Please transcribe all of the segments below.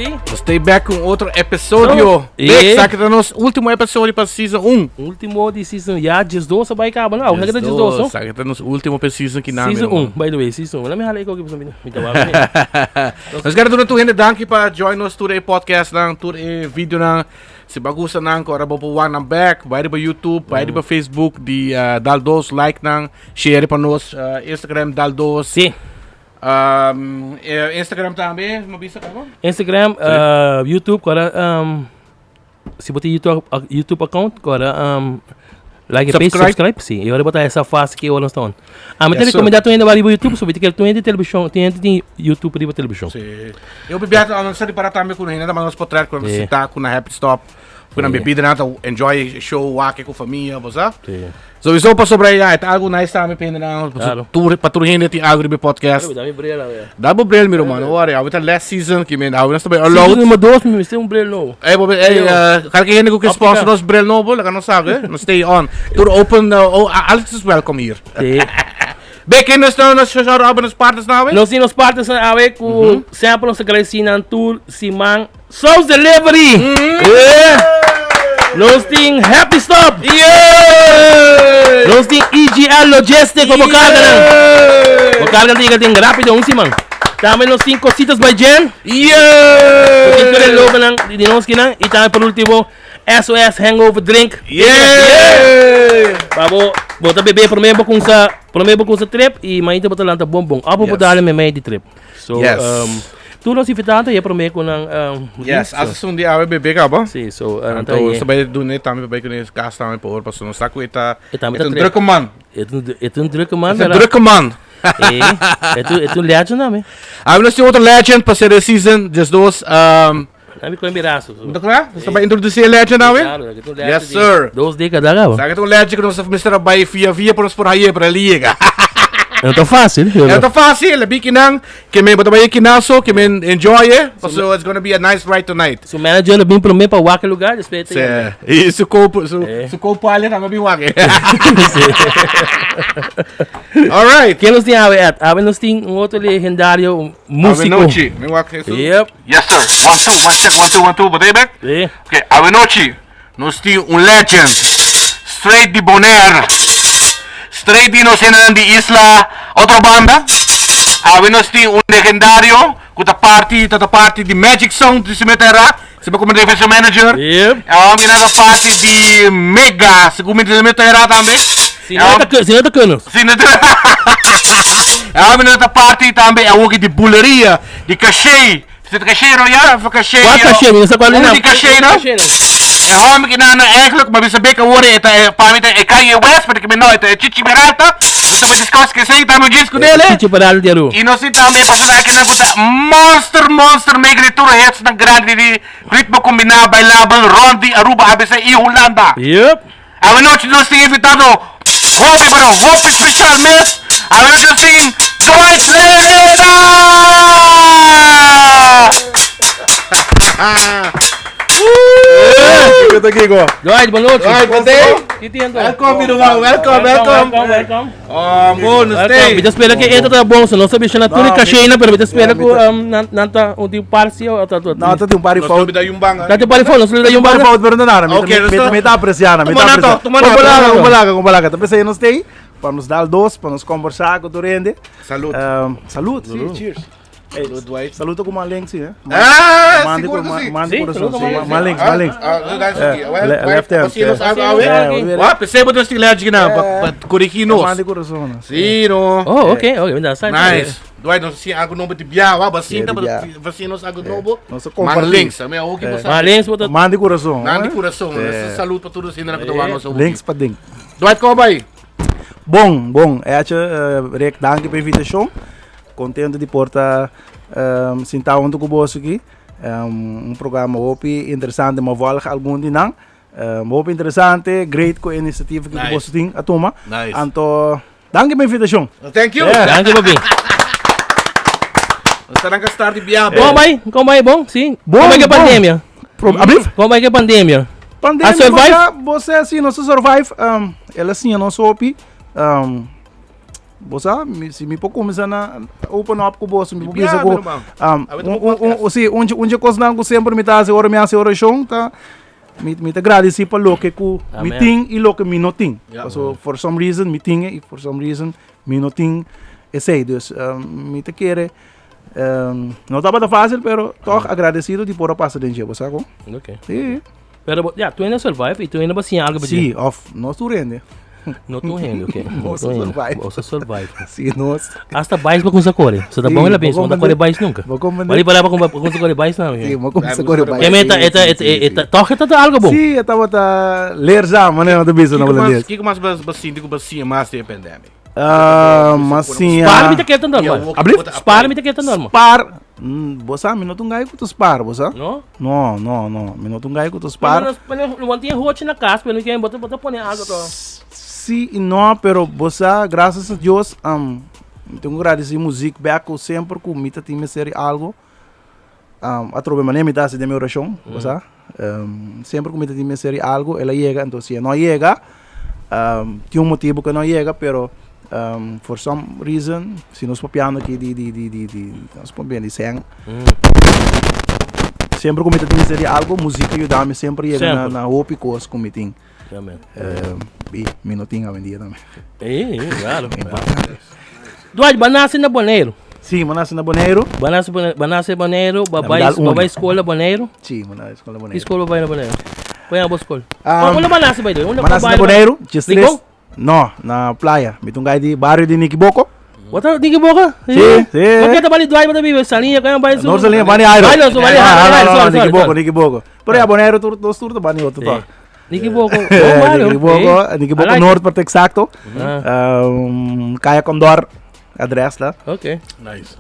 Si. Nos stay back ku un otro episodio. No. Bek, Eh. sa ta nos último episodio pa season 1. Último di season. Ya, 12 a bai kaba, no? Awor ta 12, no? Sa ta nos último pa season ki Season 1, by the way, season 1. Laat me hala ik ook even mi mi tawa. Nos kere duna tur hende danki pa join nos tur e podcast nan, tur e video nan. Si bo gusta nan, ora bo por wak nan back, bai riba YouTube, bai riba Facebook di eh, Dal Dos, like nan, share pa nos eh, Instagram Dal Dos. Si. Instagram tambe, mo bisa kaba? Instagram, uh, YouTube, kora um, si bo tin YouTube, YouTube account, kora um, like page, Subscribe. subscribe, si. E ora bo ta esa fase que ora nos ta on. A mi Yes, te sir. recomenda tu hende riba YouTube, so bit que tu hende television, tu hende tin YouTube riba television. Sí. Eu bebia não sei para também com ainda mas nós portrait quando Sí. se tá com na happy stop, com na Sí. bebida nada, enjoy show wake com família, você? Si. Sowieso pa sobre ja, het algo nice também pende na Claro. tour pa tour hende ti algo riba podcast. Dá mi bril, we. Dá bo bril mi man, ora, ja, we last season que men, nós também Season allowed. nummer 2, mi mester un bril nobo. Hey, bo, hey, Yo. uh, que hende que sponsor Optica. nos bril nobo, laga nos sabe, no stay on. Tour open, oh, alles is welcome hier. Si. Bek in nos nos shout out nos partners nou, hè? Nos tin nos partners awe ku semper nos ta agradeci nan tur siman Sauce Delivery. Yeah. Nos tin Happy Stop. Yeah! Nos tin EGL Logistics pa bo carga nan. Bo carga tin tin rápido un siman. Tambe nos tin Cositas by Jen. Yeah! Tin tur e logo nan di nos kinan. Y tambe por último SOS Hangover Drink. Yeah! Pa bo bo ta bebe prome bo kunsa prome bo kunsa trip y mainta bo ta lanta bon bon. Apo bo Yes. dale me mei di trip. So Yes. tur nos invitante ye prome ku nan Yes, as un dia awe bebe kaba. Si, so nan ta Anto ye. sa bai doen het tambe bai kuné kas tambe por paso nos sa ku e ta E tambe e ta ta un trip. drukke man. E ta un e ta un drukke man, E ta un pero drukke man. E, e ta e ta un legend tambe. Awe nos tin otro legend pa ser e season, just dos. Nan mi koe mirazo. Bo ta kla? Nos ta bai introduci e legend awe? Claro, aki ta un legend Yes, di sir. Dos década kaba. Sa aki ta un legend ku nos ta mester a bai via via pa nos por haye, pero el yega. No ta fácil. E no ta fácil, e biki nan, ke men bo ta bai e kinaso, ke men enjoy e, paso it's gonna be a nice ride tonight. Su manager lo bin prome pa wak e lugar, despues e ta yega. Sí, i su co, su, Eh. su co-pilot tambe bin wak e. Sí. All right. Ken nos tin awe, Ed? Awe nos tin un otro legendario un músico. Avenochi. Mi wak eso. Yep. Yes sir. One two, one check, one two, one two. Bo ta bek? Sí. Ok, avenochi nos tin un legend straight di Bonaire, straight di nos hendenan di isla otro banda. Awe nos tin un legendario ku ta parti ta ta parti di Magic Sound di Simeta Era, si bo komo defensa manager. Yep. Awe mi nan ta parti di Mega, segun mi di Simeta Era tambe. Si no ta si no ta kunnen. Si no ta Awe mi nan ta parti tambe awoki di buleria, di caché. Zit caché royal of caché? Cuál caché? Mi no sa cuál Un na. di caché, no? E hombre que nana eigenlijk, maar bisa beka wori eta e pa mi ta e Kanye West, pero que me no eta e Chichi Peralta. Nos ta discuss que sei tambe disco dele. Chichi Peralta di Aruba. Y nos tin tambe personaje nan ku ta monster monster make di tur hits nan grandi di ritmo kombiná bailabel rond di Aruba ABC y Hulanda. Yep. Awanochi nos tin invitado hopi pero hopi special mes. Awanochi nos tin Dwight Leda! Kiko ta kiko? Dwight, bon nochi. Dwight, bon day. Ki tin anto? Welcome, mi ruman. Welcome, welcome. Welcome, welcome. Oh, bon, nos Welcome. Mi stay. ta spera ku e ta bon, so nos ta bishana tur e No, kashena, pero mi ta spera mi ku ta- nan nan ta un tin parsi o ta ta. No, ta tin un par di Nos fout. ta bida un banga. Ta tin par di fout, nos ta un Un par di banga. fout, pero no nada. Mi Ok, ta- nos mi ta- mi ta aprecia, mi Tuma ta na aprecia. to, tuma na Con to, balaga, tuma con na to. balaga, con balaga. Ta pensei nos stay pa nos dal dos, pa nos conversa cu tur hende. Salud. Salud, sí, cheers. Hey, Salud, Dwight. Saludo con Maleng, sí, eh? Ah, Mande seguro con- que sí. Mande Sí, corazón, saludo sí. con Maleng. Maleng, Maleng. Ah, ah, that's okay. Well, Left hand, Así nos eh. hago, awe. Eh, olvida. Wa, pensei bo nos legend na, pa corrigir nos. Mande corazón. Sí, no. Oh, ok, ok, mi ta sa. Nice. Dwight, nos si algo nobo di bia, wa, basinta, Sí, di bia. vacina nos algo nobo. Nos Man compartir. links, ame awo ki bosa. Maleng, bo ta Mande corazón. Nandi eh? corazón, Eh. salud pa todos ainda na kutowa nos. Links pa ding. Dwight, como vai? Bom, bom. Eche, Rick, danki pa invitacion. Contento di por ta um, sinta hunto cu boso aki. Um, un programa hopi interesante, ma volg algun di nan. Um, hopi interesante, great cu e iniciativa cu Nice. boso tin a tuma. Nice. Anto, danki pa invitacion. Thank you. Yeah. Danki papi. Nos ta start di bia. Bon bai? Kon bai bon? Si. Bon, Kon bai ke bon. pandemia? Pro, ablief? Kon bai ke pandemia? Pandemia, A survive? Você, você, assim, nos survive. Um, ela assim, nos hopi. Um, Bo sa, mi, si mi por kuminsá na open up ku boso, mi por bisa ku, um, un, si, un, un kosnan ku semper mi ta hasi ora mi hasi orashon ta, mi, mi ta gradisí pa loke ku mi tin i loke mi no tin. Paso for some reason mi tin e i for some reason mi no tin esei. Dus, um, mi ta kere, um, no tabata fásil, pero tòg agradesido di por a pasa den dje, bo sa kon? Okay. Sí. Pero, ja, tu ainda survive i tu ainda bo siña algo pa dje. Sí, of no tur hende. No tur hende, ok. No tur hende. Bo sa survive. Sí, nos. Hasta bais bo kumsa kore. So ta bon el a pensa, bo no ta kore bais nunca. Bo komprende. Bo riba bo kumsa kore bais na. Sí, bo kumsa kore bais. Keme eta eta eta eta toch eta algo bon. Sí, e tabata leerzaam, manera nan ta bisa na holandes. Kiko mas bo sinti ku bo siña mas den e pandemic? Ah, mas siña. Spaar mi ta keda normal. Ablief? Spaar mi ta keda normal. Spaar. Bo sa mi no ta un gai ku ta spaar, bo sa? No? No, no, no. Mi no ta un gai ku ta spaar. Pero no, no tin hochi na kas, pero no bo ta pone algo to. Sí i no, pero bo sa, gracias a Dios, um, mi tin ku gradisí muzik bèk ku semper ku mi ta tin mester di algo, um, atrobe manera mi ta hasi den mi orashon, bo sa. Um, semper ku mi ta tin mester di algo, el a yega, enton si e no a yega, um, tin un motibu ku e no a yega, pero um, for some reason, si nos papiando aki di, di, di, di, di, nos papia di sèn, semper ku mi ta tin mester di algo, muzik a yuda mi semper yega na, na hopi kos ku mi tin. I mi no tin awendia tambe. Sí, claro. Dwight, bo a nase na Boneiru? Sí, mi a nase na Boneiru. Bo a nase, bo a nase Boneiru, bo a bai, bo a bai skol na Boneiru? Sí, mi a bai skol na Boneiru. Ki skol bo bai na Boneiru? Kua yama bo skol? Unda bo a nase bai? Mi a nase na Boneiru, Rincon? No, na playa. Mi ta un gai di bario di Nikiboko. Bo ta Nikiboko? Sí, sí. Bo ke ta bali Dwight bo ta biba Saliña, kua yama bai su? Noord Saliña, bani Airo. Airo, su bani Airo, Airo, sorry, sorry. Nikiboko, Nikiboko. Pero ya Boneiru tur, nos tur ta bani otro tok. Nikiboko, bon bario. Nikiboko, Nikiboko Noord pa ta exacto. Kaya Condor, adres la. Ok. Nice.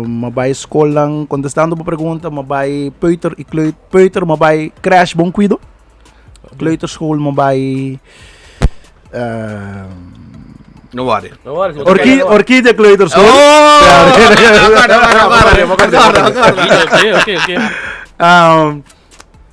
Ma bai skolnan, contestando bo pregunta, ma bai peuter y kleut, peuter ma bai crash Bon Cuido. Kleuterschool ma bai No worry. No worry. Orquí, Orquídea Kleuterschool. Oh! Ok, ok, ok.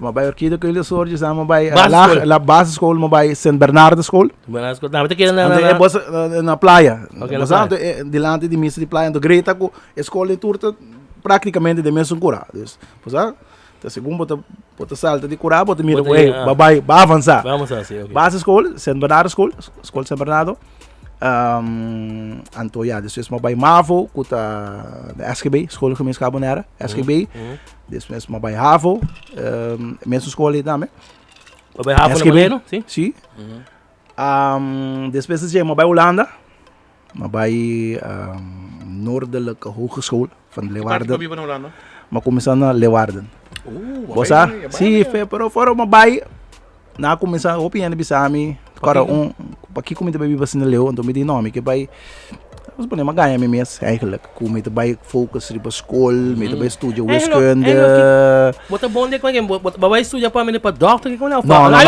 Ma bai Orquídea Kleuterschool, dus dan ma bai Basisschool. la, la basisschool, ma bai Sint Bernardus-school. Bernardus school. Nou, te keda na, Anto, na, e na. bos, na playa. Ok, na Bos playa. anto, dilanti di misa di playa. Anto Greta ku e school di tur ta prácticamente den mesun kura. Dus, bo sa, ta segun bo ta, bo ta salta di kura, bo ta mira Bo ta ku, hey, mira, ah. ba bai, ba avansa. Vamos a sí, ok. Basisschool, Sint Bernardus-school, school Sint Bernardo. Anto ya, despues mi a bai Mavo, ku ta de SGB, Schoolgemeenschap Bonaire, SGB. Despues mi a bai Havo, mesun skol ei tambe. Bo bai Havo na Boneiru? Si. Si. Despues di dje mi a bai Hulanda, mi a bai Noordelijke Hogeschool van Leeuwarden. Ki parti bo biba na Hulanda? Mi a kuminsá na Leeuwarden. Bo sa? Si, pero fora mi a bai. Nan a kuminsá hopi hende bisa mi, kòrda un, pakiko mi ta bai biba asina leu? Anto mi di no, mi ke bai, vamos pone, mi a gaña mi mes eigenlijk, ku mi ta bai focus riba skol, mi ta bai studia wiskunde. Bo ta bon den kua bo bo bai studia pa mi pa dòkter kiko No, no, no,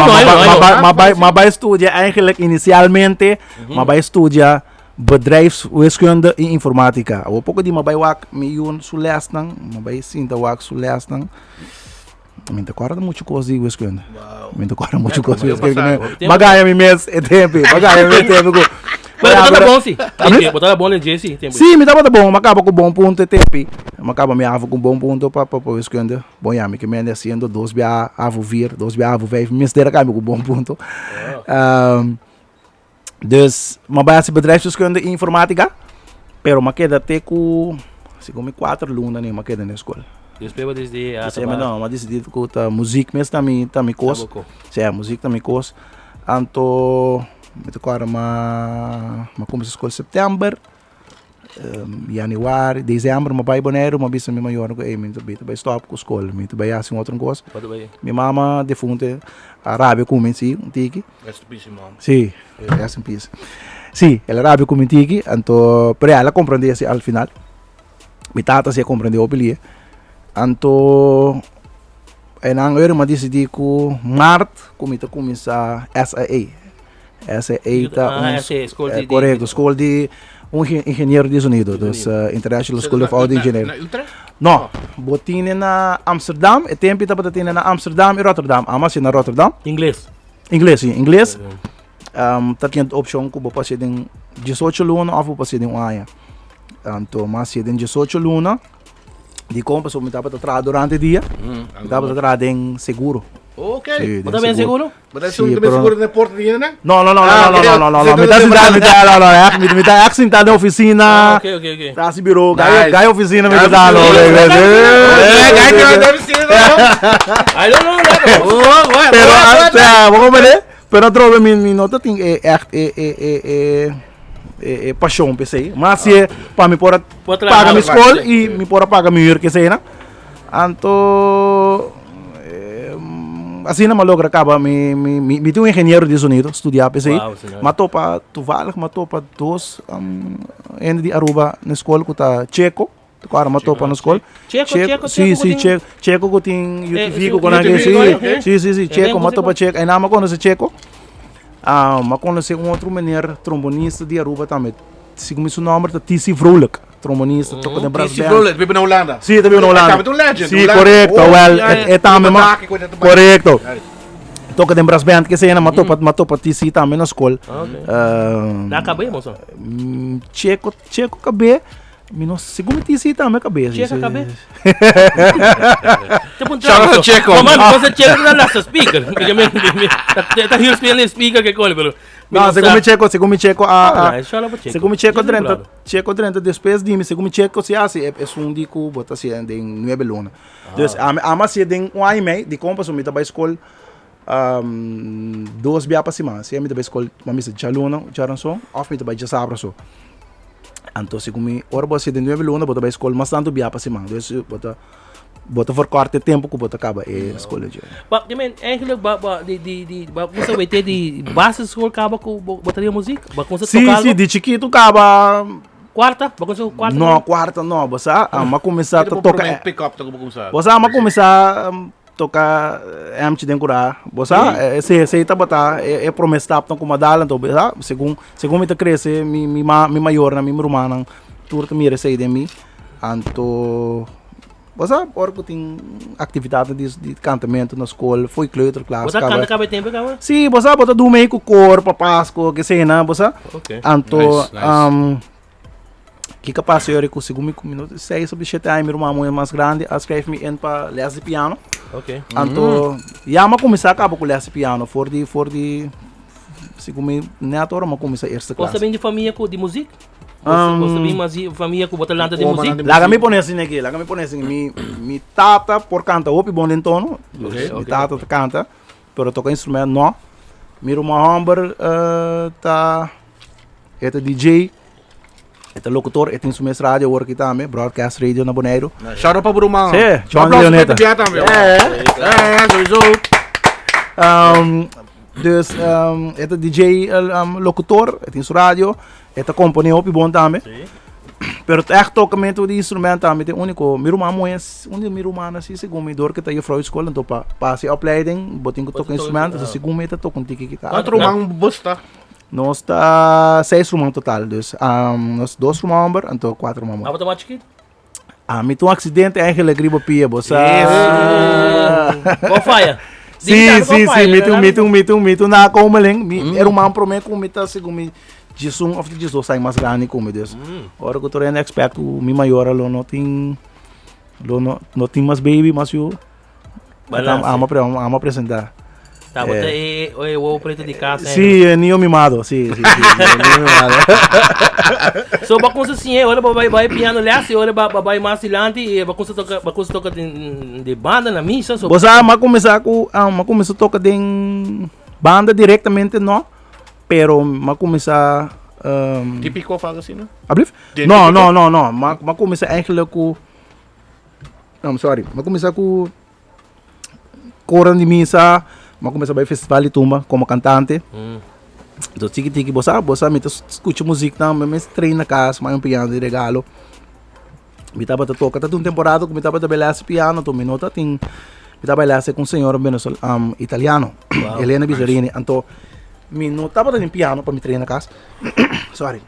mi bai, mi bai studia eigenlijk inisialmente, mi bai studia bedrijfswiskunde i informatica. Awor poko di mi bai wak mi yu su lèsnan, mi bai sinta wak su lèsnan. Mi ta kòrda muchu kos di wiskunde. Mi ta kòrda muchu kos di wiskunde. Ma gaya mi mes e tempi. Ma gaya mi mes e tempi ku. Pero bo tabata bon si. Bo tabata bon den dje si tempi. Si, mi tabata bon. Mi a kaba ku bon punto e tempi. Mi a kaba mi havo ku bon punto pa pa wiskunde. Bon ya, mi ke mende hasiendo dos bia havo vier, dos bia havo vijf. Mi mester a kaba ku bon punto. Dus, mi a bai hasi bedrijfswiskunde i informatica, pero mi a keda te ku, segun mi kuater luna mi a keda na e skol. Despues bo disidi a Despues no, mi a disidi ku ta muzik mes ta mi ta mi kos. Si, muzik ta mi kos. Anto mi ta kòrda mi a kuminsá skol sèptèmber. Januari, december mi bai Boneiru, mi a bisa mi mayornan ku ey mi ta bai stop ku skol, mi ta bai hasi un otro kos. Mi mama defunte a rabia ku mi si un tiki. Rest in peace mama. Si, rest in peace. Si, el a rabia ku mi un tiki, anto, pero ya el a komprende si al final. Mi tata si a komprende hopi lie. Anto einan ora mi a disidi ku maart ku mi ta kuminsá SAA. SAA ta Ah, un SAA, school eh, di- di- correcto, school di un ingeniero di sonido, dus eh, International School of Audio Engineering. Na Utrecht? No, bo tine na Amsterdam, e tempo tabata tine na Amsterdam y Rotterdam. Amo hasi na Rotterdam. Ingles. Ingles, sí, ingles. Um, ta tien opcion ku bo pasa den 18 luna òf bo por hasié den un aña. Anto mi a hasié den 18 luna. Dikon? Pasobra mi tabata traha durante dia. Mi tabata traha den seguro. Ok. Sí, Bo ta ben seguro? Bo ta Sí, seguro pero- seguro den porta di hende? No, no, no, Ah, no, no, no, no, no, ok. Mi ta sinta, mi ta, no, no, echt, mi ta echt sinta den oficina. Ah, ok, ok, ok. Ta hasi bureau, Nice. gai, gai oficina mi Gai ta no, oficina. Eh, gai eh, den oficina, no? I don't know that. Oh, bueno, Pero, bueno, ah, bueno. sea, bo comprende? Pero atrobe mi, mi no ta tin e echt e, e, e, e, e, e pasion p'esei. Ma si e pa mi por a Por traha. paga mi skol Sí, i sí. mi por a paga mi huur kesei na. Anto asina mi a logra kaba mi mi mi mi tin un ingeniero di sonido studia p'esei. Wow, señor. Mi a topa toevallig mi a topa dos hende di Aruba na skol ku ta Checo. Ku ora mi a topa na skol. Checo, Checo, Si, Checo ku si, tin- Checo, Checo ku tin UTV si, ku konan UTV, si, ok. si, si, si, Eh, Checo, mi a ben, topa Checo. Einan mi a konosé Checo. Ah, mi a konosé un otro meneer trombonista di Aruba tambe. Segun mi su nomber ta TC Vrolijk. Trombonista, toca den brass TC band. Vrolijk, biba na Hulanda. Sí, ta biba na Hulanda. E tambe ta un legend. Sí, Hulanda. correcto. Oh, Wel, ja, ja. e tambe Riba ma. dak, e ta bai. Correcto. Nice. Toca den brass band, kese ma topa, ma topa TC tambe na school. Ok. Eh, Na kabé, mozo. Checo, Checo kabé. Mi no, segun mi TC tambe kabé. sí, Checo sí. kabé? Te puntra. Shout out to Checo. Mama, mi cosa Checo na lasta speaker. Mi mi mi ta hier spelen speaker ke kole, pero No, segun mi Checo, segun mi Checo a, a Ah, shout out pa Checo. Segun mi Checo Checo 30, claro. Checo 30 despues di mi, segun mi Checo si hasi e esun di ku bo ta hasi den nuebe luna. Dus ami ami hasi den un aña i mei, dikon pasobra mi ta bai skol dos bia pa siman. Sea mi ta bai skol mami bisa djaluna djaranson òf mi ta bai djasabra so. Anto segun mi ora bo hasi den nuebe luna bo ta bai skol mas tantu bia pa siman. Dus bo ta Bo ta verkort e tempo ku bo ta kaba e skol dje. Ba, je men, eigenlijk ba, ba, di, di, di, ba kumsa wete di basisschool kaba ku bo, bo ta muziek? Ba kumsa Si, toka si, algo? di chikitu kaba. Kwarta? Ba kumsa kwarta? No, kwarta no, bo sa, a kuminsá ta Bo toka. promé pick up ta ku bo kumsa. Bo sa, a kuminsá toka emchi den kurá. Bo sa, si, esei tabata e promé stapnan ku mi a dal, anto bo sa, segun, segun mi ta krese, mi, mi ma, mi mayornan, mi rumannan tur ta mira esei den mi. Anto, bo sa, ora ku tin aktividatnan di di kantamentu na skol, fo'i kleuterklas Bo ta kaba. kanta kaba e tempu kaba? Sí, bo sa, bo ta duna ei ku kor pa Pasko, ke sena, bo sa. Ok. Anto, Nice, nice. kiko a pasa yori ku segun mi ku mi no seis of shete aña mi ruman muhé mas grandi a skref mi in pa les di piano. Ok. Anto, ya mi a kuminsá kaba ku les di piano for di for di segun mi nèt ora mi a kuminsá eerste Bo klas. ta bin di famia ku di muzik? Bo ta bin mas di famia ku bo ta lanta di muzik? Laga mi pone asina aki, laga mi pone asina. Mi, mi tata por kanta hopi bon den tono. Dus mi tata ta kanta, pero toka instrument no. Mi ruman hòmber ta, e ta DJ, e ta lokutor, e tin su mes radio awor aki tambe, Broadcast Radio na Boneiru. Shout out pa bo ruman. Sí, John Aplauso pa Leoneta. e bia tambe. Eh, sowieso. Dus e ta DJ, locutor, e tin su radio, e ta compone hopi bon tambe. Pero echt tocamento di instrumento tambe ta e unico. Mi ruman muhe, un di mi rumannan si segun mi dor ke ta juffrouw di school, anto pa pa hasi opleiding bo tin ku toca instrumento, so segun mi e ta toca un tiki guitarra. Kuantu ruman bo sta? Nos ta seis ruman total, dus nos dos ruman homber anto kuater ruman muhe. Abo ta mas chikito? Ami tin un accidente eigenlijk riba pia, bo sa. Bo faya. Sí, sí, sí, mi tin, mi tin, mi tin, mi tin nakomeling. Mi era un man promé ku mi ta segun mi 11 of 12 aña mas grandi ku mi. Dus ora ku tur hende expect ku mi mayor lo no tin, lo no, no tin mas baby, mas yu. Balance. Amo, amo, amo presentá. Ta, bo ta e, e wowo preto di casa. Sí, e niño mimado, sí, sí, sí, e niño mimado. So ba kunsa siña, ora ba bai bai piano les, y ora ba ba bai mas dilanti, y ba kunsa toka, ba kunsa toka den de banda na misa, so Bo sa, m'a kuminsá ku, ah, m'a kuminsá toka den banda direktamente no, pero m'a kuminsá, Típiko of algo asina? Ablief? Den No, típiko? no, no, no, m'a m'a kuminsá eigenlijk ku, I'm sorry, m'a kuminsá ku Koran di misa, m'a kuminsá bai festival di tumba komo kantante. Entonces tiki tiki bo sa, bo sa mi ta skucha muziknan, mi mes train na kas, mi a un piano di regalo. Mi tabata toka, ta un temporada ku mi tabata bai les piano, anto mi no ta tin, mi tabata bai les ku un señora venezol italiano, Elena Bizarini. Anto mi no tabata tin piano pa mi train na kas, sorry.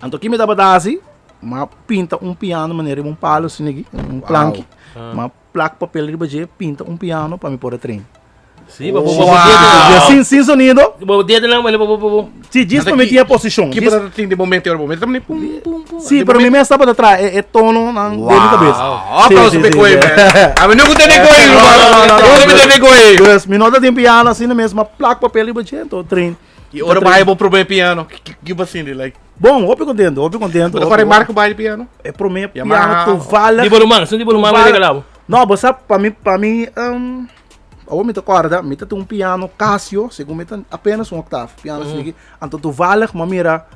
Anto ki mi tabata hasi, mi a pinta un piano manera riba un palo asina aki, un planki. Mi a plak papel riba dje, pinta un piano pa mi por a train. Sí, bo bo bo Sin sin sonido. Bo dedo lang bo bo bo. Sí, djis pa mi tin e posishon. Ki bo ta tin di momento ora bo mester ta pum pum pum. Sí, pero mi mes tabata traha e tono nan den mi kabes. Aplauso pa e koe man. Ami no ku tene koe ruman. No ku tene koe. Dus mi no ta tin piano asina mes, ma plak papel riba dje enton train. I ora bo haya bo prome piano, ki bo sinti like? Bon, hopi contento, hopi contento. Bo ta kore marca bai di piano? E prome piano toevallig. Di bo ruman, esun di bo ruman a regala bo? No, bo sa pa mi, pa mi, awor mi ta corda, mi ta tin un piano Casio, segun mi ta apenas un octave, piano asina aki. Anto toevallig mi a mira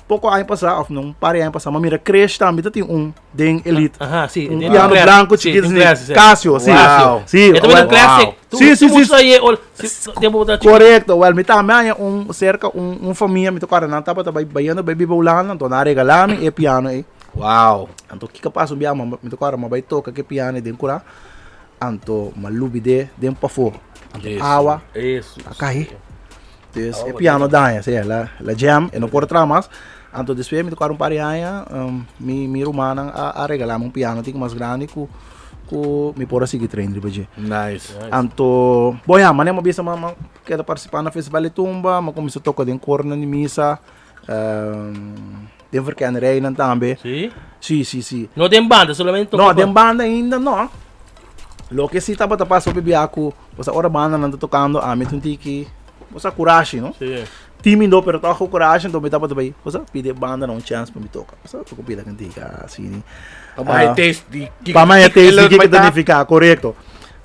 Poko aña pasá, òf no, un par di aña pasá, mi a mira Krish tambe ta tin un den Elite. Aha, sí. Un piano blanco chiquito Sí, así. un classic, sí. Casio, sí. Wow. Sí, E tambe wel- un classic. Tu- Sí, sí, tu sí. mucha ye ol- si- tempo bo ta chiquito. Correcto, wel, mi tambe haña un cerca un, un famia, mi ta kòrda nan tabata bai bayendo bai biba Hulanda, anto nan a regalá mi e piano ei. Wow. Anto kiko a pasa un bia, mi ta kòrda mi a bai toka ku e piano ei den kurá, anto mi a lubid'é den pafó. Anto Jesu. awa Eso. a kai. Dus e piano daña, sí, la, la jam, e no por traha mas. Anto despues mi ta kòrda un par di aña, mi, mi rumannan a, a regalá mi un piano tiki mas grandi ku, ku mi por a sigui train riba dje. Nice. Anto, bon ya, manera mi a bisa, mi a keda partisipá na Festival di Tumba, mi a kuminsá toka den kornan di misa, den verkennerijnan tambe. Sí? Sí, sí, sí. No den banda, solamente toka No, den banda ainda no. Loke sí tabata pasa hopi bia ku, osea ora bandanan ta tokando ami ta un tiki, osea kurashi no. Sí. Timido pero tòg ku kurashi, enton mi tabata bai, osea pidi e bandanan un chèns pa mi toka. Osea toka pida kantika asini. Pa bo haya taste di kiko Pa mi haya taste di kiko ta ta nifiká, korekto.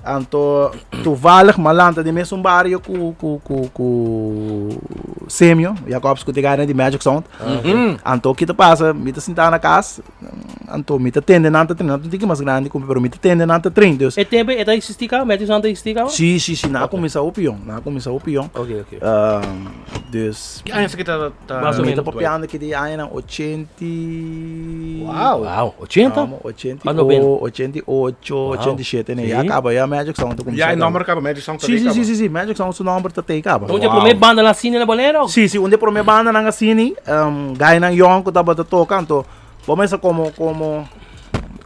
Anto toevallig mi a lanta den mesun bario ku ku ku ku Semio Jacobs ku ta e gana di Magic Sound. Anto ki ta pasa mi ta sinta na kas anto mi ta tende nan ta train, nan ta un tiki mas grandi ku mi pero mi ta tende nan ta train dus. E tempo e ta existi kaba? Magic Sound ta existi kaba? Si si si nan a kuminsá hopi yong, nan a kuminsá hopi yong. Ok ok. Dus. Ki aña esaki ta ta? Mas o Mi ta menos. papiando aki di añanan ochenti. Wow. Wow, ochenta? Amo, ochenta Pa i noventa. o, ochenta i ocho, Wow. ochenta i shete, ne. Sí. Ya kaba, ya Magic Sound ta kuminsá Ya e kaba. nomber kaba, Magic Sound ta Sí, den sí, kaba. sí, sí, sí, Magic Sound su nomber ta tei kaba. Un di e Wow. promé banda na sini na Bonaire o? Sí, sí, un di e promé bandanan asini, gainan yòn ku tabata toka, anto bo mester komo, komo,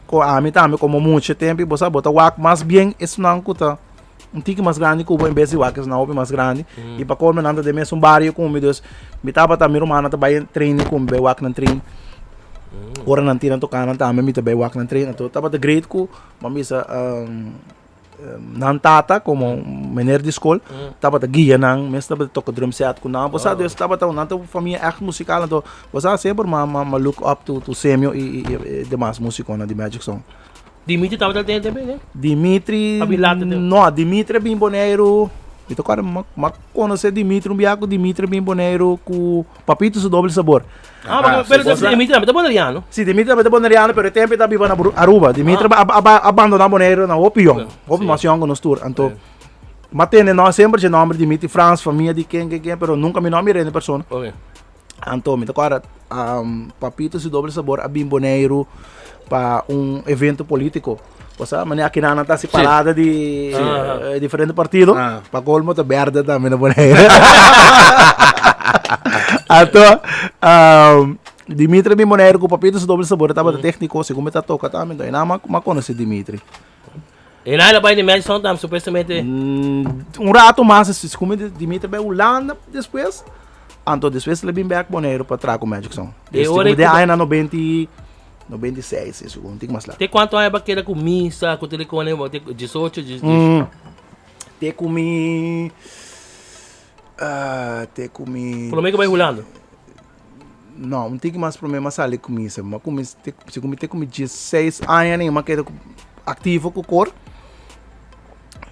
ko ami tambe komo mucha tempu, bo sa bo ta wak mas bien esnan ku ta un tiki mas grandi ku bo en bes di wak esnan hopi mas grandi i pa colmo nan ta den mesun bario ku mi dus mi tabata mi rumannan ta bai training ku mi bai wak nan train ora nan tin nan toka nan tambe mi ta bai wak nan train anto tabata great ku bo a bisa nan tata komo meneer di skol tabata guia nan mes tabata toka drum set ku nan bo sa dus tabata nan ta un famia ègt musikal anto bo sa semper mi a look up to Semio i demas musikonan di Magic Song. Dimitri tabata den tempo ne? Dimitri, Abi later den. no, Dimitri a bin Boneiru, mi ta acorda, mi a conoce Dimitri un biaha cu Dimitri a bin Boneiru cu Papito su doble sabor. Ah, ah, pero si, Dimitri tambe ta boneriano. Si, Dimitri tambe ta boneriano, pero e tempo e ta biba na Aruba. Dimitri a a abandona Boneiru na hopi yong, hopi mas yong cu nos tur. Anto, mi a tende no semper dje nomber Dimitri Frans, famia di ken, ken, ken, pero nunca mi no a mira e persona. Okay. Anto mi ta kòrda Papito su doble sabor a bin Boneiru pa un evento polítiko. Bo sa manera akinan nan ta hasi parada di diferente partido. Pa kolmo ta bèrdè tambe na Boneiru. Anto Dimitri a bin Boneiru ku Papito su doble sabor e tabata tékniko segun mi ta toka tambe. Anto einan mi a konosé Dimitri. E nan a bai di Magic Sound tambe supuestamente. Un rato mas segun mi Dimitri a bai Hulanda despues. Anto despues el a bin bek Boneiru pa traha ku Magic Sound. E ora Desde añanan noventa i noventa i seis eso, un tiki mas lat. Te kuantu aña bo a keda ku misa, ku telekone, bo te diesocho, dies. Te ku mi te ku mi. Prome ku bai Hulanda? No, un tiki mas prome mi a sali ku misa. Mi a kuminsa te segun mi te ku mi diesseis aña mi a keda aktivo ku kor.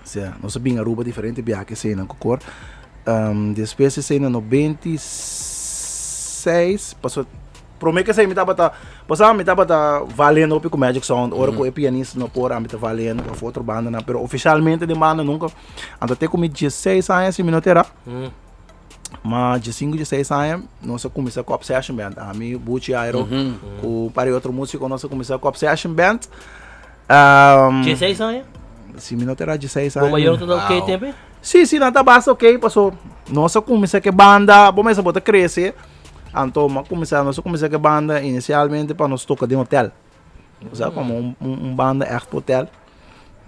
Sea, nos a bin Aruba diferente biaha ku eseinan ku kor. Despues esei na noventa i seis, paso prome ku esei mi tabata, pasá mi tabata valiendo hopi ku Magic Sound, ora ku e pianista no por ami ta valiendo òf otro bandanan, pero ofisialmente den banda nunka, anto te ku mi diesseis aña si mi no ta erá, ma diesinku, diesseis aña nos a kuminsá ku Obsession Band, ami, Buchi Airo, ku un par di otro músiko nos a kuminsá ku Obsession Band. Diesseis aña? Si mi no ta erá diesseis aña. Bo mayor ta ok tempo? Sí, sí, nan ta basta ok, paso nos a kuminsá ku e banda, bo mester bo ta krese, anto mi a kuminsá, nos a kuminsá ku e banda inisialmente pa nos toka den hotel. Osea komo un un banda ègt pa hotel.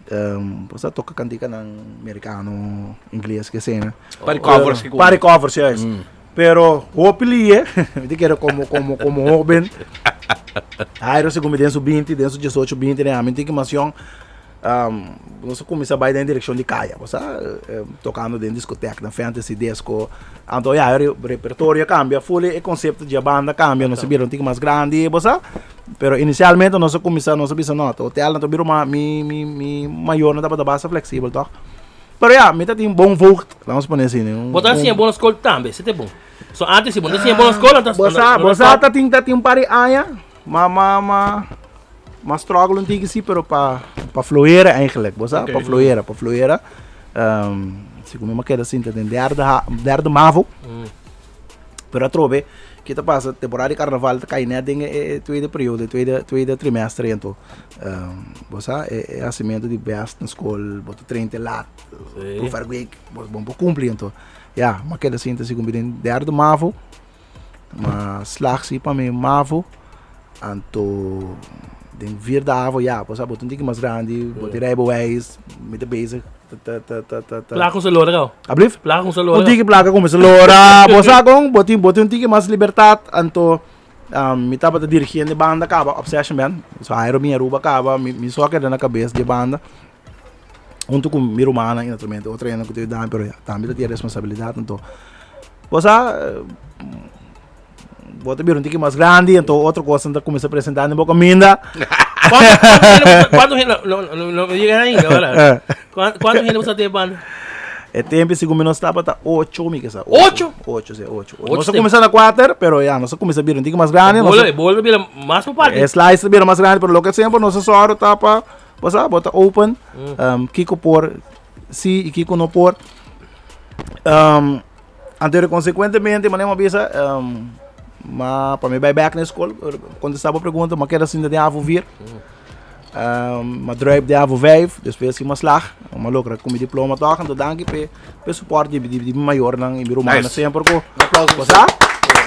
Bo sa toka kantikanan merikano, ingles, ke sena. Par di covers. Par di covers, juist. Pero hopi lie, mi ta kere como como como hoben. Jairo segun mi den su binti, den su diesocho binti den ami tiki mas yong. Um, nos a kuminsá bai den direkshon di kaya, bo sa, tokando den diskotek, den fantasy disco. Anto ya, e repertorio a kambia, ful e konsepto di e banda a kambia, nos a bira un tiki mas grandi, bo sa. Pero inisialmente nos a kuminsá, nos a bisa no, ta hotelnan ta bira ma mi mi mi mayornan tabata basta fleksibel tòg. Pero ya, mi ta tin bon voogd, laat ons pone asina. Un, Bo ta siña bon na skol tambe, esei ta bon. So antes si bo no ta siña bon na skol, anto Bo sa, bo sa ta tin ta tin un par di aña, ma ma ma ma struggle un tiki si, pero pa pa floera eigenlijk, bo sa, pa floera, pa floera. Um, si ku mi a keda sinta den derde ha derde mavo. Pero atrobe, ki ta pasa, temporada di karnaval ta kai net den e tweede periode, tweede tweede trimestre anto. Bo sa e e hasimentu di best na skol, bo ta train te laat, proefwerkweek, bo bo por kumpli anto. Ya, m'a keda sinta si ku mi den derde mavo, m'a slag si pa mi mavo, anto den vierde havo ya, bo sa bo ta un tiki mas grandi, bo tin rijbewijs, mi ta bezig ta ta ta ta ta. Plaka ku sa lora gau? Ablief? Plaka ku sa lora. Un tiki plaka ku sa lora, bo sa kon, bo tin bo tin un tiki mas libertat, anto Mi tabata dirigiendo e banda kaba, Obsession Band. So Jairo bin Aruba kaba, mi, mi so a keda na kabes di e banda. Hunto ku mi rumannan i naturalmente otro hende ku ta yuda mi, pero ya, tambe ta tin e responsabilidat anto. Bo sa, bo ta bira un tiki mas grandi, anto otro kosnan ta kuminsá presentá den bo kaminda. Kuantu, kuantu hende, kuantu hende, no, no, no yega ainda, wala. Kuantu hende bo sa tin e banda? E tempo segun mi nos tabata ocho mi kesa. Ocho? Ocho, si, ocho. Nos a kuminsá na kuater, pero ya, nos a kuminsá bira un tiki mas grandi. E bola, e bola ta bira mas pa parti. E slice ta bira mas grandi, pero loke semper nos a sòru ta pa, bo sa, bo ta open, kiko por si i kiko no por. Anto konsekuentemente, manera mi a bisa, ma pa mi bai bèk na e skol, kontestá bo pregunta, mi a keda sinta den havo vier. Um, ma druip de havo vijf, despues ki ma slag, ma logra ku mi diploma toch, anto danki pe pe support di di di mi mayornan i mi rumannan Nice. semper ku Un aplauso bo sa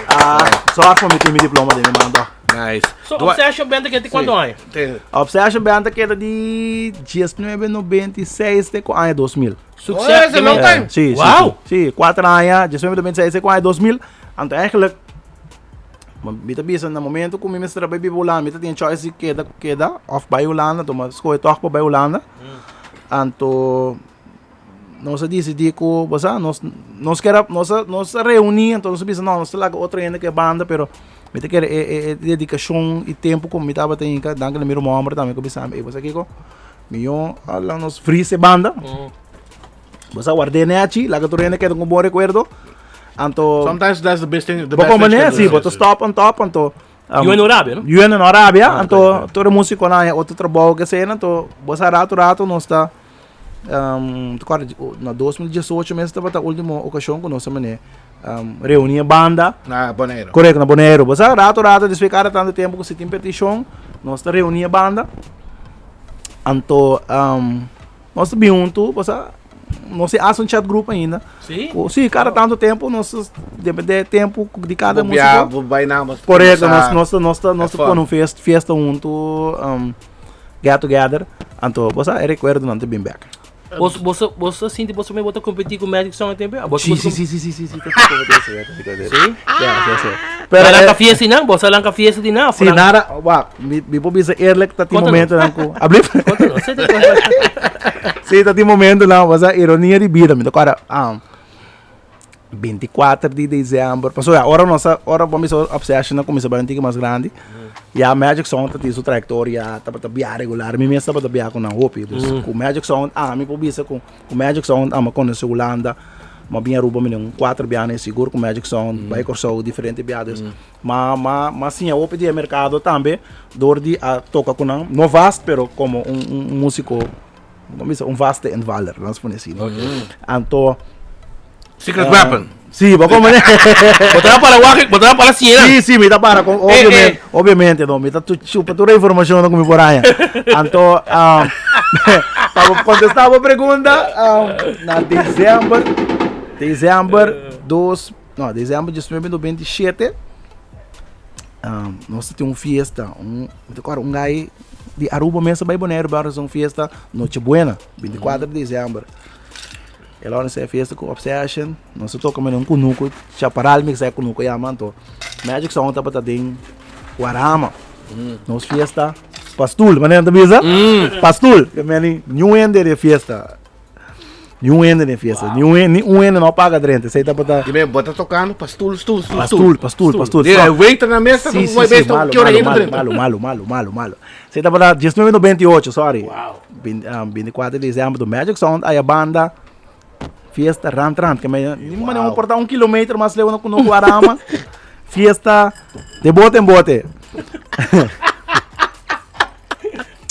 ah zorg pa mi tin mi diploma den mi man toch. Nice. So Dua- Obsession Band ta keda ti kuantu aña? Te- Obsession Band ta keda di 1996 te ku aña 2000. Succes. Oh, it's a long time. Sí, sí, Wow. sí, sí, 4 aña, 1996 te ku aña 2000. Anto eigenlijk Ma mi ta bisa na momento ku mi mester a bai biba Hulanda, mi ta tin choice di keda keda òf bai Hulanda, anto mi a skohe tòg pa bai Hulanda. Anto nos a disidí ku bo sa nos nos kier a nos a nos a reuní anto nos a bisa no nos ta laga otro hende ku e banda pero mi ta kere e e e dedikashon i tempu ku mi tabata hinka danki na mi ruman hòmber tambe ku a bisa mi ey bo sa kiko mihó a laga nos vris e banda bo sa ward'é nèchi laga tur hende keda ku un bon rekuerdo. Anto Sometimes that's the best thing. The Bo best como thing ne, to do. si, bo ta stop on top, anto Um, Yuan no rabia, no? Yuan no rabia, Ah, anto ok, ok. tur e músiconan haña otro trabou ke esei, anto bo sa rato rato nos ta um, te acuerdo, na 2018 mes tabata último ocasión ku nos a mane um, reuní e banda. Na Boneiru. Correcto, na Boneiru. Bo sa rato rato después cada tanto tempo ku si tin petishon, nos ta reuní e banda. Anto um, Nos ta bin huntu, pasobra nos tin hasta un chat group ainda. Sí? Ku, sí, kada tantu tempu nos ta, depende e tempu di kada Bo bia, músiko. bo bai na, bo Korekto, nos kumsa. nos ta nos ta nos ta fun. pone un fiest fiesta huntu, um, get together. Anto bo sa e rekuerdonan ta bin bèk. Boso, boso, boso sinti boso mes bo ta kompetí ku Magic Song e tempu? A boso Sí, boso sí, sí, sí, sí, sí, sí, ta kompetí, ta kompetí. Sí? Ja, sí, sí. Pero Pero lanka fiesta di nan? Boso a lanka fiesta di nan? Sí, nada, wak, mi, mi por bisa eerlijk dat die Conta momento dan ku, alblief? Conta no, sí, te Sí, dat die momento dan, was dat ironia di vida, mi ta acorda, um, 24 di december, paso ja, ora nos a, ora bo misa obsession a cuminsa bai un tiki mas grandi, ya Magic Sound ta tin su trayectoria, tabata bia regular, mi mes tabata bia cu nan hopi, dus cu Magic Sound ami por bisa cu Ku Magic Sound amo konosé Hulanda, m'a bin Aruba mi den un kuater biaha na e sigur ku Magic Sound, bai Kòrsou diferente biaha dus m'a m'a m'a siña hopi di e merkado tambe dor di a toka ku nan, no vast pero komo un un músiko komo bisa un vaste invaller laat nos pone asina. Anto Secret weapon. Sí, bo komo ne. Bo ta para wak, bo ta para siña. Sí, sí, mi ta para con Eh, obviamente, eh. obviamente no, mi ta tu chupa tur e información ku mi por haña. Anto, um, pa bo contestá bo pregunta, um, na december, december dos, no, december 1997, um, nos tin un fiesta, un, mi ta acuerdo, un guy. di Aruba mes a bai Boneiru bai organisa un fiesta Noche Buena, 24 di december. El a organisa e fiesta ku Obsession, nos a toka mene un kunuku, Chaparral mi sa e kunuku yama, anto Magic Sound tabata den Warama. Nos fiesta pa stoel, manera nan ta bisa? Pa stoel, ke meni niun hende den fiesta. Niun hende den fiesta, niun hende, ni un hende no paga drenta, esei tabata. Di men, bo ta tocando pa stoel, stoel, stoel, Pa stoel, pa stoel, pa stoel. Di e waiter na mesa, Sí, sí, bo sí, besta malo, ki ora malo, hende malo, drenta. malo, malo, malo, malo, malo. Esei tabata 1998, sorry. Wow. 24 di december, to Magic Sound aya banda fiesta rand rand. Ke men, ni manera Wow. por ta un kilometer mas leu na ku no Guarama. Fiesta de bote en bote.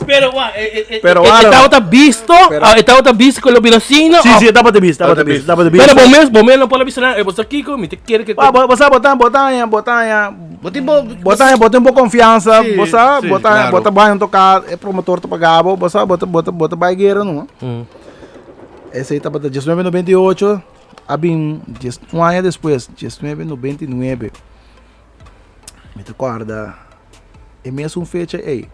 Pero wa, e, e, Pero e, wara. e tabata visto, Pero- ah, e tabata visto que lo bira asina. Sí, ah. sí, tabata visto, tabata Tabata visto, tabata visto. Pero bo mes, bo mes no por bisa nada. E bo sa kiko, mi te quiere que Ah, bo, bo sa, bota, bota, ya, bota, ya. Bo tin bo- Bota, ya, bota un poco confianza, Sí, bo sa, sí, bota, claro. bota bai tocar, e promotor te pagabo, bo sa, bota, bota, bota bai guerra, no? Ese tabata 1998, a bin, dies, un año despues, 1999. Mi ta corda e mesun fecha ei.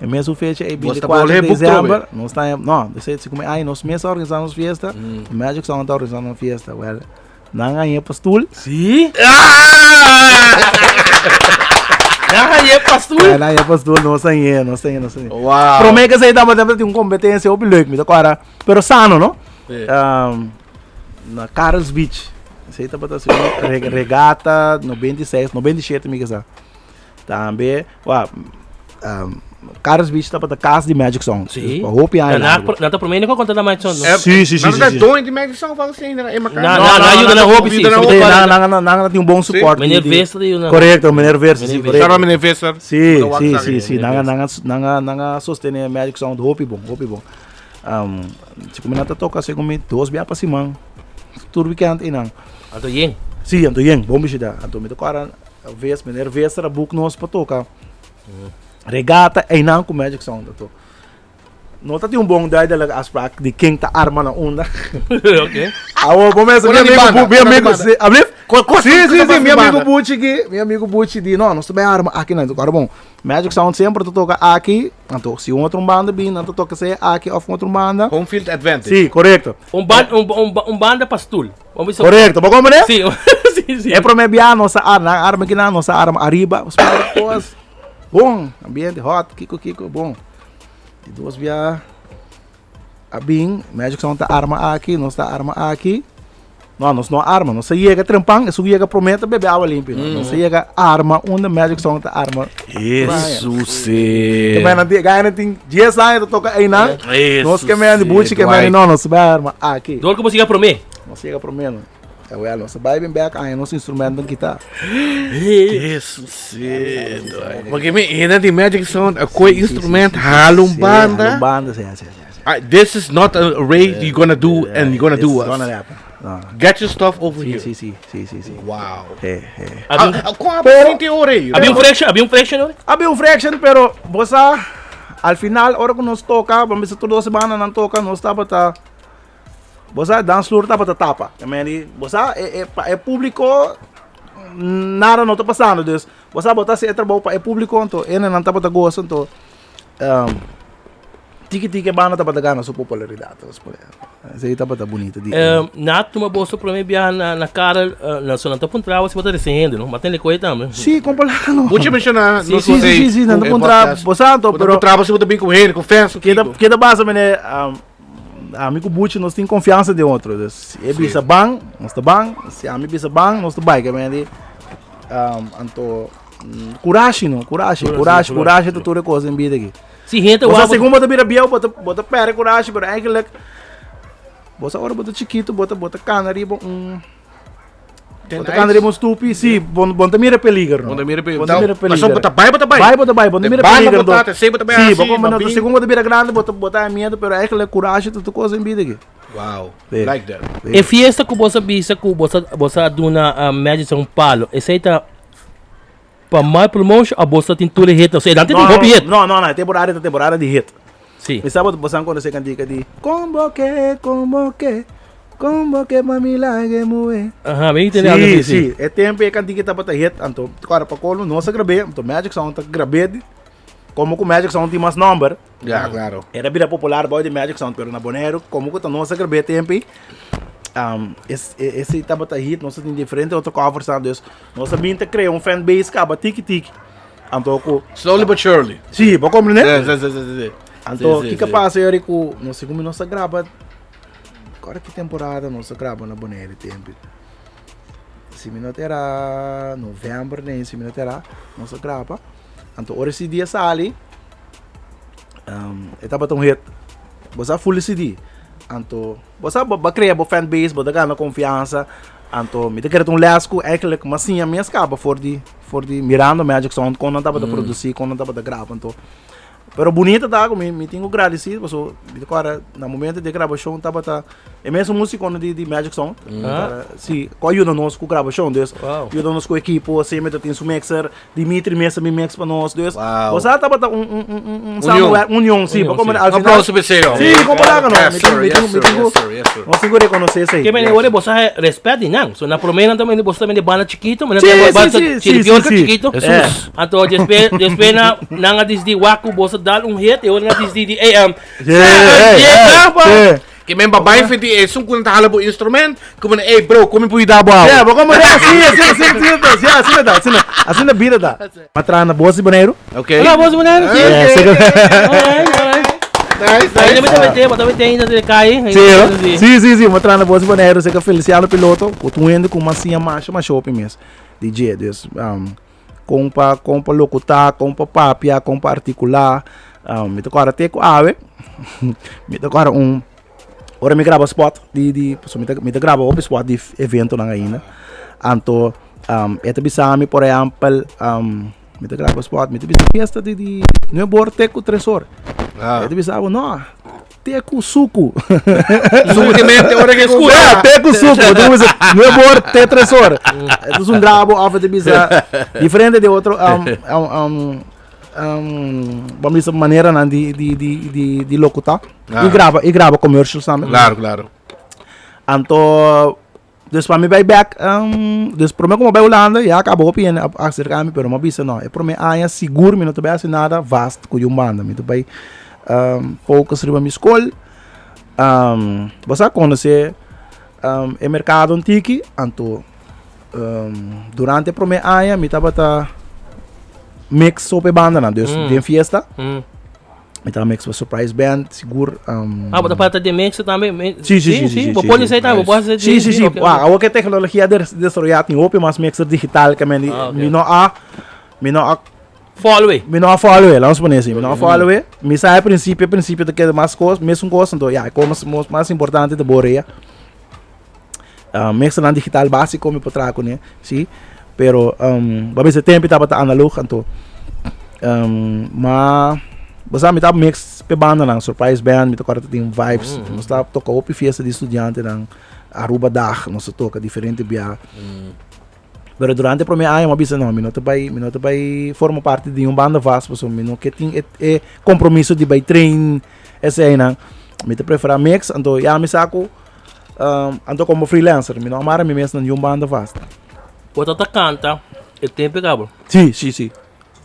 E mesun fecha ei, Bos ta 24 bolhe de boek trobe. december. Nos ta, no, dus e como ai, nos mes a organizando nos fiesta. Magic Sound ta organizando un fiesta. Well, nan gañé pa stoel. Sí. Nan gañé pa stoel. Ja, nan gañé pa stoel, nos gañé, nos gañé, nos gañé. Wow. Promé que esei tabata tin un competencia hopi leuk, mi ta corda, pero sano, no? Sí. Na Karels Beach. Esei tabata si un regata 96, 97 mi kesa. Tambe, wa, um, Karels Beach tabata kas di Magic Sound. Sí. Pa hopi aña Na, largo. na ta promé ko konta Magic Sound. no? Sí, sí, sí, Maar sí, dat sí. doin di Magic Sound vals zijn in elkaar. Na, na, na, ayuda na hopi, sí. Ayuda na Sí, hopi. Sí, nan, nan, nan, nan tin un bon support. Meneer di- di- Visser di una- Correcto, meneer Visser, sí, Meneer correcto. Shout out meneer Visser. Sí, Voor de sí, WhatsApp. sí, sí. Nan, nan, nan, nan a sostene Magic Sound hopi bon, hopi bon. Um, si como nata toca, segun mi, dos bia pa siman. Tur weekend inan. Anto yen. Sí, anto yen, bon bishita. Anto mi toca vez, meneer Visser a boek nos pa toca. Regata einan ku Magic Sound anto. No ta tin un bon duidelijke afspraak di ken ta arma na unda. Oké. Awo, bom mensen, mi Ora di amigo, banda, Bu- mi ora di amigo, banda. sí, alblieft? Ko- Sí, sí, sí, mi amigo banda. Bucci ki, mi amigo Bucci di, no, nos ta bay arma aki na, agora bom, Magic Sound sempre ta toca aki, anto si un otro banda bin, nan ta toca sea aki of un otro banda. Home field advantage. Sí, correcto. Un ban, un, un, un banda pa stoel. Vamos bisa- Correcto, bo comprende? Sí, sí, sí. E prome bia nos a arma, nan arma kinan, nos a arma ariba, spera kos. Bon, ambiente hot, kiko kiko, bon. Di dos bia a bin, Magic Sound ta arma aki, nos ta arma aki. No, nos no arma, nos a yega trempan, esun yega prome ta bebe awa limpi. No. Nos a yega arma unda Magic Sound ta arma. Jesus. Ke men nan gaya tin 10 aña ta toka einan. Nos ke men di buchi ke men no, nos bai arma aki. Door ku bo siga prome. Nos yega prome no. E wel, nos bai bin bek aña nos instrumenten kita. Jesus. Porque mi hende di Magic Sound a koe instrument haal un banda. Haal un banda, sí, sí, sí. Ah, this is not a race you're gonna do and you're gonna do us. Gonna happen. No. Get your stuff over Sí, here. sí, sí, sí, sí, sí. Wow. Eh, eh. Había Ah, ah, Con a sinti ora aí? había un fraction, había un fraction ora? Había un fraction, pero bosa al final, ora que nos toca, vamos a tur dos semana nan toca, nos tabata bosa dansvloer tabata tapa. I mean, bosa e, e, pa e público nada no ta pasando, dus bosa bota se e trabalho pa e público, anto ene nan tabata goza, anto Tiki tiki e banda tabata gana su popularidad. Esei tabata bunito di. Na tuma boso prome biaha na na Karel, na so nan ta puntra bo si bo ta recién hende no, ma tende koe tambe. Si, kompa no. Mucha menciona Si, si, si, si, nan ta puntra bo santo, pero puntra bo si bo ta bin ku hende, ku fans, ku Keda kiko. keda basa mene ami ku Buchi nos tin konfiansa den otro. Dus si e bisa ban, nos ta ban, si ami bisa ban, nos ta bai. Ke mende anto Kurashi no, kurashi, kurashi, kurashi ta tur e kos den bida aki. Si hende Bo sa wak segun bo ta bira bieu bo ta bo ta perde kurashi pero eigenlijk bo sa ora bo ta chikitu bo ta bo ta kana riba un bo ta kana riba un stupi si bo bo no ta mira peliger no. Bo no ta mira Bo no ta mira peliger. Pasobra bo peliger. ta bai bo ta bai. Bai bo ta bai bo no ta mira Banda peliger bo ta te sei bo ta bai Si hasi bo bo bin. segun bo ta bira grandi bo ta bo ta haña miedu pero eigenlijk kurashi ta tur kos den bida aki. Wow, Sí. like that. Sí. E fiesta ku boso a bisa ku boso boso a duna a Madison un palo, esei ta pa mal promotion of boso tin tur e hit? Osea, nan tin No, hopi hit. No, no, no, e temporada ta temporada di hit. Sí. Mi sa bo boso a konosé kantika di Convoqué, convoqué, convoqué pa mi laga muhé. Aha, mi tende algo Sí, así, sí. sí. E tempo e kantika tabata hit, anto, kòrda pa kolmo nos a grab'é, anto Magic Sound ta grab'é. Komo ku Magic Sound tin mas nòmber, Ja, claro. Era bira popular bou di Magic Sound, pero na Boneiru, komo ku ta nos a grab'é tempu ei, es esei tabata hit, nos a tin diferente otro covers nan, dus nos a bin ta krea un fan base kaba tiki tiki. Anto ku. Slowly but surely. Sí, bo komprendé? Sí, sí, sí, sí, sí. Anto, Sí, sí, kiko sí. pasa yori ku nos segun mi nos a graba, kòrda ki temporada nos a graba na Boneiru tempu. Si mi no ta era novèmber nei, si mi no ta era, nos a graba. Anto ora e CD a sali, e tabata un hit. Bo sa full e CD. Anto bo sa bo a krea bo fan base, bo ta gana konfiansa. Anto mi ta kere ta un les ku eigenlijk mi a siña mes kaba for di for di mirando Magic Sound kon nan tabata produsí, kon nan tabata graba. Anto pero bunita ta ku mi mi tin ku gradisí pasobra mi ta kòrda na momento di e grabashon tabata E mesun musikonan di di Magic Sound. Ah. Si, ku a yuda nos ku grabashon. Dus, Wow. yuda nos ku ekipo, Seme ta tin su mixer, Dimitri mes ta bin mix pa nos. Dus, Wow. bo sa tabata un un un un un Union. samenwerk, union, si. Union, Bo komprende si. al Un final. aplauso pa esei, hombre. Si, kon por laga no. Yes, Mi tin sir, mi tin yes, mi sir, tin ku yes, sir, yes, sir. nos tin ku rekonosé esei. Ke mene ora boso a respet di nan. So na prome nan tambe boso tambe di banda chikito, mene Si, nan si, banda si, si, chiripiorca si, si. chikito. Jesus. Anto despues despues na nan a disidi wak ku boso dal un hit e ora nan a disidi di ey Si, ey, ey, si. Ke men babay fiti esun ku nan ta hala bo instrument, ku men ey bro, kon mi por yuda bo awe? Yeah, bo como así, así, así, así, así, así na ta, así na, así na bida ta. Ma traha na Bos di Boneiru. Okay. Hola, Bos di Boneiru, sí. Yeah, zeker. Alright, alright. Nice, Ainda nice. mi ta mete, bo ta mete ainda den kai. Sí, no? Sí, sí, sí, ma traha na Bos di Boneiru, zeker Feliciano Piloto, ku ta un hende ku mas siña masha masha hopi mes di dje. Dus, kon pa, kon pa lokutá, kon pa papia, kon pa artikulá. Mi ta kòrda te ku awe, mi ta kòrda un, ora mi graba spòt di di, pasobra mi ta mi ta graba hopi spòt di eventonan ainda. Anto e ta bisa mi por ehèmpel, mi ta graba spòt, mi ta bisa fiesta di di nuebe or te ku tres or. E ta bisa bo no. Te ku suku. Suku ke mente ora ke Escucha. Ja, te ku suku. Tu bisa, nueve or te tres or. Het is un grabo of het bisa diferente de otro um, um, um, um, vamos dizer, manera nan di di di di di locutar. Ah. Y graba, y graba commercials tambe. Claro, claro. Anto Dus pa mi bai bek, dus prome ku mi bai Hulanda ya kaba hopi hende a aserka mi pero mi a bisa no e prome aña sigur mi no ta bai hasi nada vast ku yu banda mi ta bai focus riba mi skol bo sa konosé e merkado un tiki anto durante e prome aña mi tabata mix hopi bandanan dus den fiesta. Mi ta mix pa Surprise Band, sigur. Um, Ah, bo ta parte di mix tambe? Me- Sí, sí, sí, sí, sí, Bo sí, pone sí. esei tambe, bo por hacer Sí, sí, sí. ok, ok. Wah, awor ke teknologia der desarrollá tin hopi mas mixer digital ke men di, Ah, ok. mi no a, mi no a, Follow e. mi no a follow e, laat ons pone así, mi no a follow e. Mi sa e principio, e principio ta keda mas kos, mesun kos, anto ya, e kos mas, mas, mas importante ta borea. Uh, mixernan digital básiko mi por traha kuné, sí. Pero, um, bo a bisa e tempo tabata analog, anto, um, ma, bo sa mi ta mix p'e bandanan, Surprise Band, mi ta kòrda ta tin Vibes, nos ta toka hopi fiesta di studiantenan, Aruba Dag, nos ta toka diferente bia. Pero durante e promé aña mi a bisa no, mi no ta bai, mi no ta bai forma parti di un banda vast, pasobra mi no ke tin e, e kompromiso di bai train eseinan. Mi ta preferá mix, anto ya mi sa ku Anto como freelancer, mi no a mara mi mes na niun banda vast. Bo ta ta canta e tempo e cabo? Sí, sí, sí.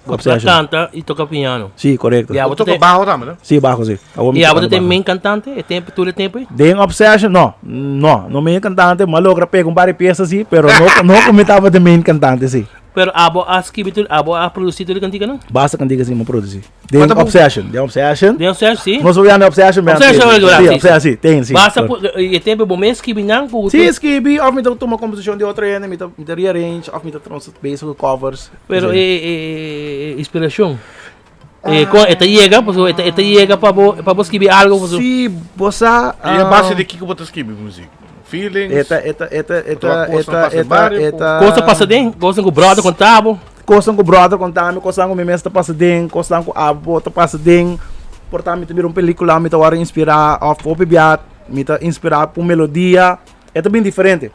Bo ta canta y toca piano? Sí, correcto. Y abo toca bajo tambe, no? Sí, bajo, sí. Y abo ta e main cantante e tempo, tur e tempo ei? Den Obsession, no. No, no main cantante. Mi a logra pega un par di pieza, sí, pero no, no cu mi tabata e main cantante, sí. Pero abo a skibi tur, abo a produci tur e canticanan? Basta cantica, sí, mi a produci. Den Obsession, den Obsession. Den Obsession, sí. Nos obiando den Obsession. Obsession, sí, sí, Obsession, sí, ten, sí. Basta, e tempo bo mes skibi nan ku... Sí, skibi, of mi ta tuma komposishon di otro hende, mi ta, mi ta rearrange, of mi ta trans bezig ku covers. Pero e, e, e, inspirashon. E, kon, e ta yega, paso, e ta, e ta yega pa bo, pa bo skibi algo, paso. Sí, bo sa... I a base di kiko bo ta skibi muzik? Feelings? E ta, e ta, e ta, e ta, e ta, e ta, e ta... Kos ta pasa den, kosnan ku brother konta bo. Kosnan ku brother konta mi, kosnan ku mi mes ta pasa den, kosnan ku abo ta pasa den. Por ta mi ta mira un pelikula, mi ta wòrdu inspirá òf hopi bia mi ta inspirá pa un melodia. E ta bin diferente.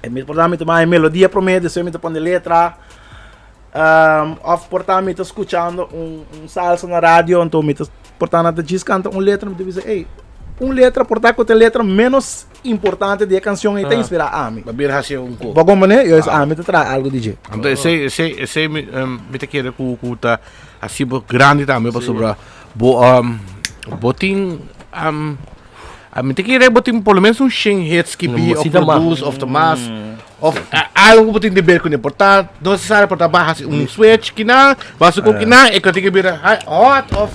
E mi por ta mi ta manda e melodia promé, despues mi ta pone letra. Òf por ta mi ta skuchando un un salsa na radio, anto mi ta por ta nan ta djis kanta un letra, mi ta bisa, ey. Un letra por ta ku ta e letra menos importante di e kanshon ei ta inspirá ami. Ba bira hasi un ko. Bo komprendé? Juist ami ta traha algu di dje. Anto esei esei esei mi mi ta kere ku ku ta hasi bo grandi tambe pasobra bo bo tin mi ta kere bo tin por lo menos un shen hits skibi of produce of ta mas of algu ku bo tin di ber kuné por ta no nesesario por ta ba hasi un switch kinan bo hasi ku kinan e ku tin ke bira hot of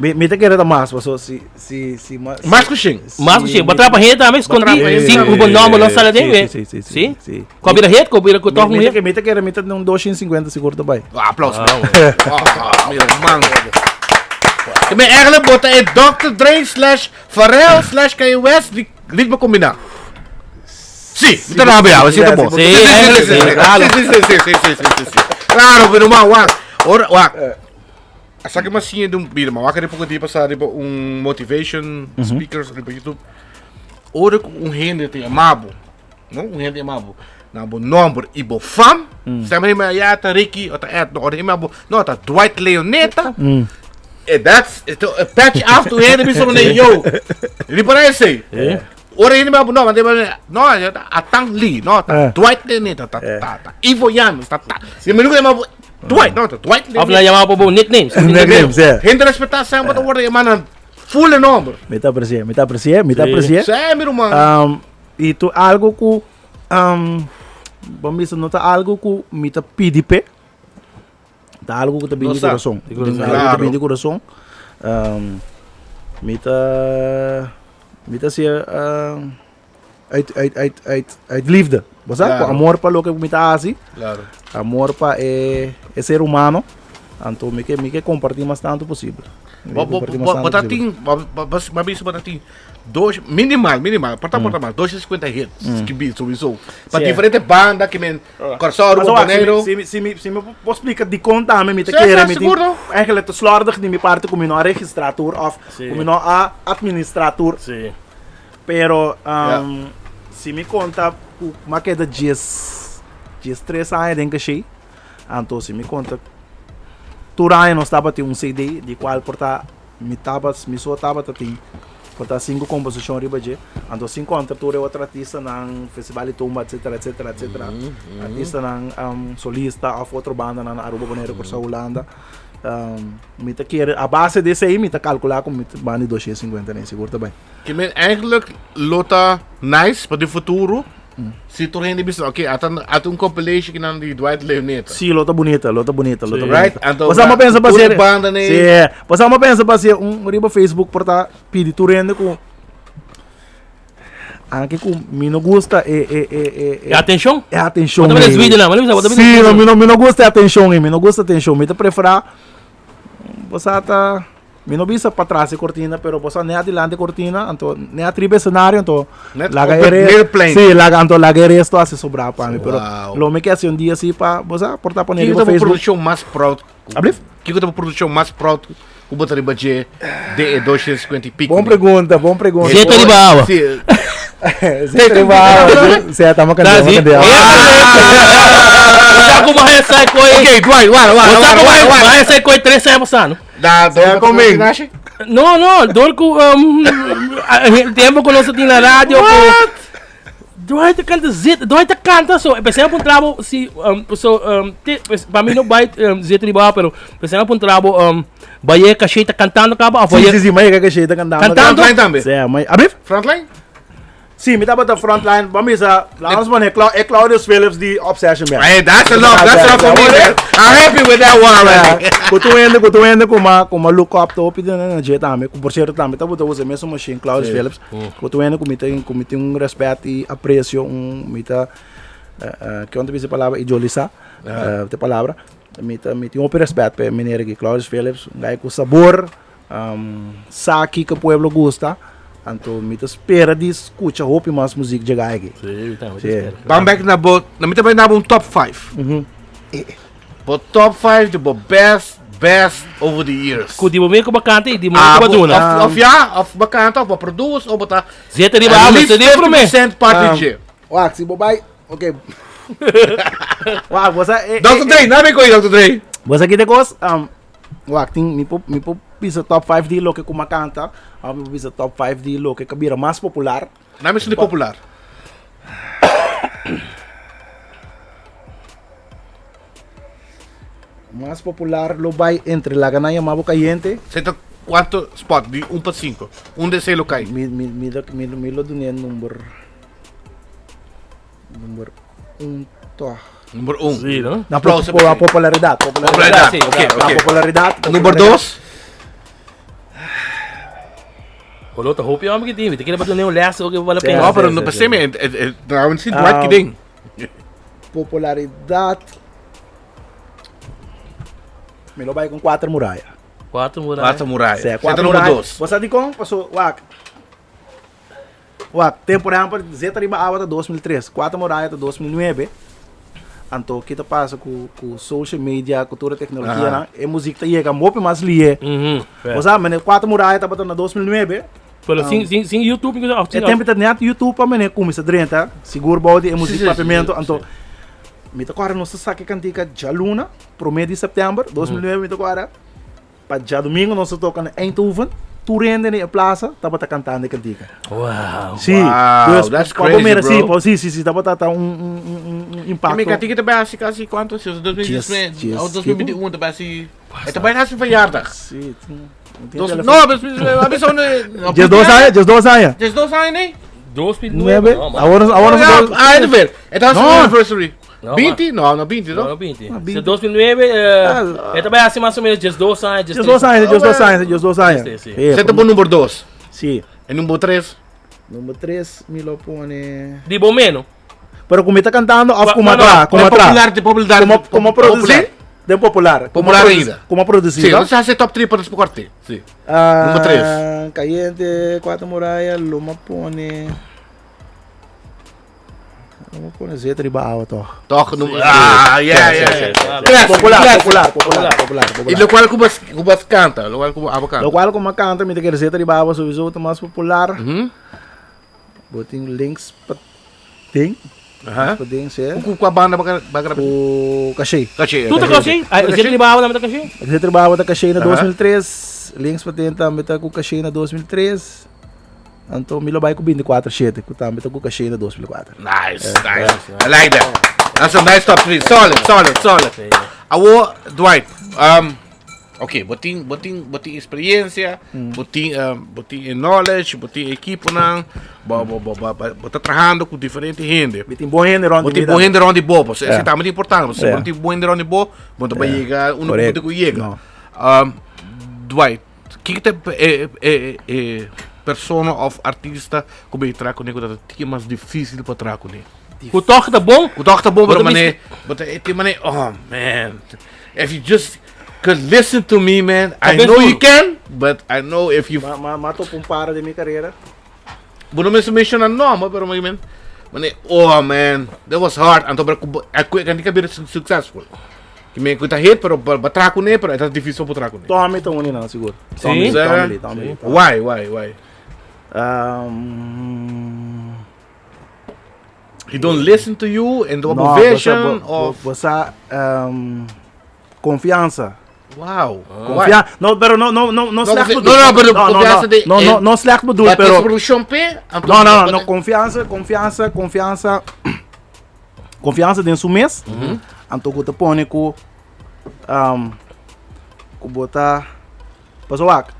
Mi mi ta kere ta mas paso si si si ma Mas ku shen. Mas ku shen. Bo trapa hende tambe skondi sin ku bo nomber no sali den we. Si si si. Si? Ku a bira hit, ku a bira ku tòg Mi un hit. mi ta kere mi ta un 250 sigur ta bai. Aplauso. Ah, mira man. Ke men eigenlijk bo ta e Dr. Dre slash Pharrell slash Kanye West di ritmo kombiná. Si, mi ta rabia, si ta bon. Si, eigenlijk si, claro. Si, si, si, si, si, si, si. Claro, pero man, wak. Ora, wak. A sa ke mas siña di un bira, ma wak riba poko dia pasá riba un motivation speakers riba YouTube. Ora ku un hende ta yama bo, no? Un hende yama bo na bo nomber i bo fam, semper hende ya ta Ricky o ta Ed, no, ora hende yama bo, no, ta Dwight Leoneta. E that's, e to- e patch af tu hende bisa bo yo. Riba esei. Ora hende yama bo no, no, ta Atan Lee, no, ta Dwight Leoneta, ta ta ta Ivo Janos, ta ta. Si mi nunca yama bo Dwight, no, Dwight. Of nan yama bo bo nicknames. Nicknames, yeah. Hende respetá semper ta worde yamá nan full nomber. Mi ta aprecié, mi ta aprecié, mi ta aprecié. Sí, mi ruman. Um, y tu algo ku um, bon bisa no ta algo ku mi ta pidi pe. Ta algo ku ta bini di corazón. Di corazón. Algo ku ta bini di corazón. Um, mi ta mi ta hacia um, uit, uit, uit, uit, uit liefde. Bo sa? Claro. Ku amor pa loke mi ta hasi. Claro. Amor pa e, e ser humano. Anto mi ke mi ke kompartí mas tantu posibel. Mi Bo ke bo kompartí mas bo tantu bo ta posibel. tin bo bo bo bo bisa bo ta tin dos minimal minimal por ta por ta mas 250 hits skibí sowieso pa Sí. diferente banda ke men Kòrsou Aruba Paso, wak, si mi- Boneiru si mi, si mi, si mi por splika dikon tambe mi ta Sí, kere sí, mi tin seguro. eigenlijk ta slordig di mi parti ku mi no a registrá tur òf Sí. ku mi no a administrá tur. Sí. Pero si mi konta ku mi a keda dies 13 aña den kashei, anto si mi konta tur aña nos tabatin un CD di kual por ta mi taba mi so tabata tin por ta sinku komposishon riba dje, anto sin konta tur e otro artistanan, festival di tumba etsetera etsetera etsetera, artistanan solista òf otro bandanan na Aruba, Boneiru, Kòrsou, Hulanda. Mi ta kere a base di esei mi ta kalkulá ku mi ta banda di 250 den sigur ta bai. Ke men eigenlijk lo ta nice pa den futuro si tur hende bisa ok ata ata un compilation kinan di Dwight Leoneta. Sí, lo ta bunita, lo ta bunita, lo ta Right? bunita. Anto Pasá mi a pensa pa tur hacer banda nei. Sí, pasá mi a pensa pa hacer un riba Facebook por ta pidi tur hende ku Anke ku mi no gusta e e e e E atenshon? E atenshon. Bo ta bira desvido na, bo ta bira Sí, no, mi no mi no gusta e atenshon ei, mi no gusta atenshon. Mi ta preferá bo sa ta mi no bisa patras e kortina, pero bo sa ne adilanti e kortina, anto ne atriba e senario, anto Net laga op e het re middenplein. Sí, laga anto laga e resto hasi sobrá pa mi, pero Wow. lo mi ke hasi un dia así pa bo sa por ta pone Kiko riba ta bo Facebook. produkshon mas proud? Ablief? Kiko ta bo produkshon mas proud ku bo ta riba dje de e 250 i piko? Bon pregunta, bon pregunta. Zeta riba awa. Sí. Zeta riba awa. Sí, tamo Tá, kandel, sí. kandel. Sa como essa coi. Ok, Dwight, wara, wara, Sa wara, como wara, wara. essa coi tres años pasando. Da, Sea coming. No, no, door ku um, tempo ku nos tin na radio ku Dwight ta canta zit, Dwight ta canta so, pensei na puntrabo si um, so um, te, pues, pa mi no bai um, zit riba, pero pensei na puntrabo um, Baye Caché ta cantando caba of Sí, Baye sí, sí, maar ik ta cantando. Cantando? Frontline tambe. Sí, maar ablief? Frontline? Sí, mi tabata frontline. Ban bisa, laat ons maar e Claudius Phillips di Obsession Man. Hey, that's enough, that's enough for me, man. I'm happy with that one already. Ku tu hende, ku tu hende kuma kuma look up to hopi den na dje tambe. Ku por cierto tambe tabata usa e mesun machine, Claudius Phillips. Ku tu hende ku mi tin ku mi tin un respet i aprecio, un mi ta ke on ta bisa e palabra idolisa, te palabra. Mi ta mi tin hopi respet pa e meneer aki, Claudius Phillips, un guy ku sabor. Sa kiko pueblo gusta, anto mi ta spera di skucha hopi mas muzik dje gai aki. Sí, mi tambe ta Sí. spera. Ban bek na bo, na mi ta bai na bo un top 5. Bo top 5 di bo best, best over the years. Ku di bo mi ku bo kanta i di bo mi Ah, ku bo bo, duna. of, of ja, of bo kanta, of bo produce, of bo ta Zeta riba at awa, least zeta riba promé. 50% parti dje. Wak, si bo bai, ok. Wak, bo sa, Dr. Dre, na mi koe Dr. Dre. Bo sa kite kos? Wak, tin, mi por, mi por bisa top 5 di loke ku m'a kanta, òf mi por bisa top 5 di loke ku a bira mas popular. Nan mi sinti popular. Mas popular lo bai entre Laga Nan Yama Bo Kayente. Esei ta kuantu spot di un pa sinku? Un desei lo kai. Mi, mi, mi, mi, mi lo dun'é number, number un tòg. Number un. Sí, no? Na Aplauso po, pa popularidad, Popularidad, popularidad. ok, Na ok. popularidad. Number dos. Color ta hopi hombre que tin. Te quiere pa dune un les o que vale Sí, pena. No, pero sí, no sí, pensé sí. me. Trouwens, si Dwight Ah. ding. Popularidad. Mi lo bai con cuatro muralla. Cuatro murallas. Cuatro murallas. Sí, Zeta cuatro nummer muralla. dos. Bo sa dikon? Paso, wak. Wak, tem por ehempel, Zeta riba awa ta 2003, Cuatro Muralla ta 2009. Anto, kita pasa ku ku social media, ku tur e teknologia nan, e muzik ta yega hopi mas lihe. Bo sa, mene Cuatro Muralla tabata na 2009. Pero sin, sin, sin YouTube, incluso, of E sin, tempo ta net YouTube pa mene kuminsa drenta, sigur bou di e muzik Sí, sí, sí, papiamento. sí. Anto, mi ta kòrda nos ta saka e kantika djaluna, promé di sèptèmber, 2009 mi ta kòrda. Pa djadumingu nos a toka na Eindhoven, tur hende na e plaza tabata kantando e kantika. Wow. Sí, Wow, dus that's pa bo crazy, mira, sí, bro. pa, sí, sí, sí, tabata ta un, un, un, un, un impacto. Mi kantika ta bai hasi kasi kuantu? Si 2019, Dies, dies, o 2021 ta bai hasi. E ta bai hasi verjaardag. Sí, tin, tin Dos, telefon. no, a bisa un. 12 aña, 12 aña. 12 aña, nee? 2009. 9, No, man. awor, awor nos Ja, dos- ah, het ver. Het was No. een anniversary. No, 20? No, no 20, No, no? no 20. Ah, Si 20. 2009, Ah, e ta bai hasi mas o menos 12 aña, 13. 12 aña, 12 aña, 12 aña. Sí, sí. Sí, Zet op nummer 2. Sí. En nummer 3. Nummer 3 mi lo pone. Di bo meno. Pero como está cantando, of como no, no, atrás, como atrás. Popular, de popular. Como, como producir, de popular. Como Popular produ- ainda. Como producir, Sí, ¿no? dat is top 3 para het Sí. Ah, Nummer 3. Caliente, Cuatro Murallas, lo me pone. Lo me pone Zeta riba awa toch. Toch, nummer. Ah, ja, ja, ja. Classic, Popular, classic. popular, popular, popular, E popular. lo cual Cubas, Cubas canta, lo cual Cuba abo canta. Lo cual como canta, mi te quiere Zeta riba awa sowieso ta mas popular. Botin links pa ding. Aha. Pa ding, sí. Ku kwa banda baga baga Ku Caché. Caché. Tu ta caché? Ah, Zeta riba awa ta caché? Zeta riba awa ta Caché na 2003. Links pa ding tambe ta ku Caché na 2003. Anto mi lo bai ku 24 shete, ku tambe ta ku Caché na 2004. Nice, nice. I like that. That's a nice top 3. Solid, solid, solid. Awo, Dwight, um, ok, bo tin, bo tin, bo tin experiencia, bo tin, um, bo tin e knowledge, bo tin equiponan, bo, bo, bo, bo, bo, bo ta trahando ku diferente hende. Mi tin bon hende rond Bo di tin mi bon tambe. hende rond di bo, pasobra esei tambe ta importante, pasobra si bo no tin bon hende rond di bo, bo no ta bai yega unda ku bo Correcto. tin ku yega. No. Um, Dwight, kiko ta e, e, e, e persona of artista ku bo traha kuné ku ta tin mas difícil pa traha kuné? Ku tòg ta bon. Ku tòg ta bon, Bo pero ta mané, bo ta e tin mané, oh man, if you just could listen to me man, I Kabes know you duro. can, but I know if you Ma, ma, ma topa un para den mi karera. Bo no mester menciona nomber, pero mi men, mané, oh man, that was hard, anto pero ku bo, a ku a bira successful. Ki men ku ta hit, pero bo bo traha kuné, pero e ta difícil pa bo traha kuné. Tommy ta uni nan sigur. Sí? Tommy, Sa? Tommy Lee, Tommy Lee. Why, why, why? Um, He don't listen to you and do no, bo vision bo, bo, of bo sa um, confianza. Wow. Confia no, pero no, no, no, no No, slecht confi- bedoel. no, no, pero no, no, confianza de- no, no, no slecht bedoel, But pero producción pe? No, no, no, no, confianza, confianza, confianza. Confianza den su mes. Anto ku ta pone ku um, ku bo ta paso wak.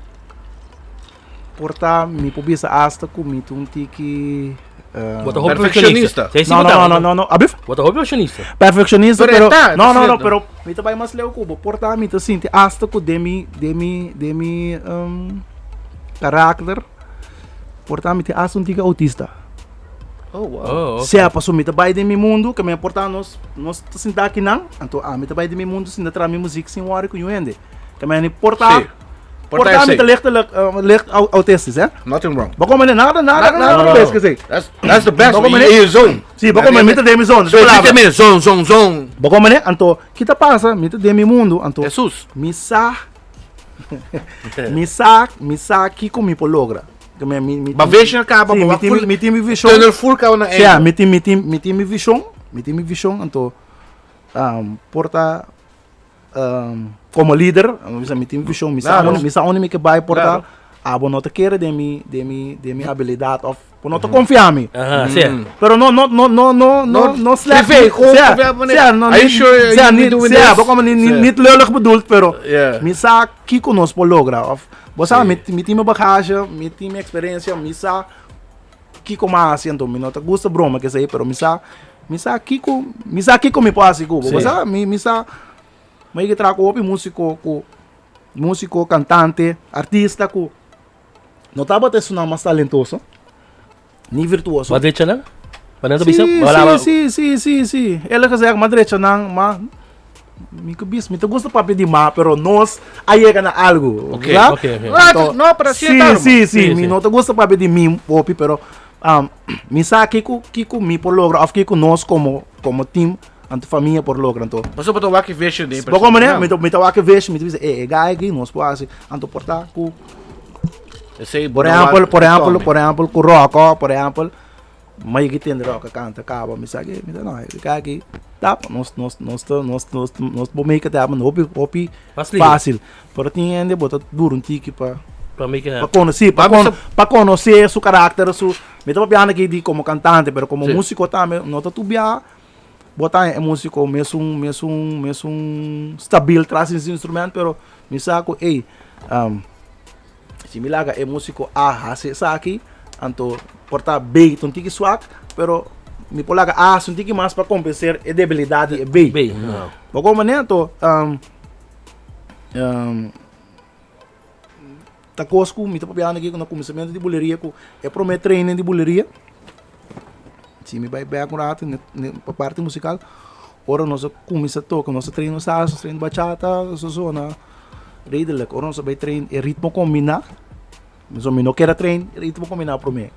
Por ta mi por bisa hasta ku mi ta un tiki um, Bo ta hopi Perfeccionista. perfeccionista. Sí, sí, No, bo ta, no, no, no, no. Abif? Bo ta hopi perfeccionista. Perfeccionista, Pero pero, ta, no, no, no, cierto. pero mi ta bai mas leu ku bo. Por ta mi ta sinti hasta ku den mi, den mi, den mi um, karakter, por ta mi tin hasta un tiki autista. Oh, wow. Oh, ok. Sea paso mi ta bai den mi mundu, ke mi por ta nos, nos ta sinta akinan, anto ami ta bai den mi mundu sinta traha mi muzik sin wòri ku niun hende. Ke mi por ta, Sí. por Por ta ta mi esei. ta lichtelijk, licht autistisch, hè. Nothing wrong. Bo komo nada, nada, No, no, nada no, no, bes no. ke esei. That's, that's the best. Bo komo In your zone. Sí, bo komo mi ta den mi zone. So, palabra. mi zone, zone, zone. Bo komo ne, anto, ki ta pasa? Mi ta den mi mundu, anto, Jesus. mi sa, mi sa, mi sa kiko mi por logra. Ke mi, mi, mi Ba vision kaba, Sí, ba mi tin, full- mi tin mi vision. Tunnel full kaba na Sí, mi tin, mi tin, mi tin mi vision, mi tin mi vision, anto, um, por ta, um, Komo lider, mi bisa mi tin vision, mi sa mi sa unda mi ke bai por ta, abo no ta kere den mi den mi den mi abilidat of bo no ta konfia mi. Aha, si. Pero no no no no no no no slecht. Privé, gewoon Sea, konfia bo sea, no, Are you ni- sure sea, you ni- doing sea, this? bo komo ni ni Sea. niet lullig bedoeld, pero Yeah. mi sa kiko nos por logra of bo sa Sí. mi mi tin mi bagage, mi tin mi experiencia, mi sa kiko mi a hasi anto mi no ta gusta broma kesei, pero mi sa mi sa kiko mi sa kiko mi por hasi ku bo, bo Sí. sa mi mi sa Mi a traha ku hopi músiko ku músiko, kantante, artista ku no tabata esunnan mas talentoso ni virtuoso. Bo a drecha nan? Bo nan ta bisa? Sí, Bo a laba- sí, sí, sí, sí, sí. Eerlijk gezegd, m'a drecha nan, ma mi ku bis, mi ta gusta papia di ma, pero nos a yega na algu. Ok, ¿verdad? ok, ok. Ah, Anto, no, pero así sí, ta, sí, sí, Sí, mi sí. no ta gusta papia di mi hopi, pero mi sa kiko, kiko mi por logra of kiko nos komo, komo team Anto famia por logra anto. Pasobra bo ta wak e vision den Bo komo ne? Mi ta mi ta wak e vision, mi ta bisa e e guy aki nos por hasi anto por ta ku Esei por ehempel, por ehempel, por ehempel ku Rocco, por ehempel, mi a tende Rocco kanta kaba mi sa ke mi ta no e guy aki tap nos nos nos ta nos nos nos por make it happen hopi hopi Fácil. fácil. Pero tin hende bo ta dura un tiki pa Pa make it pa happen. konosé, pa Pa kon bisa- pa konosé su karakter, su mi ta papiando aki di komo kantante, pero komo Sí. músiko tambe no ta tur biaha Bo ta e musico mesun mesun mesun stabil tras di su instrument pero mi sa ku ey si mi laga e musico A hasi esaki anto por ta B ta un tiki swak pero mi por laga A hasi un tiki mas pa kompenser e debilidat di e B. B. Bo komo manera anto ta kos ku mi ta papiando aki ku na kuminsamentu di buleria ku e prome training di buleria si mi bai bek un rato pa parti musikal ora nos a kuminsá toka nos a train nos salsa nos train bachata nos a zona redelijk ora nos a bai train e ritmo kombiná pasobra mi no kere train ritmo kombiná prome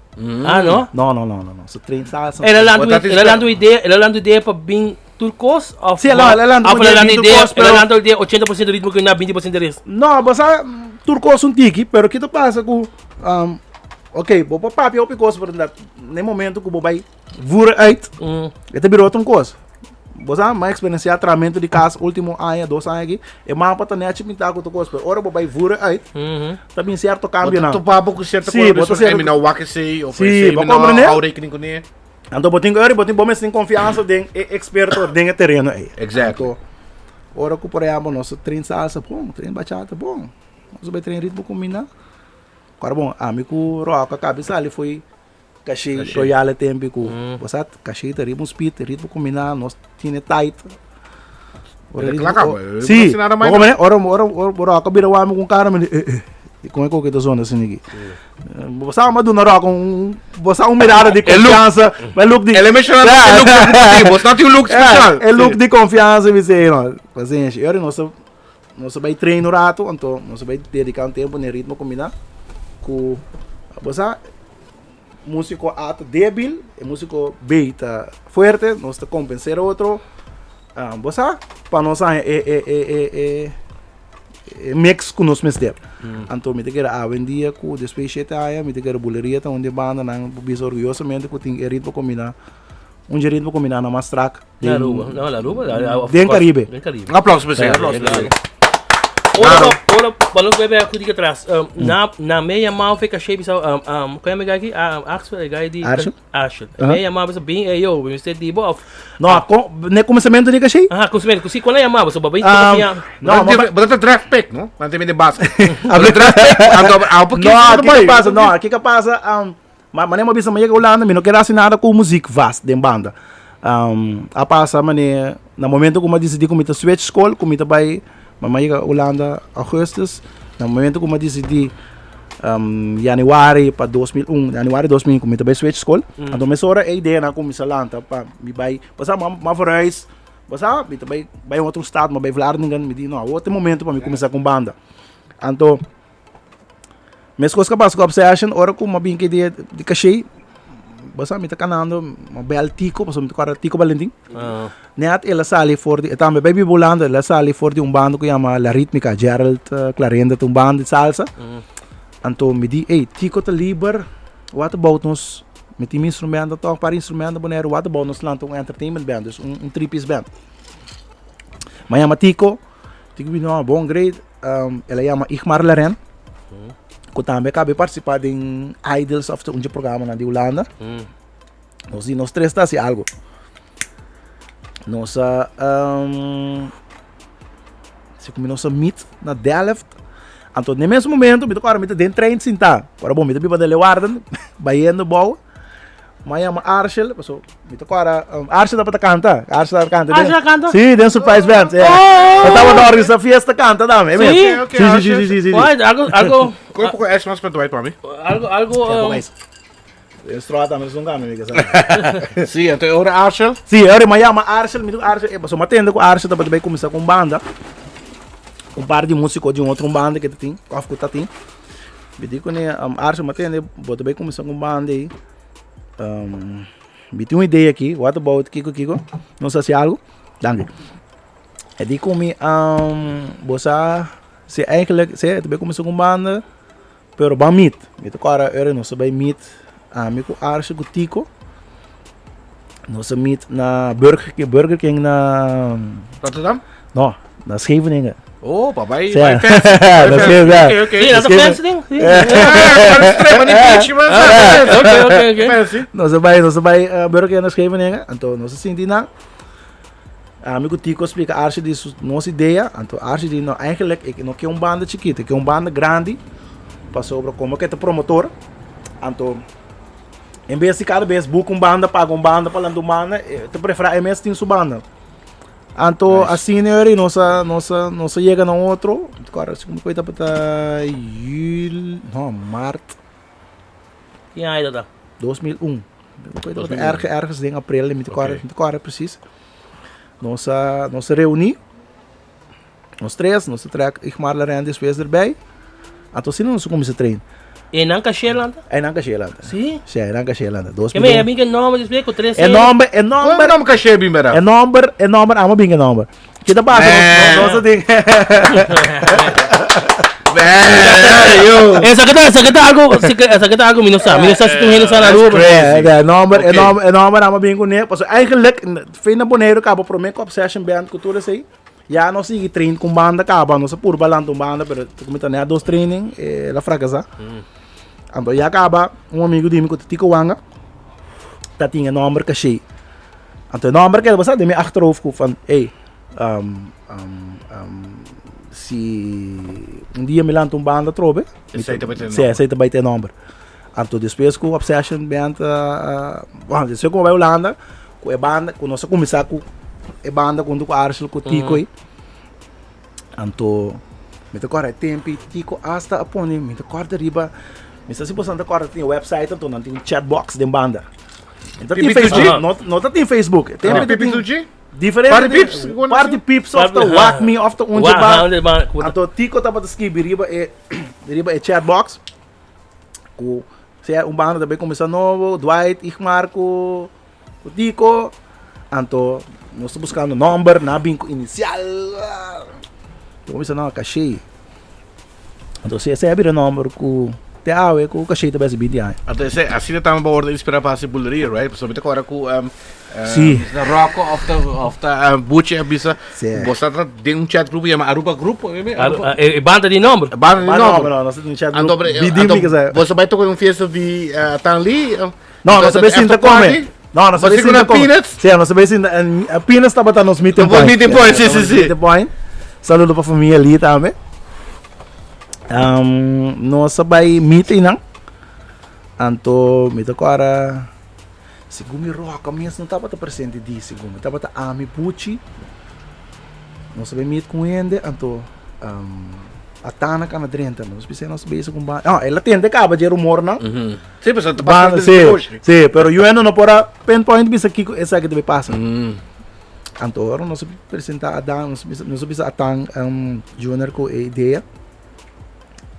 Ah no? no no no no nos a train salsa El a lanta Bo ta el a lanta un idea el a lanta un idea pa bin Tur kos of Sí, el a- el a lanta of el a lanta tur idea, kos, el a pero- lanta idea 80% ritmo ku na 20% res. No, bo sa tur kos un tiki, pero ki ta pasa ku ok, bo por papia hopi kos, pero na e momento ku bo bai voer uit, e ta bira otro un kos. Bo sa, mi a eksperensiá trahamentu di kas último aña, dos aña aki, e mapa ta nechi pintá ku tur kos, pero ora bo bai voer uit, ta bin sierto Bo ta kambionan. topa bo ku sierto Sí, kos, bo ta bo ta sierto- mi no wak esei, of Sí, esei bo mi no komprendé? hou rekening kuné. Anto bo tin ku eri, bo tin bo mester tin konfiansa den e eksperto den e tereno ei. Exactly. Anto, ora ku por ehempel nos a train salsa bon, train bachata bon, nos a bai train ritmo kombiná. Kòrda bon, ami ku Rock a kabi sali foi Caché Caché. Royal e tempu ku bo sa Caché ta riba un speed, ritmo kombiná, nos tene tight. Ora Pero ritmo, kla kaba, o- eh, sí, no hace nada bo mais. komprende? Ora ora ora Rock a bira wak mi ku un kara mi di eh eh. Di kon e koke ta zona asina aki? Bo sa ma duna Rock un bo sa un mirada di E look. konfiansa, e look di El a menciona e look di bo sa tin un look special. E look di konfiansa mi sey no. Pasenshi. E ora nos a nos a bai train un rato, anto nos a bai dedica un tempo na e ritmo kombiná ku bo sa musiko A ta debil, e musiko B ta fuerte, nos ta kompenser otro. Bo sa pa nos haña e e e e e e mix ku nos mester. Anto mi ta kere awendia ku despues di shete aña mi ta kere buleria ta un di e bandanan por bisa orguyosamente ku tin e ritmo kombiná, un dje ritmo kombiná nan mas strak Den Aruba, no, na Aruba, den Caribe. Den Caribe. Un aplauso pa esei, un aplauso pa esei. Ora ora pa nos bai bai ku atras. Na na me yamao fe kashe bisa um ku yama e guy aki? Axel, e guy di Arshel? Arshel. Me yamao bisa bin ey yo, mi mester di bo of No, kon ne kuminsamentu di kashe? Aha, kuminsamentu. Si kon a yamabo so babay Um, No, no, ma bo ta draft pick, no? Nan ta mende basket. Bo ta draft pick, anto a po No, kiko pasa, no, kiko pasa, um, ma mane mo bisa ma yega Hulanda, mi no ker hasi nada ku muziek vast den banda. Um, a pasa mane, na momento ku mi a disidi ku mi ta switch skol, ku mi ta bai, ma mi a yega Hulanda augustus, na momento ku mi a disidi um, januari pa 2001, januari 2001 ku mi ta bai switch skol, anto mesora e ideanan a kuminsá lanta pa mi bai, pasobra mi a verhuis, Bo sa, mi ta bai bai un otro stad, mi a bai Vlaardingen, mi di no, awor ta e momento pa mi kuminsá ku un banda. Anto, meskos ku a pasa ku Obsession, ora ku mi a bin ki di di Caché, bo sa, mi ta kanando, mi a bèl Tico, pasobra mi ta kòrda Tico Valentin. Nèt el a sali for di, e tambe bai biba Hulanda, el a sali for di un banda ku yama La Ritmica, Gerald Clarenda ta un banda di salsa. Anto mi di, ey, Tico ta liber, what about nos Mi tin mi instrumento tòg, par instrumento Boneiru wak ta bou nos lanta un entertainment band, dus un three piece band. Mi a yama Tico, Tico bi no, bon great. El a yama Igmar Laren. Ku tambe a kabe partisipá den Idols of un dje programanan di Hulanda. Nos di nos tres ta hasi algo. Nos a si ku mi nos a meet na Delft. Anto den mes momento mi ta kòrda mi ta den trein sintá. Ora bon mi ta biba den Leeuwarden bayendo bou. Mi a yama Arshel, paso mi ta kòrda Arshel tabata kanta. Arshel tabata kanta. Arshel a kanta? Sí, den Surprise Band. Sí. Oh! E tabata organisa fiesta kanta tambe. Sí? Ok, ok, Sí, sí, Arshel. sí, sí, sí, sí. Wait, algo, algo, Koe poko ijs mas pa Dwight pa mi. algo, algo, E straw tambe es un cambio, mi que Sí, anto e ora Arshel. Sí, ora mi llama Arshel, mi digo Arshel, eh, paso mi atende cu Arshel tabata bay cuminsa cu un banda. Un par di musico di un otro banda que ta tin, of cu ta tin. Mi di cune, um, Arshel, mi atende, bo ta bay cuminsa cu un banda ey. Um, mi tin un idea aki, what about kiko kiko? Nos haci algo? Danki. E di cu mi, um, bo sa, si eigenlijk, si, ta bay cuminsa cu un banda. Pero ban meet. Mi ta kòrda ora nos a bai meet ami ku Arsha ku Tico. Nos a meet na Burger King, Burger King na Rotterdam? No, na Scheveningen. Oh, pa bai, Sí. bai fancy. Bai Na fancy. Scheveningen. Oké, oké. Sí, dat is Scheveningen. fancy ding. Sí. Ja, maar streng, maar niet beach, maar Ah, Oké, oké, oké. Fancy. Nos a bai, nos a bai eh, Burger King na Scheveningen. Anto nos a sinti nan. Ami ku Tico a splika Archie di su nos idea, anto Archie di no eigenlijk ik no ke un banda chikito, ik ke un banda grandi, pasobra komo ke ta promotor, anto en bes di kada bes buka un banda, paga un banda pa lanta un banda, e ta prefera e mes tin su banda. Anto Nice. asina eri nos a nos a nos a yega na un otro, kòrda si komo tabata jul, no mart. Ki aña ta? 2001. Erg, ergens den april, mi te kòrda, mi te kòrda precies. Nos a, nos a reuní, nos tres, nos a trek Igmar Larendi despues erbij. Anto asina nos a kuminsá train. E nan kashé lanta? E nan kashé lanta. Sí? Sí, e nan kashé lanta. Dos Ke me, a bin ke nomber despues ku tres E nomber, e nomber. Kon nomber kashé bin bera? E nomber, e nomber, amo bin e nomber. Ke ta pasa? Nos a tin. Esaki ta, esaki ta algo, esaki ta algo mi no sa. Mi no sa si tur hende sa na Aruba. E nomber, e nomber, e nomber amo bin kuné. Pasobra eigenlijk, fin na Boneiru kaba promé ku Obsession Band ku tur esei. Ya nos sigui train ku un banda kaba. Nos a purba lanta un banda, pero ku mi ta nèt dos training, el a frakasá. Anto ya kaba un amigu di mi ku ta Tico Wanga, ta tin e nomber Kashey. Anto e nomber keda basa den mi achterhoofd ku van, ey, si un dia mi lanta un banda atrobe, Esei ta bai ta e sí, nomber. esei ta bai ta e nomber. Anto despues ku Obsession Band a, bueno, despues ku mi a bai Hulanda, ku e banda, ku nos a kuminsá ku e banda huntu ku Arshel, ku Tico ei. Anto mi ta kòrda e tempu ei Tico asta a pone, mi ta kòrda riba, mi sa si boso ta kòrda tin website anto nan tin un chatbox den banda. No ta tin Facebook, no, no ta tin Facebook. E tempu ta tin diferente. Party Pips. Party Pips of ta Wak Me of ta un ba. Anto Tico tabata skibi riba e riba e chatbox ku sea un banda ta bay kuminsá nobo, Dwight, Igmar ku ku Tico. Anto nos ta buskando nomber, nan a bin ku inisial. Anto mi bisa no, Kashey. Anto si esei a bira nomber ku te awe ku Kashey ta besi binti aña. Anto esei asina tambe bo wòrdu inspirá pa hasi buleria, right? Pasobra mi ta kòrda ku Si. ta Rocco òf ta òf ta Buchi a bisa Si. ku bo sa ta den un chat grupo yama Aruba Grupo, Aruba e banda di nomber. E banda di Banda nomber. no, nos ta den chat Anto grupo. Bidi anto mi ke sa. bo sa bai toka den un fiesta di Tan Lee? No, nos a bai sinta come. No, nos a bai sinta come. Peanuts? Sí, nos a bai sinta. En Peanuts tabata nos meeting point. Meeting point, sí, sí, sí. Meeting point. Saludo pa familia Lee tambe. Um, nos a bai meeting nan. Anto, mi ta kora, segun mi roka mes no tabata presente di, segun mi tabata ami Buchi. Nos a bai meet ku hende, anto, um, Atana kana drenta. Nos bisa nos bezig ku ba. No, el a tende kaba dje rumornan. Sí, pero ta pasa Banda, sí, sí, pero yo no por a pinpoint bisa kiko esaki debe pasa. Anto ora nos presenta Adan, nos bisa, nos bisa Atan um, Junior ku e idea.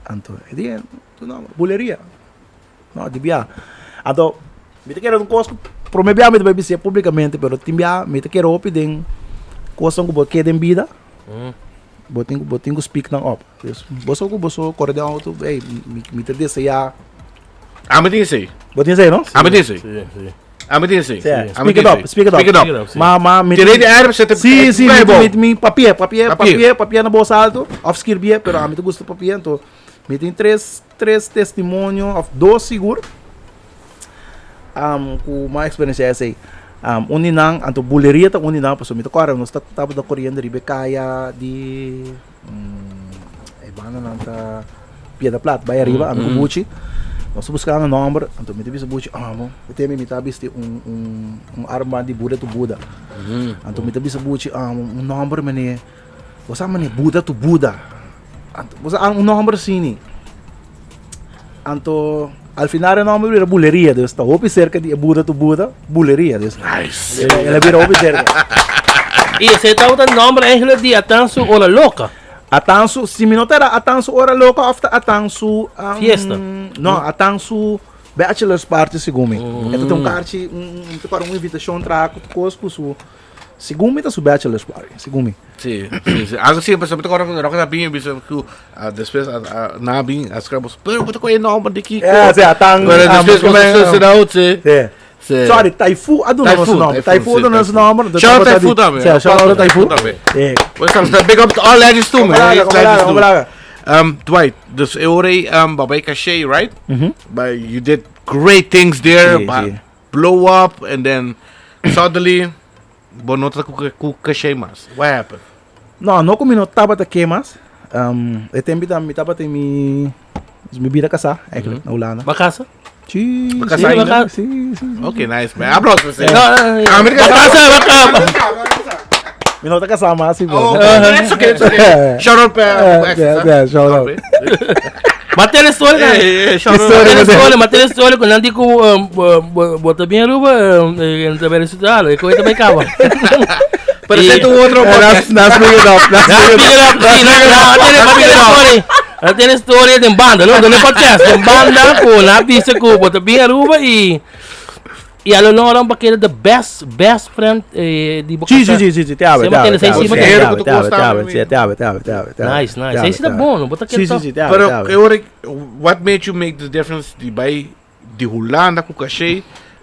Anto, e dia, tu no, buleria. No, di bia. Anto, mi ta kere un kos ku prome bia mi ta bai bis'é publikamente, pero tin bia mi ta kere hopi den kosnan ku bo ke den bida. Bo tin ku bo tin ku speak nan op. Dus boso ku boso kore den auto, ey, mi, mi ta deseá. Ami tin esei. Bo tin esei, no? Ami tin esei. Sí, sí. Ami tin si. Sí, Ami speak it tin up, si. speak it up. Speak it up. Speak it up, sí. Ma, ma, mi Tirei di aire, zet Sí, sí, mi, mi, mi, mi papia, papia, Papia. papia, papia na voz alto, of skirbié, pero a mi te gusta papia, entonces mi tin tres, tres testimonio, of dos sigur, um, ku ma experiencia esei. Um, un di nan, anto buleria ta un di nan, paso mi ta kore, nos ta tabata corriendo riba e kaya di, mm, e banda nan ta Piedra Plat, bai ariba, ami ku Buchi. Nos ta buscando nomber, anto mi ta bisa Buchi, ah, mo, e tempo mi ta bisti un, un, un armband di Buda tu Buda. Anto mi ta bisa Buchi, ah, mo, un nomber mene, bo sa mene Buda tu Buda. Anto, bo sa un nomber asini. Anto, al final e nomber bira Buleria, dus ta hopi cerca di e Buda tu Buda, Buleria, dus. Nice. El a bira hopi cerca. Y ese tabata nomber eigenlijk di Atansu Ora Loca. Atansu, si mi no ta era Atansu Ora Loca of ta Atansu... Um, Fiesta. No, Atansu bachelor's party segun mi. E ta un kaartje, un, un, un, un invitacion traha ku kos ku su... Segun mi ta su bachelor's party, segun mi. Sí, sí, sí. Algo así, pero me acuerdo cuando Rock bin, bisa ku ah, después ah, ah, na bin, a skrabos, pero wat ko enorme de Kiko. Ja, sí, atan- Pero ah, después maar- cuando se out, sí. Sí. Sí. Sorry, Taifu a duna nos Taifu, nomber. Taifu, Taifu a sí, duna nos Taifu. nomber. Dus Shout out tabata Taifu di- tambe. Sí, shout out Taifu. Tambe. Sí. Pues estamos big up to all legends too, man. Kom Legends laga, too. kom laga. Dwight, dus eu hoor um, babay Caché, right? But you did great things there, Sí, but sí. blow up, and then suddenly, bo no ta ku ku Caché mas. What happened? No, no ku mi no tabata ke mas. Um, e tempo mi tabata mi mi bida kasá, eigenlijk, na Hulanda. Ba casa? Sí, Ba sí, kasá ainda? sí, sí, sí. Okay, nice, man. Aplausos. No, no, no. Amerika Ba casa, ba casa. Mi no ta kasá mas, sí, Oh, bro. okay. It's okay, it's okay. Shout out pa Eh, yeah, yeah, shout out. Ma tele story, Eh, eh, eh, shout out. Story. Tele story, ma tele story ku nan di ku bo bo ta bien Aruba, eh, ta bem resultado, e koe ta bem caba. Presenta un otro Eh, podcast. that's big it up, that's Na big it up. pick it up, sí, na na tele ma tele story. Na tele story den banda, no, den podcast, den banda ku na bisa ku bo ta bien Aruba e e a lo long pa keda the best best friend eh, di bo Sí, sí, sí, sí, sí, te abre, Você te abre, mantém te abre, esse te dinheiro abre, que tu te abre, te gostava, abre, sí, te abre, te abre, te abre, te abre. Nice, nice. Te abre, Esse tá te abre. bom, não bota Sí, sí, sí, te abre, Pero te abre. eu hoor, what made you make the difference di bij di Hulanda ku Caché?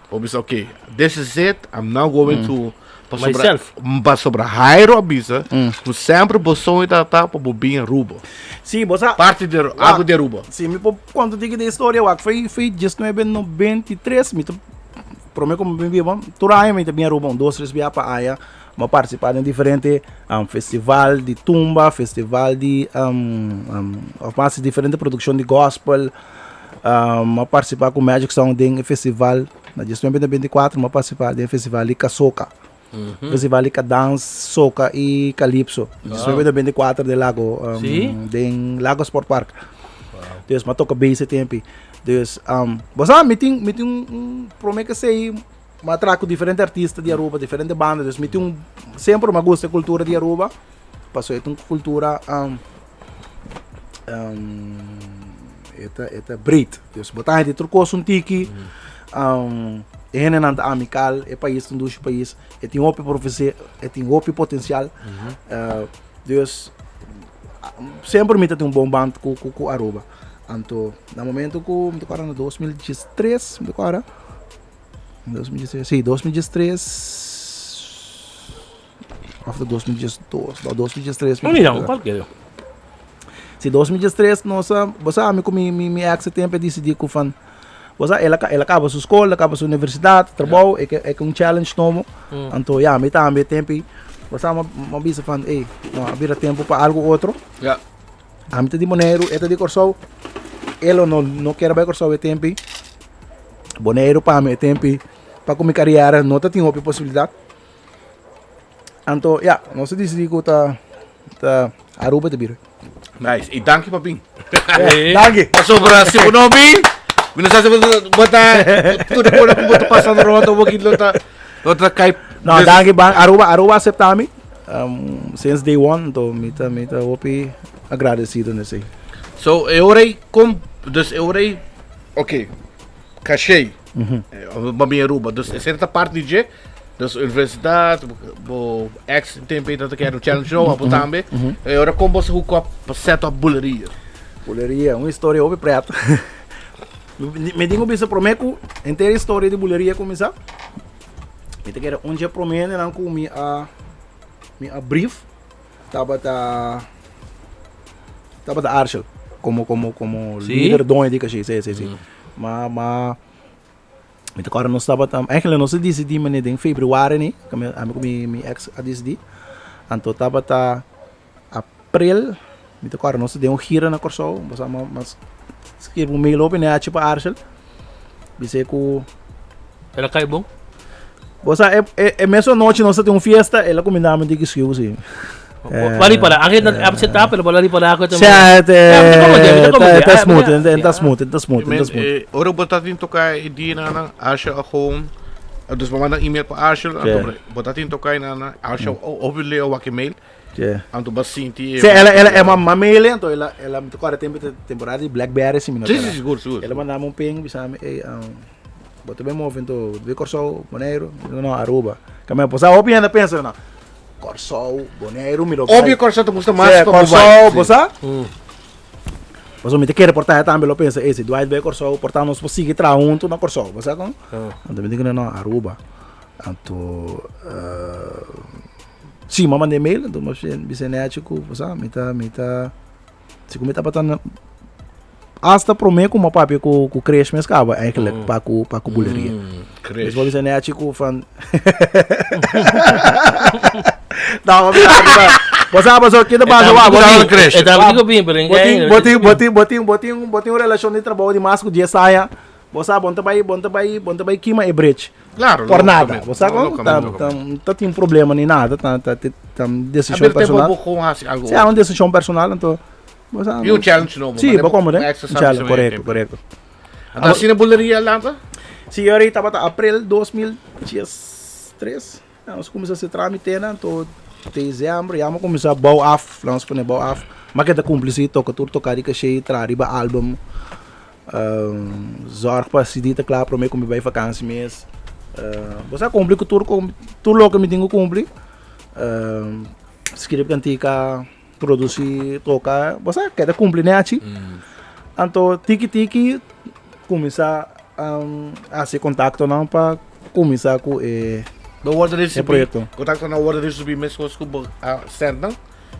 Bo bisa, okay, this is it. I'm now going to pasobra, Myself. pasobra Jairo a bisa, ku sempre bo sonho ta ta pa bo bin Aruba. Sí, bo sa. Parte de algo de Aruba. Sí, mi por konta tiki di historia wak. Foi foi 1993, mi ta prome ku mi bin biba, tur aña mi ta bin Aruba un dos tres bia pa aña, mi a partisipá den diferente festival di tumba, festival di of mas diferente produkshon di gospel, mi a partisipá ku Magic Sound den e festival na 1994 mi a partisipá den e festival di Kasoka. Festival di Kadans, Soca y Calypso. 1994 den Lago, um, Sí? den Lago Sport Park. Dus m'a toca bass e tempi. Dus, um, bo sa, mi tin, mi tin un, un prome que sei, m'a traha cu diferente artista di Aruba, diferente banda. Dus mi tin un, semper m'a gusta e cultura di Aruba. Paso e ta un cultura, um, um, e ta, e ta breed. Dus bo ta hende tur cos un tiki. Um, e hendenan ta amical, e pais ta un dushi pais, e tin hopi por ofrecer, e tin hopi potencial. Uh, dus semper mi ta tin un bon band cu, cu, cu Aruba. Anto, na momento cu mi ta acorda na 2013, mi ta acorda, 2013, sí, 2013, of ta 2012, no, 2013. No, no, cualquier. Si 2013 nos a, bo sa ami ku mi mi mi ex e tempo a disidí ku van, bo sa el a el a kaba su skol, el a kaba su universidat, trabou, e ke e ke un challenge nobo. Anto ya mi tambe e tempo ei, bo sa mi a bisa van ey, no a bira tempo pa algo otro. Ya. Ami ta di Boneiru, e ta di Kòrsou, e lo no no kier a bai Kòrsou e tempo ei. Boneiru pa mi e tempo ei, pa ku mi kariera no ta tin hopi posibilidat. Anto ya, nos a disidí ku ta ta Aruba ta bira. Nice. I danki pa bin. Danki. Pasobra si bo no bin, mi no sa si bo bo ta tur e kos ku bo ta pasando rònt awor aki lo ta lo ta kai. No, danki ban Aruba Aruba aseptá mi since day one, anto mi ta mi ta hopi agradesido na esei. So e ora ei kon dus e ora ei oké Caché bo bin Aruba dus esei ta parti di dje. Dus universidad, bo ex tempo aí tanto que era um challenge show, abo tambe. E ora como você hook up pa set up buleria? Buleria, un historia hopi pret. Mi tin ku bisa prome ku henter historia di buleria kuminsá. Mi ta kere un dje promé hendenan ku mi a mi a brief tabata tabata Arshel komo komo komo Sí? lider doño di Caché sí sí sí ma ma mi ta kòrda nos tabata eigenlijk nos a disidí manera den februari ni ami ku mi mi ex a disidí anto tabata April, mi ta kòrda nos ta den un gira na Kòrsou, bo sa mas skirbi un mail hopi nechi pa Arshel, bis'é ku. El a kai bon? Bo sa e e mesun anochi nos ta tin un fiesta, el a kuminda mi diki skiu si. Bo a ripará, anke ta apseptá pero bo a ripará ku e ta. Si, ta smooth, ta smooth, ta smooth, ta smooth. Ora bo ta tin toka e dianan, Arshel a gewoon, dus bo manda un email pa Arshel, anto bo ta tin toka e nan, Arshel obviously a wak e mail. Yeah. Anto ba sinti e. Sí, ela, ela, ela, ma mail anto ela, ela, mi te tempo temporada di Blackberry si mi no Sí, sí, sigur, sigur. Ela mandame un ping, bisami, hey, bo te ben move anto, be Kòrsou, Boneiru, no, no, Aruba. Kame, pues a hopi hende pensa, no, Kòrsou, Boneiru, mi lo bai. Obvio Kòrsou te gusta mas Sí, pa bo bai. Kòrsou, Sí. bo sa? Pasobra mi ta kere por ta tambe lo pensa, ey, si Dwight bai Kòrsou, por ta nos por sigui traha huntu na Kòrsou, bo sa kon? Anto mi di ku no, Aruba. Anto, Si, m'a manda e mail, anto m'a bisa nechi ku, bo sa, mi ta, mi ta, si ku mi tabata na, hasta promé ku m'a papia ku ku Krish mes kaba eigenlijk pa ku pa ku buleria. Krish. Dus m'a bisa nechi ku van No, m'a bisa, m'a bisa, bo sa, pasobra ki ta pasa wak, bo tin, Krish. E tabata ku bin, pero bo tin, bo tin, bo tin, bo tin, bo tin, bo tin un relashon di trabou di mas ku dies aña, bo sa, bo no ta bai, bo no ta bai, bo no ta bai kima e bridge. Claro, Por nada. lógicamente. Bo sa kon? Ta, ta, ta tin problema ni nada, ta, ta, ta, ta un decisión A ver, personal. bo con haci algo. Sí, un decisión personal, entonces. Bo sa, Y un challenge nobo. Sí, bo como, né? Un challenge, correcto, correcto. Anto asina buleria lanta? Sí, ahorita tabata april 2013. Nos cuminsa haci tramite nan, anto dezembro ya mi cuminsa bouw af, laat nos pone bouw af. Mi a keda cumpli si, toca tur toca di caché, traha riba album. Zorg pa CD ta kla prome ku mi bai vakansi mes. Bo sa kumpli ku tur tur loke mi tin ku kumpli. Skribi kantika, produsi, toka, bo sa keda kumpli nechi. Anto tiki tiki kuminsá hasi kontaktonan pa kuminsá ku e Bo wòrdu risibí, proyekto. Kontaktonan wòrdu risibí meskos ku bo a send nan?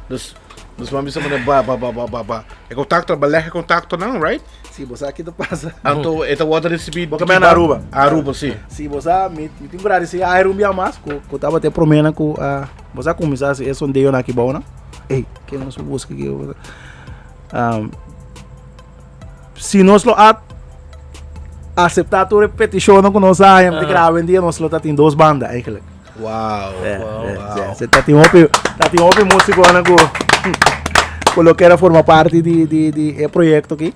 Dus, dus mami sa mane ba, ba, ba, ba, ba, ba. E contacto, ba leg e contacto nan, right? Si, bo sa ki ta pasa. Anto, e ta worde recibi. Bo ka na Aruba. Aruba, si. Si, bo sa, mi, mi tin ku gradisi a Aruba bia mas, ku, ku tabata e promé ku a, bo sa kuminsá hasi e sondeo nan aki bou nan. Ey, ken nos por buska aki? Si nos lo a aseptá tur e petishonnan ku nos a haña, mi ta kere awendia nos lo ta tin dos banda eigenlijk. Wow, wow, wow. Se ta tin hopi, ta tin hopi músikonan ku ku lo kere forma parti di di di e proyekto aki.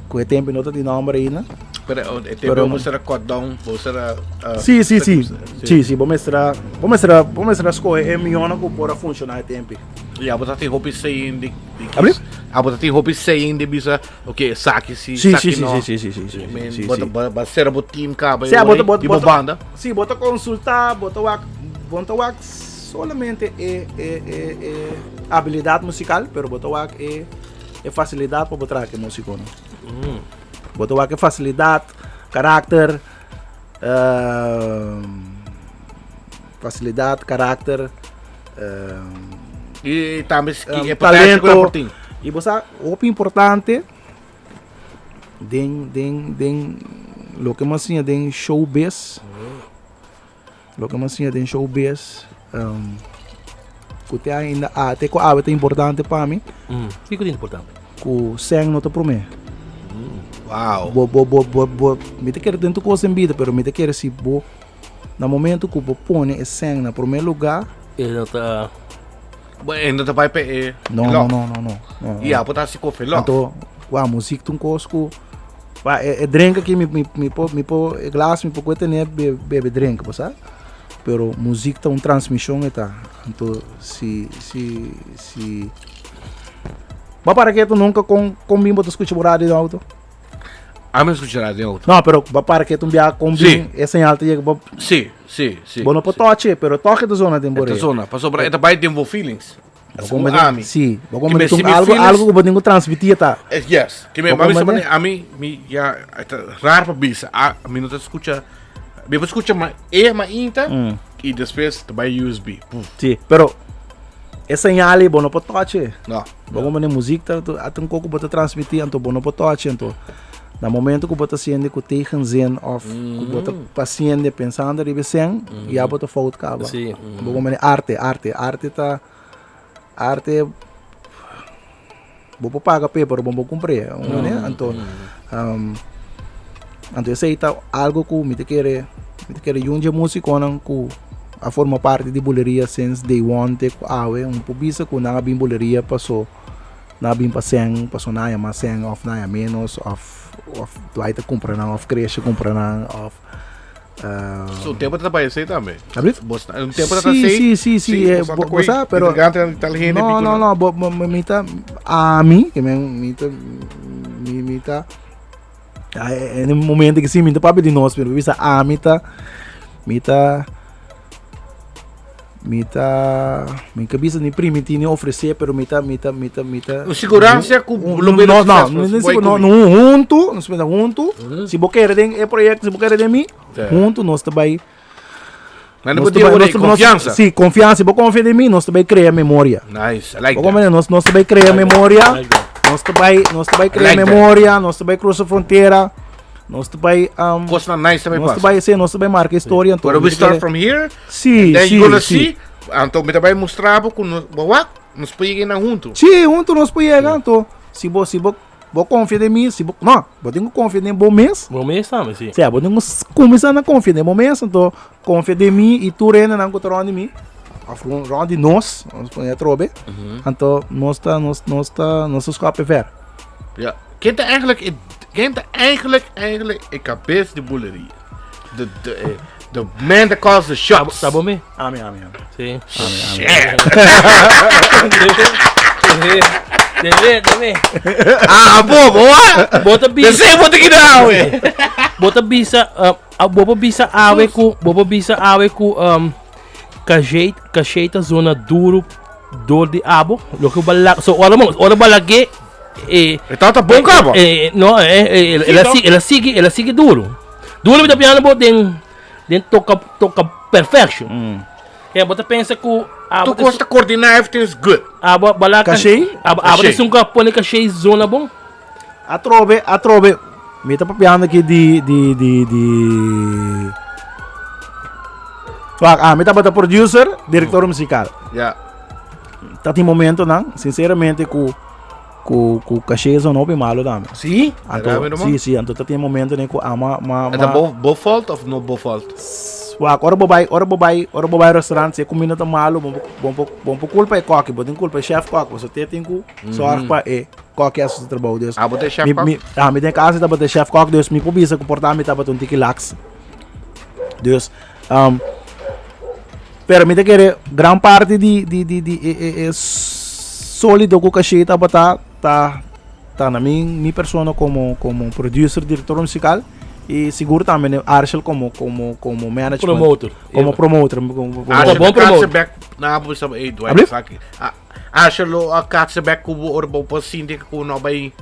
Ku e tempu no ta tin nòmber ainda. Pero e tempu bo mester a cut down, bo mester a Sí, sí, sí. Sí, sí, bo mester a bo mester a bo mester a skohe e mihónan ku por a funshoná e tempu. Ya, bo ta tin hopi saying di di Abri? Ah, bo ta tin hopi saying di bisa, ok, esaki si, Sí, esaki sí, sí, no. sí, sí, sí, sí, I mean, sí, bo ta sí. bo bo sera bo team kaba Sea, bo ta, bo, di bo bo ta, banda. sí, bo ta consulta, bo ta wak, bo no ta wak solamente e, e, e, e habilidad musical, pero bo ta wak e, e facilidad pa bo traha ku e musiconan. Bo ta wak e facilidad, karakter, Facilidad, karakter, I tambe ki e potencia ku nan por tin. I bo sa hopi importante den den den loke mi a siña den showbiz, loke mi a siña den showbiz ku te ainda te ku awe ta importante pa mi. Kiko ta importante? Ku sèn no ta promé. Wow. Bo bo bo bo bo mi ta kere den tur kos den bida pero mi ta kere si bo. Na momento ku bo pone e sèn na promé lugá. E no ta. Bo e no ta bai pa e No, no, no, no, no, no. I abo ta hasi kofe lòf. Anto, wou, muzik ta un kos ku, wou, e drink aki mi, mi, mi por, mi por, e glas mi por kue tene bebe drink, bo sa? Pero muzik ta un transmishon e ta. Anto, si, si, si, bo a para ketu nunka kon, kon bin bo ta skucha bo radio den outo? Ami a skucha radio den outo. No, pero bo para ketu un biaha kon bin e señal ta yega bo. Sí, sí, sí. Bo no por toche, pero toch e ta zona den bo E ta rea. zona, pasobra e ta bai den bo feelings. Bo Segun komprende? ami. Sí, bo Ki komprende me tung si mi algo, feelings algo ku bo tin ku transmití e ta. Yes. Ki me Bo mami sa komprende? mane ami mi ya e ta rar pa bisa. A mi no ta skucha. Mi por scucha ma e ma inta y despues ta bay USB. Puf. Si, pero e señal ei bo no por touch e. No. Bo como ne muziek ta ta ata un koko bo ta transmiti anto bo no por touch anto na momento ku bo ta siente ku tegenzin of ku bo ta pasiente pensando riba e sen ya bo ta fout kaba. Si. Bo como ne arte, arte, arte ta arte bo por paga p'e pero bo no por kumpr'e anto anto esei ta algo ku mi ta kere mi ta kere yun dje musikonan ku a forma parti di buleria since day one te ku awe un por bisa ku nan a bin buleria paso nan a bin pa sèn paso nan a haña mas sèn òf nan a haña ménos òf òf Dwight a kumpra nan òf Kresha kumpra nan òf So, un tempo ta bay esey tambe. Abrid? Bos ta- un tempo ta Sí, esey. sí, sí, sí, bos ta bo- koe bo sa, pero- intrigante nan tal hende No, pico no, nan. no, bo, bo, mi ta, a mi, que men, mi ta, mi, mi ta, ah, en un momento que sí, mi ta papia di nos, pero bisa, a mi ta, mi ta, mi ta, mi ka bisa ni primiti ni ofrece, pero mi ta, mi ta, mi ta, mi ta. Un siguransia ku Un- lo no, bira no, successful, no, si no, boy no, ku mi. no, huntu, nos meta huntu, si bo kere den e proyecto, si bo kere den mi, huntu nos ta bai Nan nos bo ta tin bai- ora nos ta- nos- confianza. Sí, confianza. Si bo confia den mi, nos ta bai crea memoria. Nice, I like Bo that. comprende? Nos, nos ta bai crea memoria. like that. Nos ta bai, nos ta bai crea like that. memoria, nos ta bai cruza frontera. Nos ta bai um, Cosnan nice tambe nos ta pasa. bai, sí, nos ta bai marca historia. Anto, Pero we mi ta start kere- from here, Sí, then sí, you gonna sí. see, anto mi ta bai mustra bo ku nos, bo wak, nos por yega na huntu. Sí, huntu nos por yega, anto si bo si bo bo confia den mi, si bo no, bo tin ku confia den bo mes. Bo mes tambe, sí. Sea, bo tin ku kuminsá na confia den bo mes, anto confia den mi i tur hendenan ku ta rònt di mi, òf rònt di nos, nos pone atrobe, anto nos ta nos nos ta nos ta skòp e vèr. Ja. Ken ta eigenlijk e, ken ta eigenlijk eigenlijk e kabes di buleria? De, de, eh, de man that calls the shots. Sa bo me? Ami, ami, ami. Sí. Shit. Debe, debe. Ah, bo, bo, ah. Bo ta bisa. Deseo bo te kida awe. Bo ta bisa, uh, bo por bisa awe ku, bo por bisa awe ku um, Kajeit, kashei ta zona duro door di abo. Loke bala, so ora mo, ora balagé e E tata bon kaba. Eh, no, eh, eh, el, el, el, el sigui, el sigui duro. Duro mi ta piano bo den den toca toca perfection. Ja, bo ta pensa ku abo Tu kosta coordinar everything is good. abo balaka Kashei? abo abo Kashei. sun ka pone kashei zona bon. Atrobe, atrobe. Mi ta papiando aki di, di, di, di... Wak, ah, mi tabata producer, director musical. Ja. Ta tin momentonan, sinceramente, ku, ku, ku caché zo no malo dame. Sí? Anto, Era mi sí, sí, anto ta tin momentonan ku ama, ma, Is dat ma, bo, bo fault of no bo fault? Wak, ora bo bai, ora bo bai, ora bo bai restaurant, si e comida ta malo, bo, bo, bo, bo por culpa e koki, bo tin culpa e chef kok, bo so te tin ku zorg pa e Kok hasi su trabou dus. Ah, bo ta e chef Mi, kok? mi, ah, mi den casa tabata e chef kok, dus mi por bisa ku por ta mi tabata un tiki laks. Dus, um, pero mi ta kere gran parti di, di, di, di e, e, e solido ku Caché tabata, ta, ta na mi, mi persona como, como producer, director musical, y sigur tambe ne Arshel como, como, como management. Promoter. Como promoter. Como, como, Asje bon de promoter. katse bek na bo sa ey Dwight Alblief? saki. Ah, Asje lo a katse bek ku bo ora bo por sinti ku no bai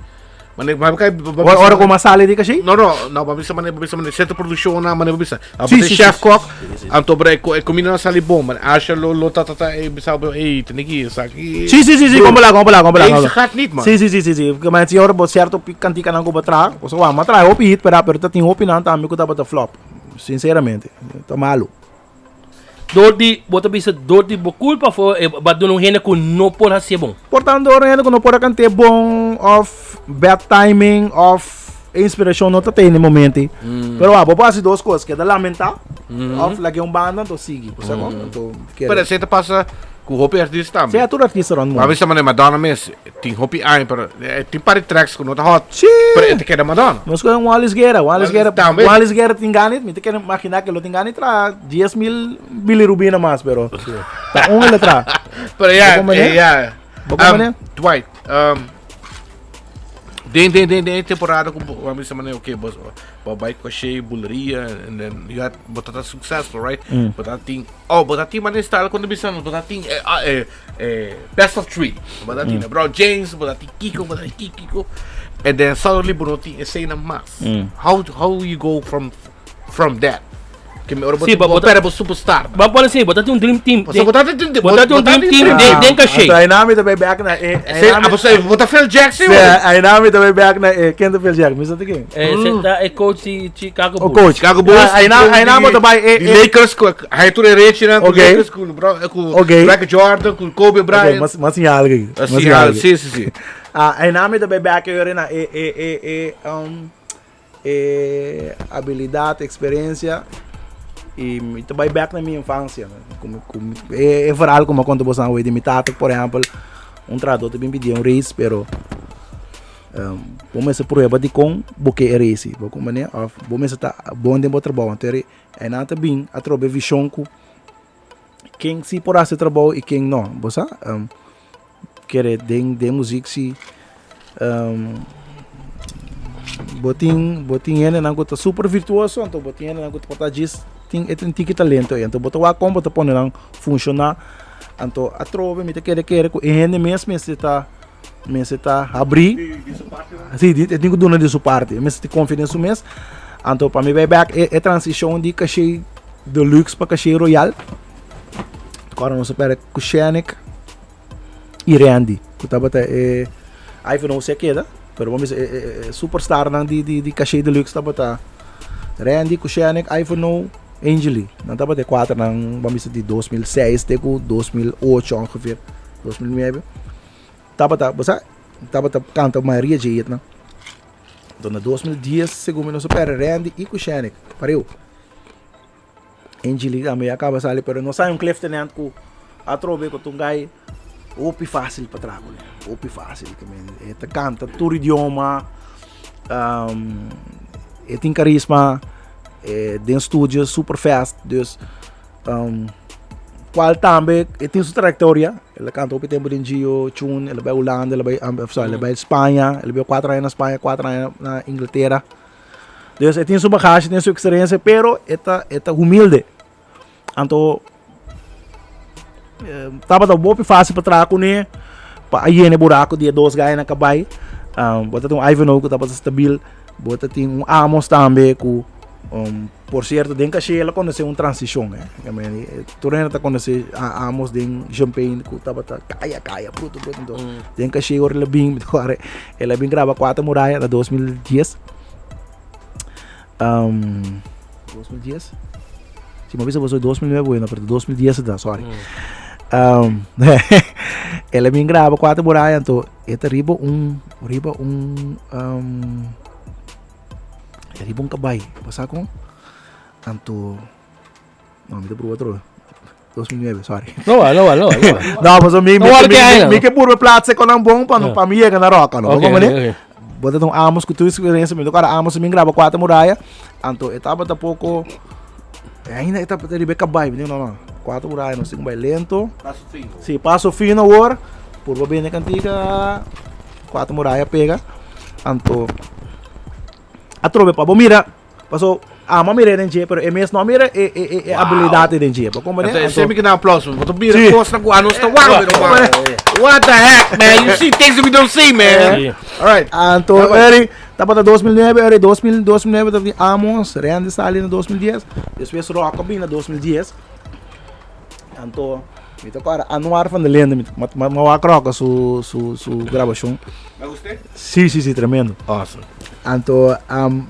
Mane ma kai Ora, ora como sale di Caché? No no, no ba bisa mane bisa mane centro produccion na mane bisa. A Sí, sí, sí, chef sí, kok anto bre ko e comida na sali bom, man Asje lo lo ta ta ta e bisa bo ey teniki saki. Sí, sí, sí, sí, kom bela, kom bela, kom bela. Ey, ze gaat niet, man. Sí, sí, sí, sí, sí. Porque maar ora bo cierto cantica nan ko batra, o sea, ma trae hopi hit, pero pero ta tin hopi nan tambe ku tabata flop. Sinceramente, ta malo. Door di, bo ta bisa door di bo culpa for e ba duna un hende cu no por hacié bon. Por tanto, ora un hende cu no por a cant'é bon of bad timing of e inspiracion no ta tene momento ei. Pero wa, bo por haci dos cos, keda lamenta of lag'é un banda anto sigui. Bo sa con? Anto kere. Pero esei ta pasa cu hopi artista tambe. Sí, a tur artista rond Ma mundo. bisa manera Madonna mes tin hopi aña pero eh, tin par di tracks cu no ta hot. Sí. Pero e ta keda Madonna. Nos con Juan Luis Guerra, Juan Luis Juan Guerra, Luis tambe. Juan Luis Guerra tin gana, mi te quiero imaginar que lo tin gana tra 10.000 bilirubina mas, pero ta un ele tra. Pero ja, Bo kon eh, manera? ja. Bo kon manera? Dwight, den, den, den, den temporada ku bo a bisa manera, okay, bo, bo bai koshe buleria, and then you had, bo tata successful, right? Bo tata tin, oh, bo tata tin manera style kuando bisa, bo tata tin, eh, ah, eh, eh, best of three. Bo tata tin LeBron James, bo tata tin Kiko, bo tata tin Kiko, and then suddenly bo no tin esena mas. How, how you go from, from that? Ke mi ora bo Sí, bo bo perde bo superstar. Bo pone sí, bo ta tin un dream team. Pasobra bo ta tin Bo ta tin un dream team den den Caché. Anto ayna mi ta bay back na e Sí, ayna mi ah, bo bo ta Phil Jackson. Sí, ayna mi ta bay back na e ken ta Phil Jackson? Mi sa ta ken. Eh, se ta e coach di Chicago O Bulls. coach. Chicago Bulls. Ah, ayna ayna bo ta bay e Di e Lakers ku hay tur e rechinan ku Ok. Lakers ku LeBron eh, ku Ok. Michael Jordan ku Kobe Ok, Bryant. mas mas siña algo aki. Ah, Mas sí, siña ah, algo. sí, sí, sí. Ah, ayna mi ta bay back e ora na e e e e um E abilidat, eksperensia i mi ta bai bèk na mi infansia. E e verhaal ku mi a konta boso awor di mi tata por ehèmpel un trahadó ta bin pidi un reis pero bo mester prueba dikon bo ke e reis ei bo komprende òf bo mester ta bon den bo trabou anto e nan ta bin atrobe vishon ku ken si por hasi e trabou i ken no bo sa. Kere den den muziek si bo tin bo tin hendenan ku ta super virtuoso anto bo tin hendenan ku ta por ta djis tin e tin tiki talento ei anto bo ta wak kon bo ta pone nan funshoná anto atrobe mi ta kere kere ku e hende mes mester ta mester ta habrí si e tin ku duna di su parti e mester tin konfia den su mes anto pa mi bai bèk e transishon di Caché Deluxe pa Caché Royal Ora nos a perde ku Shenik i Randy, ku tabata e Ivan no si a keda, pero bo mester e e superstarnan di di di Caché Deluxe tabata Randy, Kushenik, Ivanhoe, Angely. Nan tabata e kuaternan bo mester di 2006 te ku 2008 ongeveer, 2009. Tabata, bo sa, tabata kanta mayoria dje hitnan. Anto na 2010 segun mi nos a perde Randy i Kushenik, pareu. Angely tambe a kaba sali pero nos hay un cliftenant ku atrobe ku ta un guy hopi fácil pa traha kuné hopi fácil ke men e ta kanta tur idioma e tin karisma e den studio super fast dus kual tambe e tin su trayektoria el a kanta hopi tempu den Gio Tune el a bai Hulanda el a bai sorry el a bai Spaña el a biba kuater aña na Spaña kuater aña na Inglatera. Dus e tin su bagashi, tin su experiencia, pero e ta, e ta humilde. Anto, eh, tabata hopi fácil pa traha kuné, pa a yena e buraco di e dos gainan ka bai. Um, bo ta tin un Ivanhoe ku tabata stabil, bo ta tin un Amos tambe ku, um, por cierto, den Caché el a konosé un transishon, eh. I mean, eh, tur hende ta konosé a Amos den Champagne ku tabata kaya, kaya, bruto, bruto. Anto, den Caché ora el a bin, el a bin graba Cuatro Muralla na 2010. Um, 2010? Si me avisa vos 2009, bueno, pero 2010 ta, sorry. Mm. Um, el a bin graba Cuatro Muralla, anto e ta riba un, riba un, um, riba un cabai, pasa con? Anto, no, mi ta proba otro. 2009, sorry. No va, no va, no va. No, va. No, paso mi, mi, No, mi, que hay, mi, mi que purbe plaatse con een bon pa, Ja. pa mi llega na roca, no. Ok, Como ok, ne? ok. Bota un Amos ku tu experiencia, mi tocar Amos mi graba cuatro muralla, anto etapa tampoco ainda etapa te ribe cabai, mi no no. Cuatro muralla no sigo bai lento. Paso fino. Sí, paso fino hoor. Purba bene cantica. Cuatro muralla pega. Anto atrobe pa bo mira Paso amo a mira den dje, pero e mes no a mira e e e e abilidat den dje. Bo comprende? Anto, Anto, semi que dá aplauso. Bo ta mira Sí. cosnan cu anos ta wak, pero wak. What the heck, man? You see things that we don't see, man. Sí. All right. Anto, Ja, maar- eri, tabata 2009, eri 2000, 2009 tabata Amos, Randy sali na 2010, despues Rock a bin na 2010. Anto, mi ta acorda Anuar van der Linde, mi ta, ma, ma wak Rock su, su, su grabacion. Me gusté? Sí, sí, sí, tremendo. Awesome. Anto, um,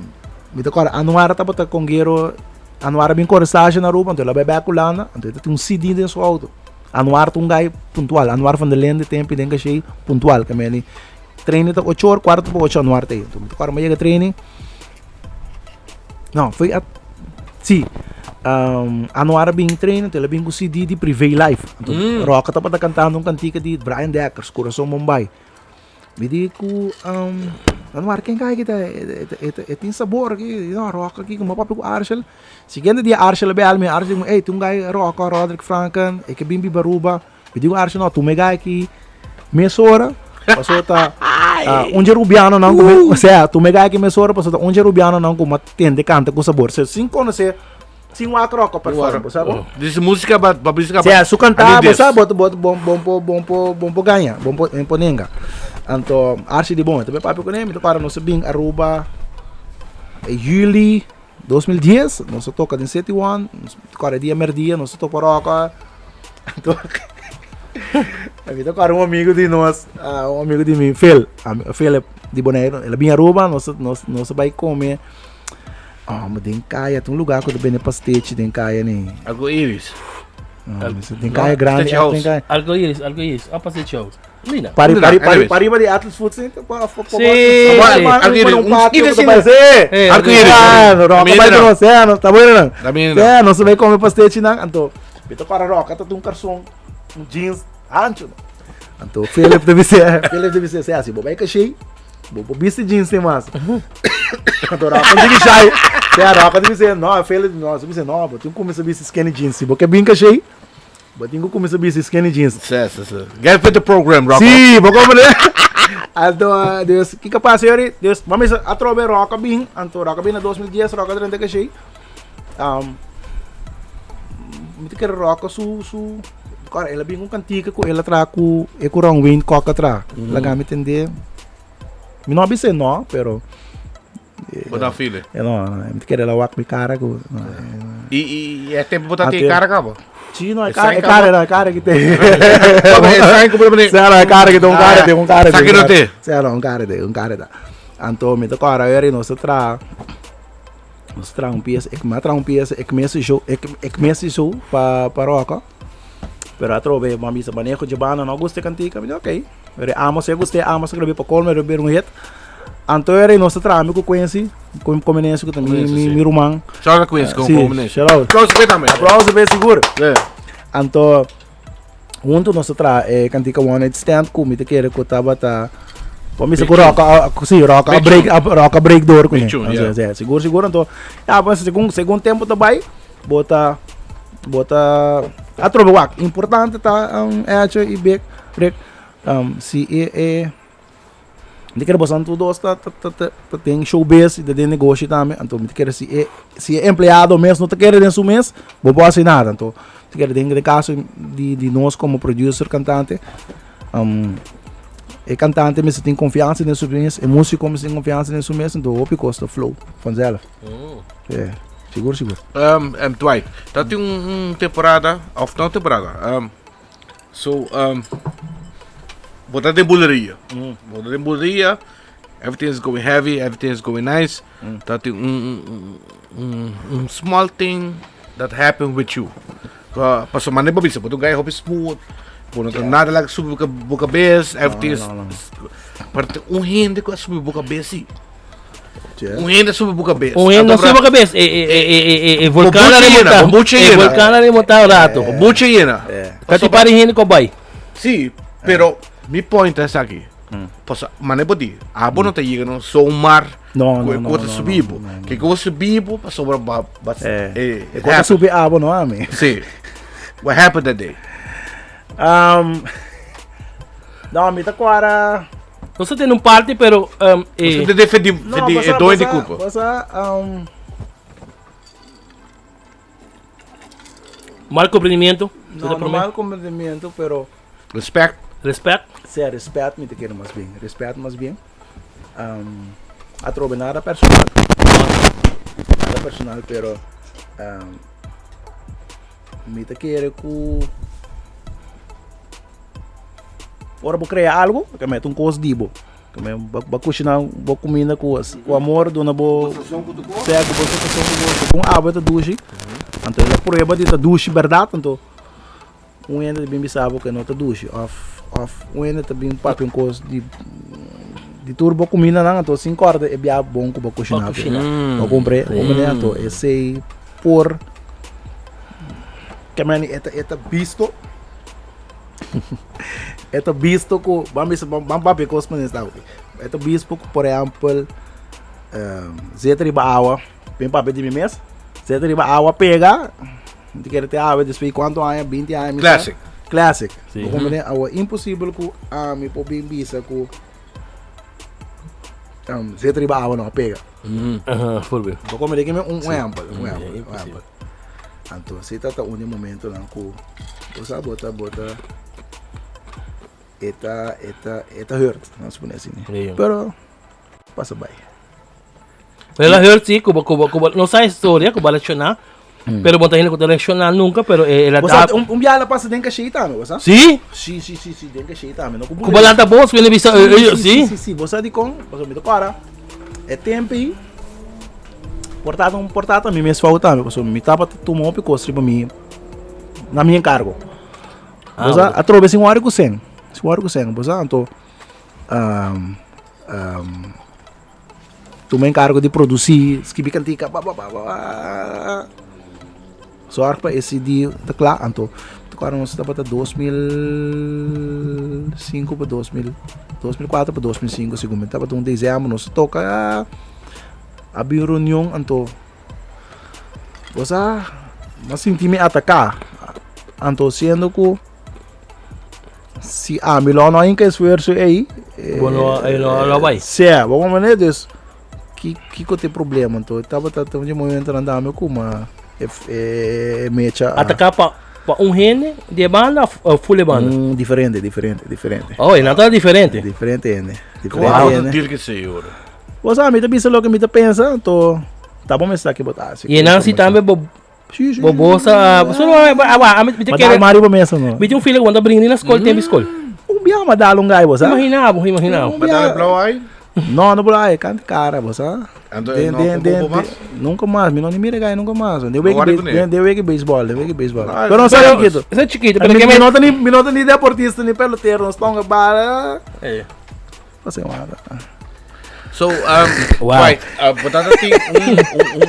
mi ta acorda Anuar tabata conguero, Anuar a bin corre stage na Aruba, anto el a bai bek Hulanda, anto e ta tin un CD den su auto. Anuar ta un guy puntual, Anuar van der Linde tempo den Caché puntual, ke meni training ta ocho or, cuarto pa ocho Anuar ta ei. Anto mi ta acorda mi a yega training, no, foi a, si, um, Anuar a bin training, anto el a bin ku CD di Privé Life. Anto Mm. Roca tabata cantando un cantica di Brian Dekkers, Corazon Bombay. Mi di ku Anuar ken kai kita e tin sabor aki no rock aki ku mi a papia ku Arshel siguiente dia Arshel a bel mi Arshel di mi ey tin un guy rock Roderick Franken e ke bin biba Aruba mi di ku Arshel no tuma e guy aki mesora pasobra ta un dje rubianonan ku mi osea tuma e guy aki mesora pasobra ta un dje rubianonan ku mi a tende kanta ku sabor sin konosé Sin wak rock op perform, bo sa bo? Dis música ba ba música ba. Sea, su cantá, bo sa, bo bo bon bon po bon po bon po gaña, bon po bon po nenga. Anto Archie di bon, tambe papia kuné, mi ta para nos bin Aruba e juli. 2010, nos a toka den City One, nos kore dia merdia, nos a topa Roca. Anto, mi ta kore un amigo di nos, ah, un amigo di mi, Phil, Philip di Bonaire, el a bin Aruba, nos, nos, nos a bai come, oh, maar den kaya, ta un lugar ku ta bende pastechi den kaya ni. Algo iris. Ah, den kaya grandi, Pastechi house. den kaya. Algo iris, algo iris. Ah, pastechi house. Lina. Pari, pari, pari, Anyways. pariba di Atlas Food Center. Pa, pa, pa, Sí, pa, sí. pa, Arcoíris, un un patio esquina ku ta asina. parece. Eh, Arcoíris. Ah, no, roca También bai no. conoce, eh, no, está bueno, no. También no. Sí, no se ve come pastechi nan, anto, bito para roca, ta un calzón, un jeans, ancho. no. Anto, Philip debe ser, Philip debe ser, assim, bo bai cachei, bo bo viste jeans tem mais. Anto, roca não debe shy. Sí, roca debe ser, no, Philip, no, debe ser, no, bo tem como se viste skinny jeans, si bo que bem cachei, bo tem como se viste skinny jeans. Sí, sí, sí. Get with the program, Rocco. Sí, bo comprende? Anto, ah, dus, kiko pasa yori? Dus, mami sa atrobe Roca bin, anto Roca bin na 2010, Roca drenta kashei. Um, mi te kere Roca su, su, kora, ela bin un kantika ku ela tra ku, e ku Ron Wayne Kok a tra. Laga mi tende, mi no a bisa no, pero, Bo ta feel. e no, no, mi te kere ela wak mi kara ku, no, Y, y, y e tempo bo ta tin Ate- cara cabo. Sí, no, e E kara, sai e kara, no, e kara ki te. E sai como bo Sí, no, e kara ki te, un kara te, un kara te. Sa ki no te. Sí, no, un kara te, un kara ta. Anto mi ta kora eri nos ta traha, nos ta traha un pies, ik mi a traha un pies, ik mes show, ik, ik mes show pa, pa Rocco. Pero atrobe mi a bisa maneho djebana no gusta e kantika, mi di ok. Pero Amos e gusta, Amos a grab'é pa colmo, e grab'é un hit. Anto eri nos ta traha mi ku Quincy, ku Comenense ku ta mi, Comenense, mi, sí. mi ruman. Shout out Quincy, Sí, Comenense. shout out. Aplauso p'e tambe. Aplauso p'e sigur. Yeah. Anto hunto nos ta traha e kantika One Night Stand ku mi ta kere ku tabata Bo misa ku Rock a, sí, Rock a Big break, tune. a, Rock a break door kuné. Big tune, yeah. Sí, sigur, sigur. Anto, ya, pues, segun, segun tempo ta bai, bo ta, bo ta, atrobe wak, importante ta, um, Echo i Big, Rick, um, si e, e, Mi ta kere boso tur dos ta ta ta ta ta den showbiz y ta den negoshi tambe, anto mi ta kere si e si e empleado mes no ta kere den su mes, bo por haci nada. Anto mi ta kere den den caso di di nos como producer cantante, e cantante mester tin confiansa den su mes, e musico mester tin confiansa den su mes, anto hopi cos ta flow vanzelf. Yeah, sigur sigur. Dwight, ta tin un un temporada, of no temporada, So, um, bo ta den buleria. Bo ta den buleria, everything is going heavy, everything is going nice. Ta tin un, un, un, un small thing that happen with you. Pa, paso mane bo bisa, bo ta un guy hopi smooth, bo no ta nada like subi bo, bo cabes, everything is, no, no. is- Pero tin un hende ku a subi bo cabes si. Un hende a subi bo cabes. Un hende no Anto, subi bo cabes. E, e, e, e, e, e volcán a Bombucha llena, remontá. bombucha E llena. volcán a remontá un rato. Bombucha llena. Casi pari hende ko bai. Sí, pero mi point ta esaki. Paso, mane bo di, abo no ta yega no zomaar No, ku no, e no, kos ta no, subi bo. no, no, no. Ke kos subi bo pasobra ba ba Eh, eh, e kos ta happen. subi abo no ami. Sí. What happened that day? No, mi ta kuara. Nos ta tene un party pero um, Nos e ta defendi No, defendi e pasa, doño di pasa, culpa. pasa, mal comprendimiento. no, no mal comprendimiento, pero Respect. Respect. sea respet mi te kere mas bien, respet mas bien. Atrobe nada personal. Nada personal, pero mi ta kere ku Ora bo crea algo, ke mete un cos di bo. Ke me bo cushina bo cuminda cu cu amor, duna bo sea cu bo sensacion cu bo segun abo e ta dushi. Anto e la prueba di ta dushi berdad, anto un hende ta bin bisa bo ke no ta dushi of of un hende ta bin papia un cos di di tur bo cumindanan, anto sin corda e bia bon cu bo cushina. Bo cumpre, bo cumpre anto esey por ke men e ta e ta bisto. E ta bisto ku, ban bisa, ban papia kos manera esta aki. E ta bisto ku, por ehèmpel, zeta riba awa, bin papia di mi mes, zeta riba awa pega, mi ta kere te awe despues di kuantu aña, binti aña, mi sa. Classic. Classic. Si. Bo komprende? Awa imposibel ku ami por bin bisa ku zeta riba awa no a pega. Aha, voorbeeld. Bo komprende? Ki mi un ehèmpel, un ehèmpel, un imposibel. ehèmpel. Anto si ta ta un di momentonan ku bo sa bo ta bo ta e ta e ta e ta hurt, nos pone asina. Sí. Pero pasa bai. El a heard si, ku bo, ku bo, ku bo, no sa historia, ku bo a reacciona, pero bo ta hende ku ta reacciona nunca, pero e, el a Bo sa, da... un, un biaha la pasa den caché tambe, bo sa? Si? Si, si, si, si, den caché tambe. No ku Ku bo lanta bos, ku hende bisa, eh, eh, si? si? Si, si, bo sa dikon? Pasobra mi ta kòrda, e tempu ei, por ta un, por ta ta mi mes fout tambe, pasobra mi tabata tuma hopi kos riba mi, na mi enkargo. Ah, Bo sa, atrobe sin wòri ku sèn, sin wòri ku sèn, bo sa, anto, Tuma enkargo di produsí, skibi kantika, ba ba ba ba. Sòrg pa e CD ta kla, anto ta kòrda nos tabata 2005 pa 2000, 2004 pa 2005 segun mi tabata un desèmber nos a toka a bin un reunion anto bo sa mi a sinti mi ataká anto siendo ku Si ami lo no a hinka esfuerso ei. Bo no, ei no lo bai. Sí, bo comprende? Dus, ki, kiko te problema? Anto, tabata ta un di momentonan dame ku ma e, e, e mecha. a- Ataká pa, pa un hende di e banda of of full e banda? Diferente, diferente, diferente. Oh, e nan ta diferente. Diferente hende. Diferente Wow, hende. deal ke sei ora. Bo sa, mi ta bisa loke mi ta pensa, anto, ta bo mester ki bo ta hasi. I e nan si tambe bo Sí, sí. Bo bo sa so no awa ami mi te Ma kere dal mari bo mesa no. mi tin un fila ku bo ta bringa ni na skol tempi skol. Un bia ma dal un gai bo sa. Imagina bo imagina bo. Ma dal blauw eye? No, no blauw eye, kant kara bo sa. Anto Den no den kombo den bo mas? nunca mas, mi no ni mira gai nunca mas. Den No weki wari beis- kuné. den den weki beisbol, den weki beisbol. Ah, Pero no sa Pero chiquito. esa chiquito pero Mi, ke mi me no ta ni mi no ta ni deportista ni pelotero, no stonga bala. Eh. Pasa mata. So, um, Wow. Dwight, bo tata tin un, un, un,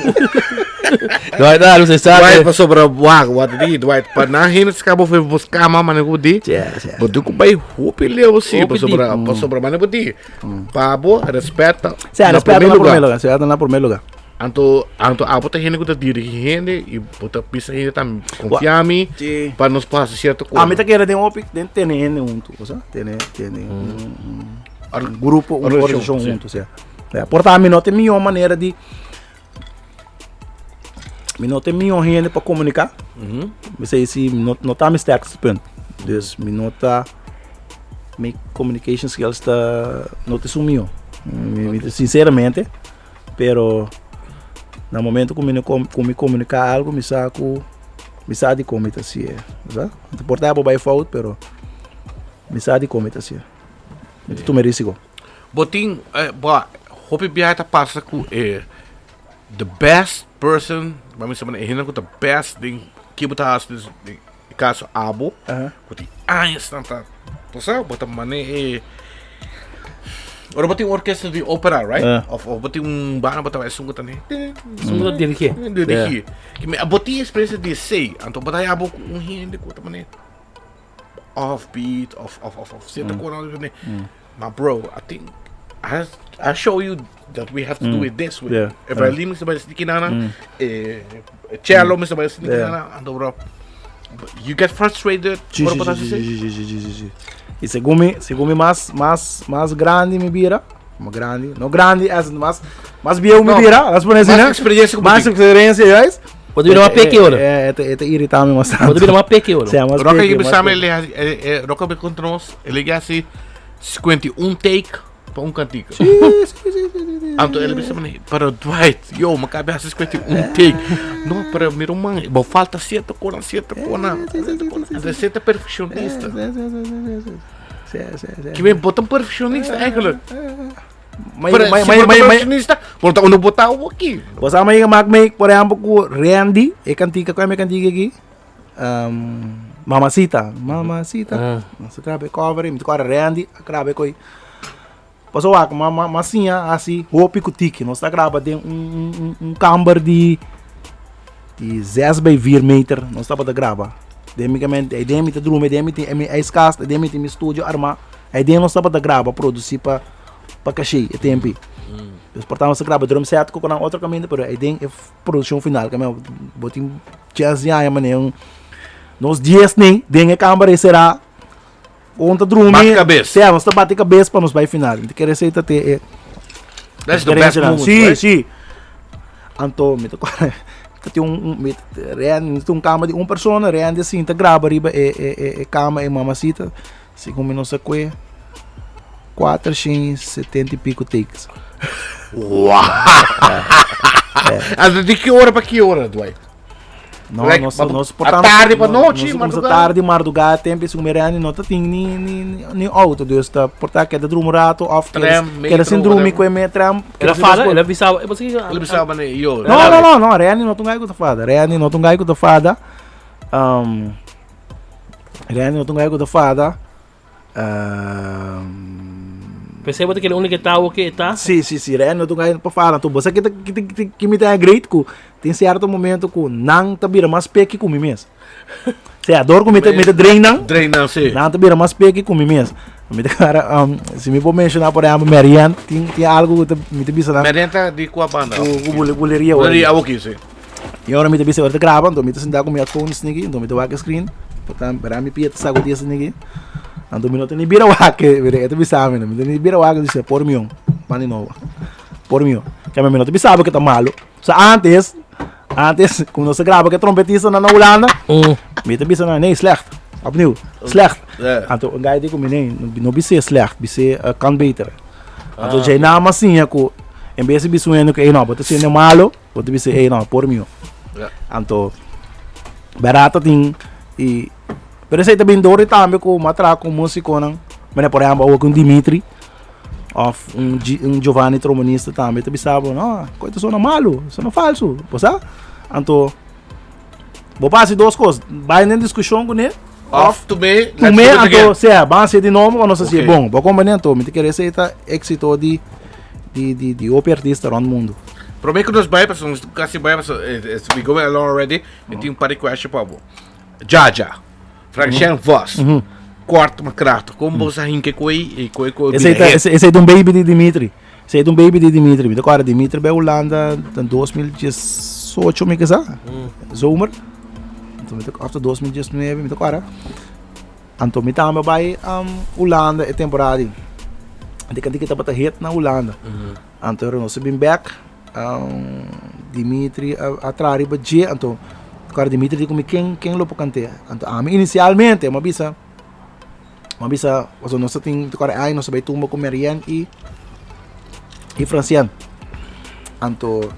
Dwight, ah, você sabe. Dwight, pasobra wak, wat di, Dwight, pa nan hende ska bo fe bos kama, mane ku di, Yeah, yeah. bo di ku bai hopi leu si, Hopi pasobra, pasobra mane ku di, pa bo respeta, Sí, na respeta primer na primer lugar. lugar. Sí, na primer lugar. Anto, anto abo ta hende ku ta dirigi hende i bo ta bisa hende tambe konfia mi Sí. pa nos por hasi sierto A mi cosa. ta kere den hopi, den tene hende huntu, o sea, tene, tene un, un grupo, un Organisashon, organisashon sí. huntu, sea. Ja, por ta mi no tin mihó manera di, mi no tin mihó hende pa komuniká. Mi sa si no, no ta mi sterkste punt. Dus mi no ta, mi communication skills ta, no ta esun mihó. Mi, mi, sinceramente. Pero na momento ku mi no ku mi komuniká algu mi sa ku mi sa dikon mi ta hasié, sa. Por ta bo bai fout pero mi sa dikon mi ta hasié. Mi ta tuma e risiko. Bo tin bo hopi biaha ta pasa ku e the best person, bo a mester e hende ku ta best den ke bo ta hasi den e kaso abo ku tin añasnan ta bo sa bo ta mane e ora bo tin un orkesta di opera right of of bo tin un banda bo ta bai esun ku ta ne Esun ku ta dirigí. Dirigí. Bo tin experiencia di esei anto bo ta haya bo ku un hende ku ta mane off beat of of of of cierto cosa ma bro I think I I show you that we have to do it this way e violin mester bai esaki nana e cello mester bai esaki nana anto bro you get frustrated Sí, ora sí, bo ta sí, hasi sí, sí, sí, sí, sí, sí. I segun mi, segun mi mas, mas, mas grandi mi bira, mas grandi, no grandi as in mas, mas bieu mi No, bira, las pone así, mas né? experiencia ku bo Mas tin. experiencia, juist. Bo ta bira mas peki ora. E, e, e ta irrita mi mas Bo ta tanto. bira mas peki ora. Sí, mas Roca peki, que mas pensame peki. ele Roca me contra nos ele que hace 51 take pa un cantica. Sí, sí, sí, sí, sí, sí. Anto ele bisa mane, pero Dwight, yo, me cabe hace 51 take. No, pero mira un man, bo falta cierto cona, cierto cona. Sí, sí, sí, sí, sí, Anto cierto perfeccionista. Sí, sí, sí, sí, sí, sí. Sí, sí, sí. Que ben botan perfeccionista eigenlijk. Maar, Pero maar, si maar, bo ta maar, maar, perfeccionista, bo ta uno bota aki. Bo sa mi maak mee, por ehempel, ku Randy, e kantika, kua e kantika aki? Mamacita, Mamacita. Ah. Nos a graba e cover, mi ta kòrda Randy a graba e koi. Paso wak, ma ma ma siña hasi hopi ku tiki. Nos ta graba den un un un un kamber di di zes bij vier meter. Nos tabata graba. Den mi kamente, ei den mi ta drumi, den mi tin mi ijskast, den mi tin mi studio armá. Ei den nos tabata graba, produsí pa pa Caché e tempo ei. Dus por ta nos a graba drum set ku nan otro kaminda, pero ei den e produccion final kame bo tin chance di haña manera un nos dies nen den e kamber ei será un ta drumi Bati kabes. sea nos ta bati kabes pa nos bai final mi ta kere esei ta te e That's the best experiencia nan. moment, Sí, right? sí. Anto mi ta kòrda ta tin un un mi Randy mi ta tin un kama di un persona Randy a sinta graba riba e e e e kama e mamasita segun mi no sa kue 470 y pico takes. Wow! Anto di ki ora pa ki ora, Dwight? No, Like, nos, ma- nos a portamos, tarde pa no- nochi, nos começa madrugada. tarde, madrugada, tempo isso merani no ta tin ni ni ni, ni auto, dus ta porta queda drumo rato of Tram, queda sin metro, drumi whatever. com me tram. El a fala, el a bisaba, e você El a bisaba ne, yo. No, no, no, no, Reni no tungai ku ta fada. Reni no tungai ku ta fada. Um, Reni no tungai ku ta fada. Um, Pensei bote que ele único tá o que tá. Si, si, si, Reni no tungai pa fada. Tu você que que que que me tem great ku. Tem certo momento ku nang ta bira mas peki ku mi mes. Sea, dor ku mi ta mi ta drain nang. Drain nan, si. Nan ta bira mas peki ku mi mes. Mi ta cara, um, si mi por mencionar por ejemplo, Marianne, tin, tin algo ku ta, mi ta bisa nan, Marianne ta di kua banda? ku, ku bule- buleria ora. Buleria, awo ki, si. Y ahora mi ta bisa, ora ta graba, anto mi ta sentá ku mi headphones niki, anto mi ta wak e screen, porta, bera mi pia ta saco di esa niki. Anto mi no ta ni bira wak, mira, e ta bisa mi, mi ta ni bira wak, dice, por mion, pan di nobo, por mion. Keme mi no ta bisa bo ke ta malo. So antes, antes, como nos ta graba ke trompetista na na Hulanda, mi ta bisa nan, nee, slecht, opnieuw, slecht. Anto un guy di ku mi, nee, no bis'é slecht, bis'é kan beter. Anto djei nan a siña ku en bes di bisa un hende ku, ey no, bo ta siña malo, Bo ta bisa, ey no, por mio. Anto, bèrdat ta tin i pero esei ta bin dor di tambe ku mi a traha ku musikonan, manera por ehèmpel awo ku un Dimitri òf un un Giovanni trombonista tambe ta bisa bo, no, koe ta sona malu, sona falsu, bo sa? Anto, bo por hasi dos kos, bai den diskushon kuné òf tum'é, tum'é anto sea, ban hasié di nobo pa nos hasié bon, bo komprende? Anto mi ta kere esei ta éksito di di di di hopi artista rond mundu. Prome ku nos bai pasobra nos kasi bai pasobra it's we going along already mi tin un par di question pa bo. Jaja, Francien Vos, Kort maar krachtig, kon bo sa hinke koe i koe koe bira Esei ta hit? esei ta un baby di Dimitri. Esei ta un baby di Dimitri. Mi ta kòrda Dimitri bai Hulanda den 2018 mi kisa, zomer. Anto mi ta òf ta 2019 mi ta kòrda. Anto mi tambe bai Hulanda e temporada ei. Di kanti tabata hit na Hulanda. Anto nos a bin bek, Dimitri a traha riba dje, anto kòrda Dimitri di ku mi ken ken lo por kant'é. Anto ami inisialmente mi a bisa, mi a bisa pasobra nos ta tin kòrda e aña nos a bai tumba ku Marianne i i Francien. Anto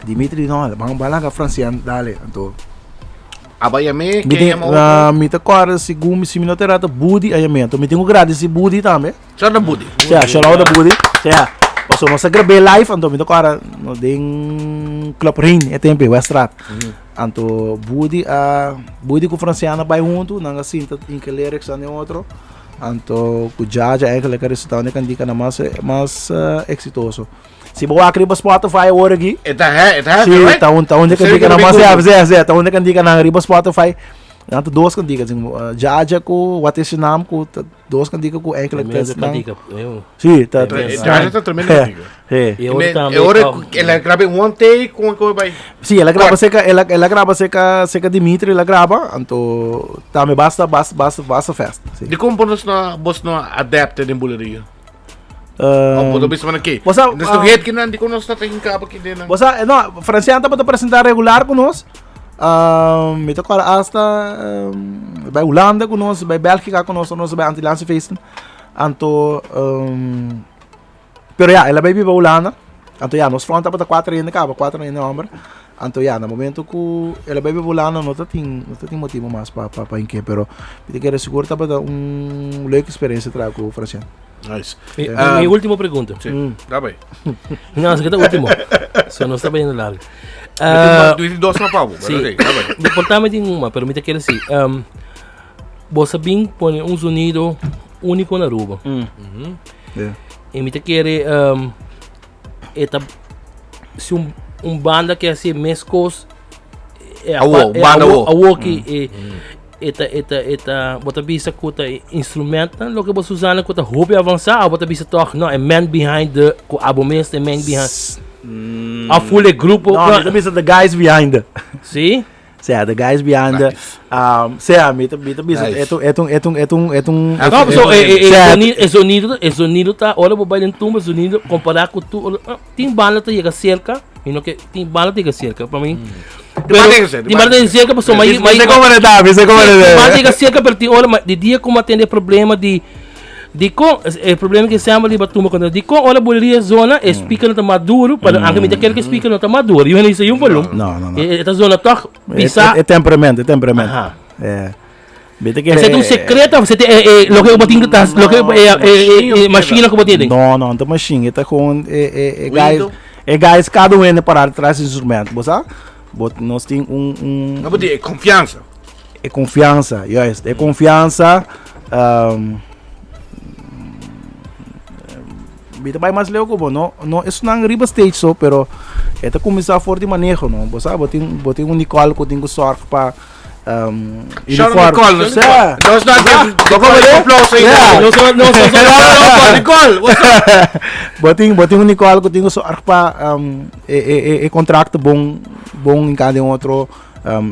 Dimitri di no, ban ban laga Francien dale. Anto Aba yam'é, mi ken tin yama otro? mi ta kòrda segun si mi no ta erra ta Budi a yam'é. Anto mi tin ku gradisí Budi tambe. Shout out Budi. Sea, shout out Budi. Sea, paso nos a grab'é live, anto mi ta kòrda no den Club Rain e tempo ei, Weststraat. Anto Budi a Budi ku Franciano a bai huntu, nan a sinta hinka lyrics nan den otro. Anto ku Jaja eigenlijk a resultá un e kandikanan mas mas eksitoso. Si bo wak riba Spotify awor aki. E ta he, e ta heavy, Sí, right? ta un ta un de Esei kantika ku nan mi mas Google. heavy, sí, sí, ta un de kantika nan riba Spotify. Nan ta dos kantika, sí, Jaja ku Wat is je naam ku ta dos kantika ku eigenlijk Tremendo ta nan. kantika. Eu. Sí, ta Tremendo. Eh, Jaja ta tremendo kantika. Sí. E ora tambe. E ora oh, el a graba in one take, kon kon bai. Sí, el a graba seca, el a, el a graba seca, seca Dimitri, el a graba, anto tambe basta, basta, basta, basta fest. Sí. Di kon bos no bos no adapte den buleria? Um, Bo ta bisa mana ke? Bo sa, Nos no hit kinan di kon nos ta tin kaba ki den. Bo sa, no, Franciano tabata presenta regular ku nos. Um, mi ta kòrda hasta um, bai Hulanda ku nos, bai Bélgica ku nos, nos bai Antilliaanse feesten. Anto, um, pero ja, el a bai biba Hulanda. Anto ja, nos front tabata kuater hende kaba, kuater hende homber. Anto ja, na momento ku el a bai biba Hulanda no ta tin, no ta tin motibo mas pa pa pa inke, pero mi ta kere sigur tabata un leuke experiencia traha ku Franciano. Nice. Mi, um, mi último pregunta. Sí. Da bai. No, esaki ta último. So nos ta bayendo largo. Uh, dos na pavo. Sí. Okay, da bai. Mi por tambe tin uma, pero mi ta kere si. Um, bo sa bin pone un sonido único na Aruba. Mm. Yeah. Y mi ta kere um, eta si un, un banda ke hasi mes kos e Awo, apa- e banda awo, awo. awo ki e eta eta eta bo ta bisa ku ta instrumentnan loke bo Susana ku ta hopi avansá of bo ta bisa tòg no e man behind the ku abo mes ta e man behind a full e grupo No, mi ta bisa the guys behind the. Sí? Sea, the guys behind the. Um, sea, mi ta mi ta bisa Nice. eto eto eto eto eto No, so e e e Sea, sonido e sonido e sonido ta ora bo bai den tumba e sonido kompará ku tu ora ah, tin banda ta yega serka mi no ke tin banda ta yega serka pa mi Tin banda yega serka, tin banda yega serka pasobra Mi sa como ta, mi sa como Tin ta. banda yega serka pero tin ora ma di dia ku mi a tende problema di. Dikon, e problema ku Samuel riba tumba kontra, dikon ora buleria zona e speaker no ta mas duru, pero anke mi ta kere ku e speaker no ta mas duru, yu hende bisa yun volum. No, no, no. E ta zona tòg pisa. E temperamento, e temperamento. Aha. Eh. Mi ta kere. Esei ta un sekreto of esei ta e loke bo tin ku ta loke e machine ku bo tin den? No, no, no ta machine, e ta gewoon e e e guys, e guys kada un hende pará tras di instrumento, bo sa? Bo nos tin un un. No bo tin e konfiansa. E konfiansa, juist. E konfiansa, um, mi ta bai mas leu ku bo, no, no esnan riba stage so, pero e ta kuminsá for di maneho, no. Bo sa, bo tin, bo tin un Nicole ku tin ku sòrg pa um, Shout out uniform. Nicole, nos Sa. Nos na Bo Nicole komende? aplauso aí. Yeah. Nos nos nos Nicole, what's up? Bo tin un Nicole ku tin ku sòrg pa um, e, e, e, e kontrakt bon, bon in kada un otro.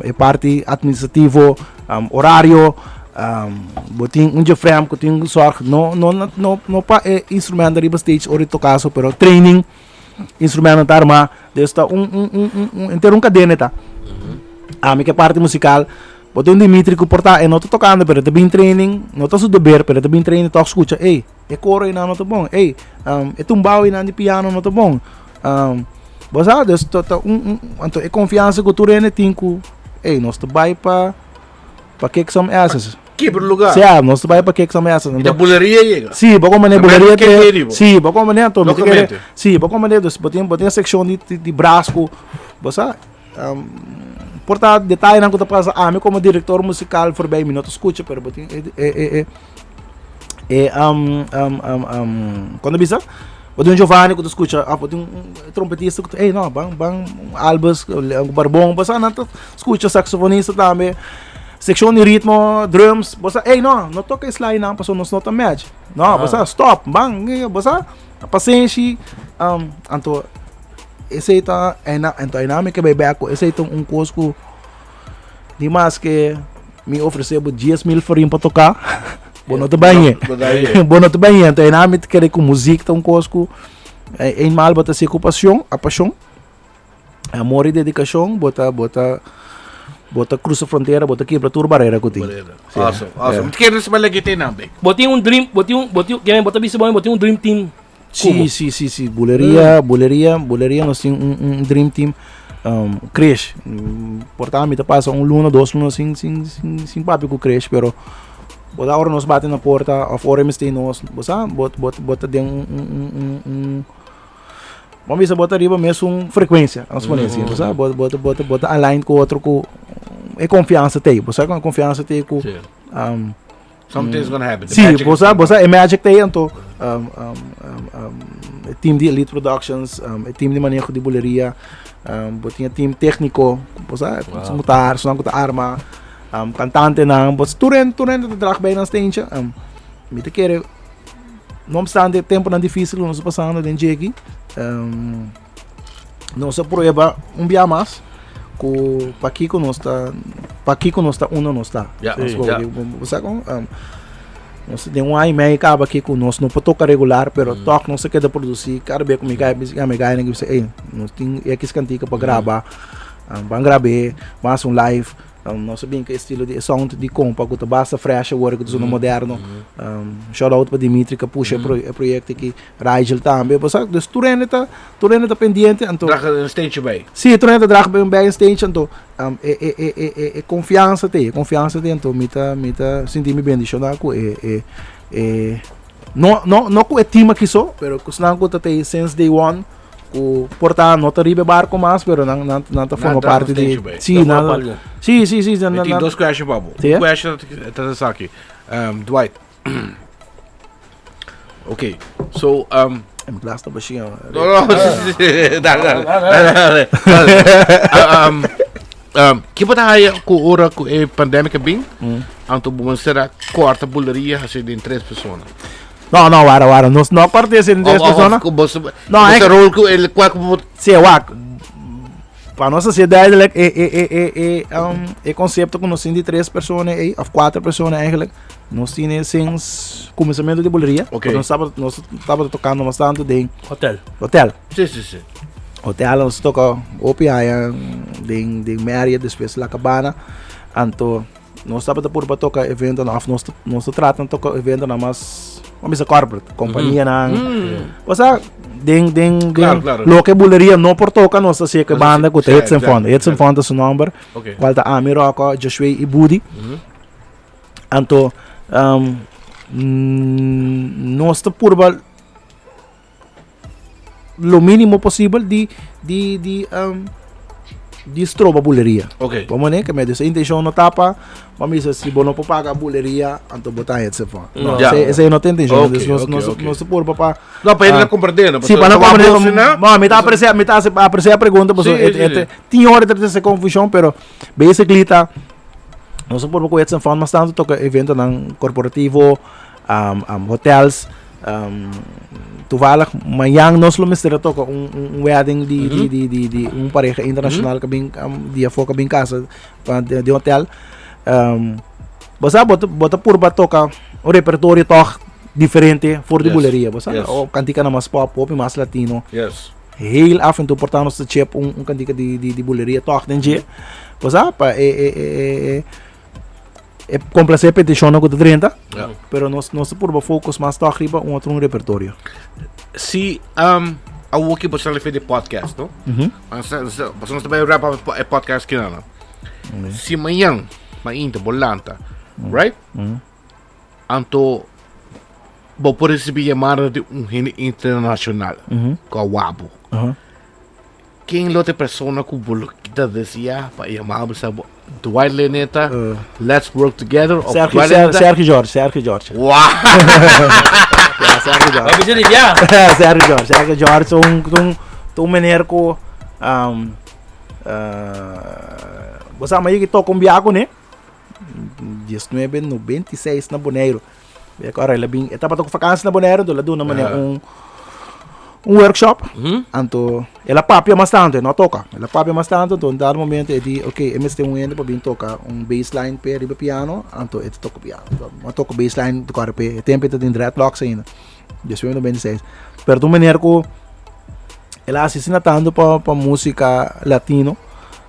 E parti administrativo, orario, bo tin un Jefrem ku tin zorg no no no no pa e instrumento riba stage ora di toka so pero training instrumento ta arma dus ta un un un un un henter un kadena ta. Ami ke parti musikal bo tin un Dimitri ku por ta e no ta tokando pero e ta bin training no ta su deber pero e ta bin training tok skucha ey e koro einan no ta bon ey e tumbao einan di piano no ta bon. Bo sa, dus ta ta un un anto e konfiansa ku tur hende tin ku ey nos ta bai pa pa kick some asses. Kibra lugar. Sea, nos ta bai pa kick some asses. I ta buleria yega. Si, bo komo ne Tambe buleria ke te keri bo. Si, bo komo ne anto mi ta kere Locamente. Si, bo komo ne dus bo tin bo tin e sekshon di di bras ku bo sa por ta detayenan ku ta pasa ami komo direktor musikal forbei mi no ta skucha pero bo tin e e e e E um, um, um, um, cuando bisa, bo tin un Giovanni ku ta escucha, of bo tin un trompetista ku ta, hey no, ban, ban, Albus, Barbon, bo sa nan ta escucha saxofonista tambe, seccion di ritmo, drums, bo sa, hey no, no toca e slide nan pasobra nos no ta match. No, bo sa, stop, ban, bo sa, pasenshi, um, anto esei ta, anto einan mi ke bai bek ku esei ta un kos ku Di maske mi ofrece bo 10.000 florin pa toca, bo no ta bañe. Bo no ta bañe. Entonces, na mi ta kere ku muziek ta un kos ku eenmaal bo ta hasi ku pasion, a pasion, amor y dedicacion, bo ta, bo ta, bo ta cruza frontera, bo ta kibra tur barera ku tin. Sí. Awesome, awesome. Mi ta kere reciba leki te nan, bek. Bo tin un dream, bo tin un, bo tin, bo ta bisa bo, bo tin un dream team. Sí, sí, sí, sí. Buleria, buleria, buleria nos tin un, un dream team. Um, Krish. Por ta mi ta pasa un luna, dos luna sin, sin, sin, sin papia ku Krish, pero bo ta ora nos bate na porta of ora mi stay nos, bo sa, bo, bo, bo ta den un, un, un, un, un Bo bisa bo ta riba mesun frecuencia, vamos poner así, bo sa, bo, bo, bo, bo ta align ku otro ku e confianza tei, bo sa ku e confianza tei ku Sí. um, Something's gonna happen. The Sí, magic bo is sa, gonna bo sa, e magic ta ei anto um, um, um, um, e team di Elite Productions, um, e team di maneho di buleria, um, bo tin e team técnico, bo sa, wow. ku ta ar, ku ta arma, um, kantantenan, bo tur hende, tur hende ta draag bij nan steentje. Um, mi ta kere, no obstante e temponan difícil ku nos ta pasando den djeki, um, nos a prueba un bia mas ku pakiko nos ta pakiko nos ta unda nos ta. Ja, Nos sí, bo- ja. bo sa kon, nos den un aña y medio kaba aki ku nos no por toka regular, pero tok nos a keda produsí kada bes ku mi gai mi gai nan bisa ey nos tin ekis kantika pa graba, ban grab'é, ban hasi un live. Nos a bin ku e estilo di e sound di kompa ku ta basta fresh awor ku ta sona moderno. Shout out pa Dimitri ku a pusha e proyekto aki, Rigel tambe. Bo sa, dus tur hende ta, tur hende ta pendiente anto. Draga un steentje bij. Si, tur hende ta draga bij un steentje anto e e e e e e konfiansa t'ei, e konfiansa t'ei anto mi ta mi ta sinti mi bendishoná ku e e e no no no ku e team aki so, pero ku esnan ku ta t'ei since day one. Ku por ta no ta riba e barco mas, pero nan nan nan ta forma Nan ta parte di stage bij. Sí, Nan forma nan parte. Sí, sí, sí, nan Mi nan tin dos question pa bo. Sí, Un question ta ta esaki. Dwight. Ok, so Mi glas ta bashí. No, no, dale, dale, dale, dale. dale. Ki bo ta haya ku ora ku e pandemic a bin, anto bo mester a korta buleria hasi den tres persona? No, no, wara, wara. Nos no korta hasi den tres persona. Of, of, of, No, bo ik- rol ku el kwa ku bo Sí, wak. Pa nos hasi duidelijk, e, e, e, e, e, e concepto ku nos tin di tres persona ei, of kuater persona eigenlijk, nos tin e sinds kuminsamentu di buleria. Oké. Nos tabata, nos tabata tokando mas tantu den Hotel. hotel. Sí, sí, sí. Hotel nos toka hopi aña den, den Marriott, despues La Cabana. Anto nos tabata purba toka eventonan, of nos, nos ta trata toka eventonan mas. Ban bisa corporate, kompanianan. Osea, den, den, den Claro, claro. loke buleria no por toka, nos ta hasié ku e Nos ta banda ku ta sí, Hits and Fun. exacto, Hits and Fun ta su nòmber. Ok. Kual ta ami, Rocco, Josué i Budi. Anto, nos ta purba lo mínimo posibel di, di, di, di stroba buleria. Ok. Bo mane ke medio intenshon no ta pa, bo misa si bo no por paga buleria, anto bo ta hetse fo. No, Ja. esei, esei no ta intenshon. Ok, Dus nos, ok, nos, ok. nos ta purba pa No, pa hende Ah. comprende, no? Sí, pa no comprende. No, mi ta aprecia, mi ta aprecia pregunta, paso Sí, et, sí, et, sí. tin ora ta trese confusion, pero basically ta nos ta purba ku hetse fo mas tanto toka eventonan korporativo, hotels, Toevallig mañan nos lo mester a toca un, un, un wedding di, di, di, di, di un pareja internacional que bin di afó que bin casa pa di, di hotel. Bo sa bo ta, bo ta purba toca un repertorio toch diferente for di Yes, buleria. Bo sa yes. o cantica na mas pop, hopi mas latino. Yes. Heel af en toe por ta nos ta chip un, un cantica di, di, di buleria toch den dje. Bo sa pa e, e, e, e, e E complacer peticionnan cu ta drenta, Ja. pero nos nos ta purba focus mas toch riba un otro un repertorio. Si um, awor ki bo sali fe di podcast, no? Pasobra nos ta bai wrap up e e podcast kina, no? Si mañan, mainta, bo lanta, right? Anto bo por recibi yamada di un hende internacional, cu a wak bo. Ken lo ta e persona ku bo lo ta desea pa e yama bo sa bo Dwight Leoneta, let's work together of Sergio, Dwight Ser, Leoneta? Sergio George, Sergio George. Wow! Ja, Sergio George. Papi se ya. Sergio George, Sergio George, un, un, un meneer ku um, uh, bo sa ma yegi toka un biaha kuné 1996 na Boneiru. Ora el a bin, e tabata ku vakansi na Boneiru, anto el a duna manera un un workshop. Anto el a papia mas tantu, e no a toka. El a papia mas tantu, anto un dado momento e di, ok, e mester un hende pa bin toka un bassline p'e riba piano, anto e ta toka piano. Anto a toka bassline toka p'e, e tempu e ta tin dreadlocks ainda, 1996. Pero ta un manera ku el a hasi asina tantu pa pa musika latino,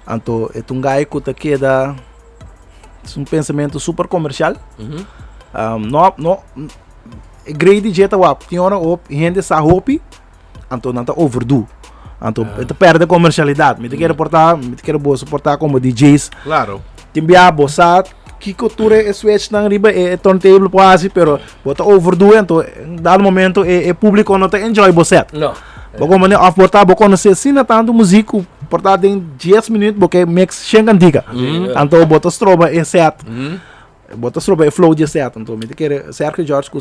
anto e ta un guy ku ta keda. Es un pensamiento super comercial. No, no, e grey DJ ta wap. Tin ora op, hende sa hopi, anto nan ta overdo. Anto e ta perde comercialidad. Mi ta kere porta, mi ta kere boso porta como DJs. Claro. Tin bia bo sa kiko tur e switch nan riba e turntable por hasi, pero bo ta overdo anto en dado momento e e publico no ta enjoy bo set. No. Bo komprende? Of bo ta bo konosé asina tantu muzik ku por ta den dies minuut bo ke mix shen kantika. Anto bo ta stroba e set. Bo ta stroba e flow di e set. Anto mi ta kere Sergio George ku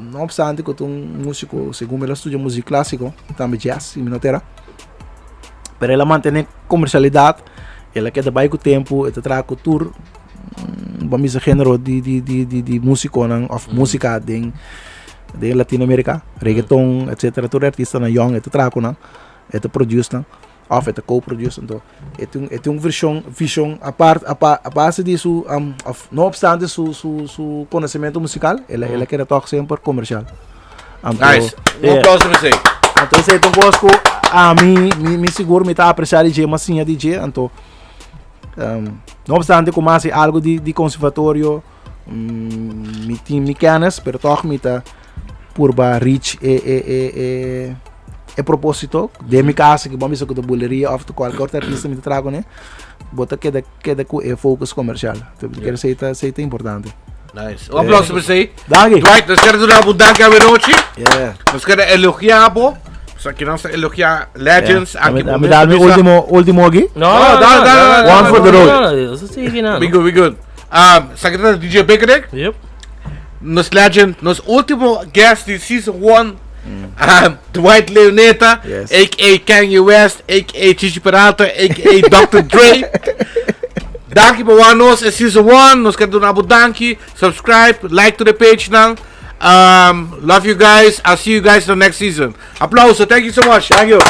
no obstante ku ta un musiko segun mi el a studia muzik klasiko tambe jazz si mi no ta era. Pero el a mantené komersialidat, el a keda bai ku tempu, e ta traha ku tur bo misa genero di di di di di musikonan of musika den den Latinoamerika, reggaeton etcetera, tur e artistanan yòn e ta traha ku nan, e ta produce nan òf e ta co-produce. Anto e tin e tin un vershon vishon apart apa a base di su òf no opstante su su su konosementu musikal el a el a keda tòg semper komershal. Anto Nice. Un aplauso pa esei. Anto esei ta un kos ku ami mi mi sigur mi ta apresiá di dje, mi a siña di dje, anto no opstante ku mi a hasi algu di di konservatorio. Mi tin mi kennis, pero toch mi ta purba reach e e e e e propósito. Den mi caso, que bom bisa ku ta buleria of cualquier otro artista mi ta traha kuné, bo ta keda keda ku e focus comercial. Entonces, mi kere esei ta esei ta importante. Nice. Un aplauso pa esei. Danki. Dwight, nos kere duna bo un danki awe nochi. Yeah. Nos kere elogia bo. Nos aki nos ta elogia legends. Yeah. Aki Ami, bo ami dal mi mes bisa. último último aki. No, No, dale, dale, dale, One for the road. No, no, eso sí, no. We good, we good. Um, sa ki ta DJ Big Yep. Nos legend, nos último guest di season 1, Dwight Leoneta, Yes. a.k.a. Kanye West, a.k.a. Chichi Peralta, a.k.a. Dr. Dre. Danki pa wak nos e season 1. Nos ke duna bo danki. Subscribe, like to the page nan. Love you guys. I'll see you guys in the next season. Aplauso. Thank you so much. Thank you.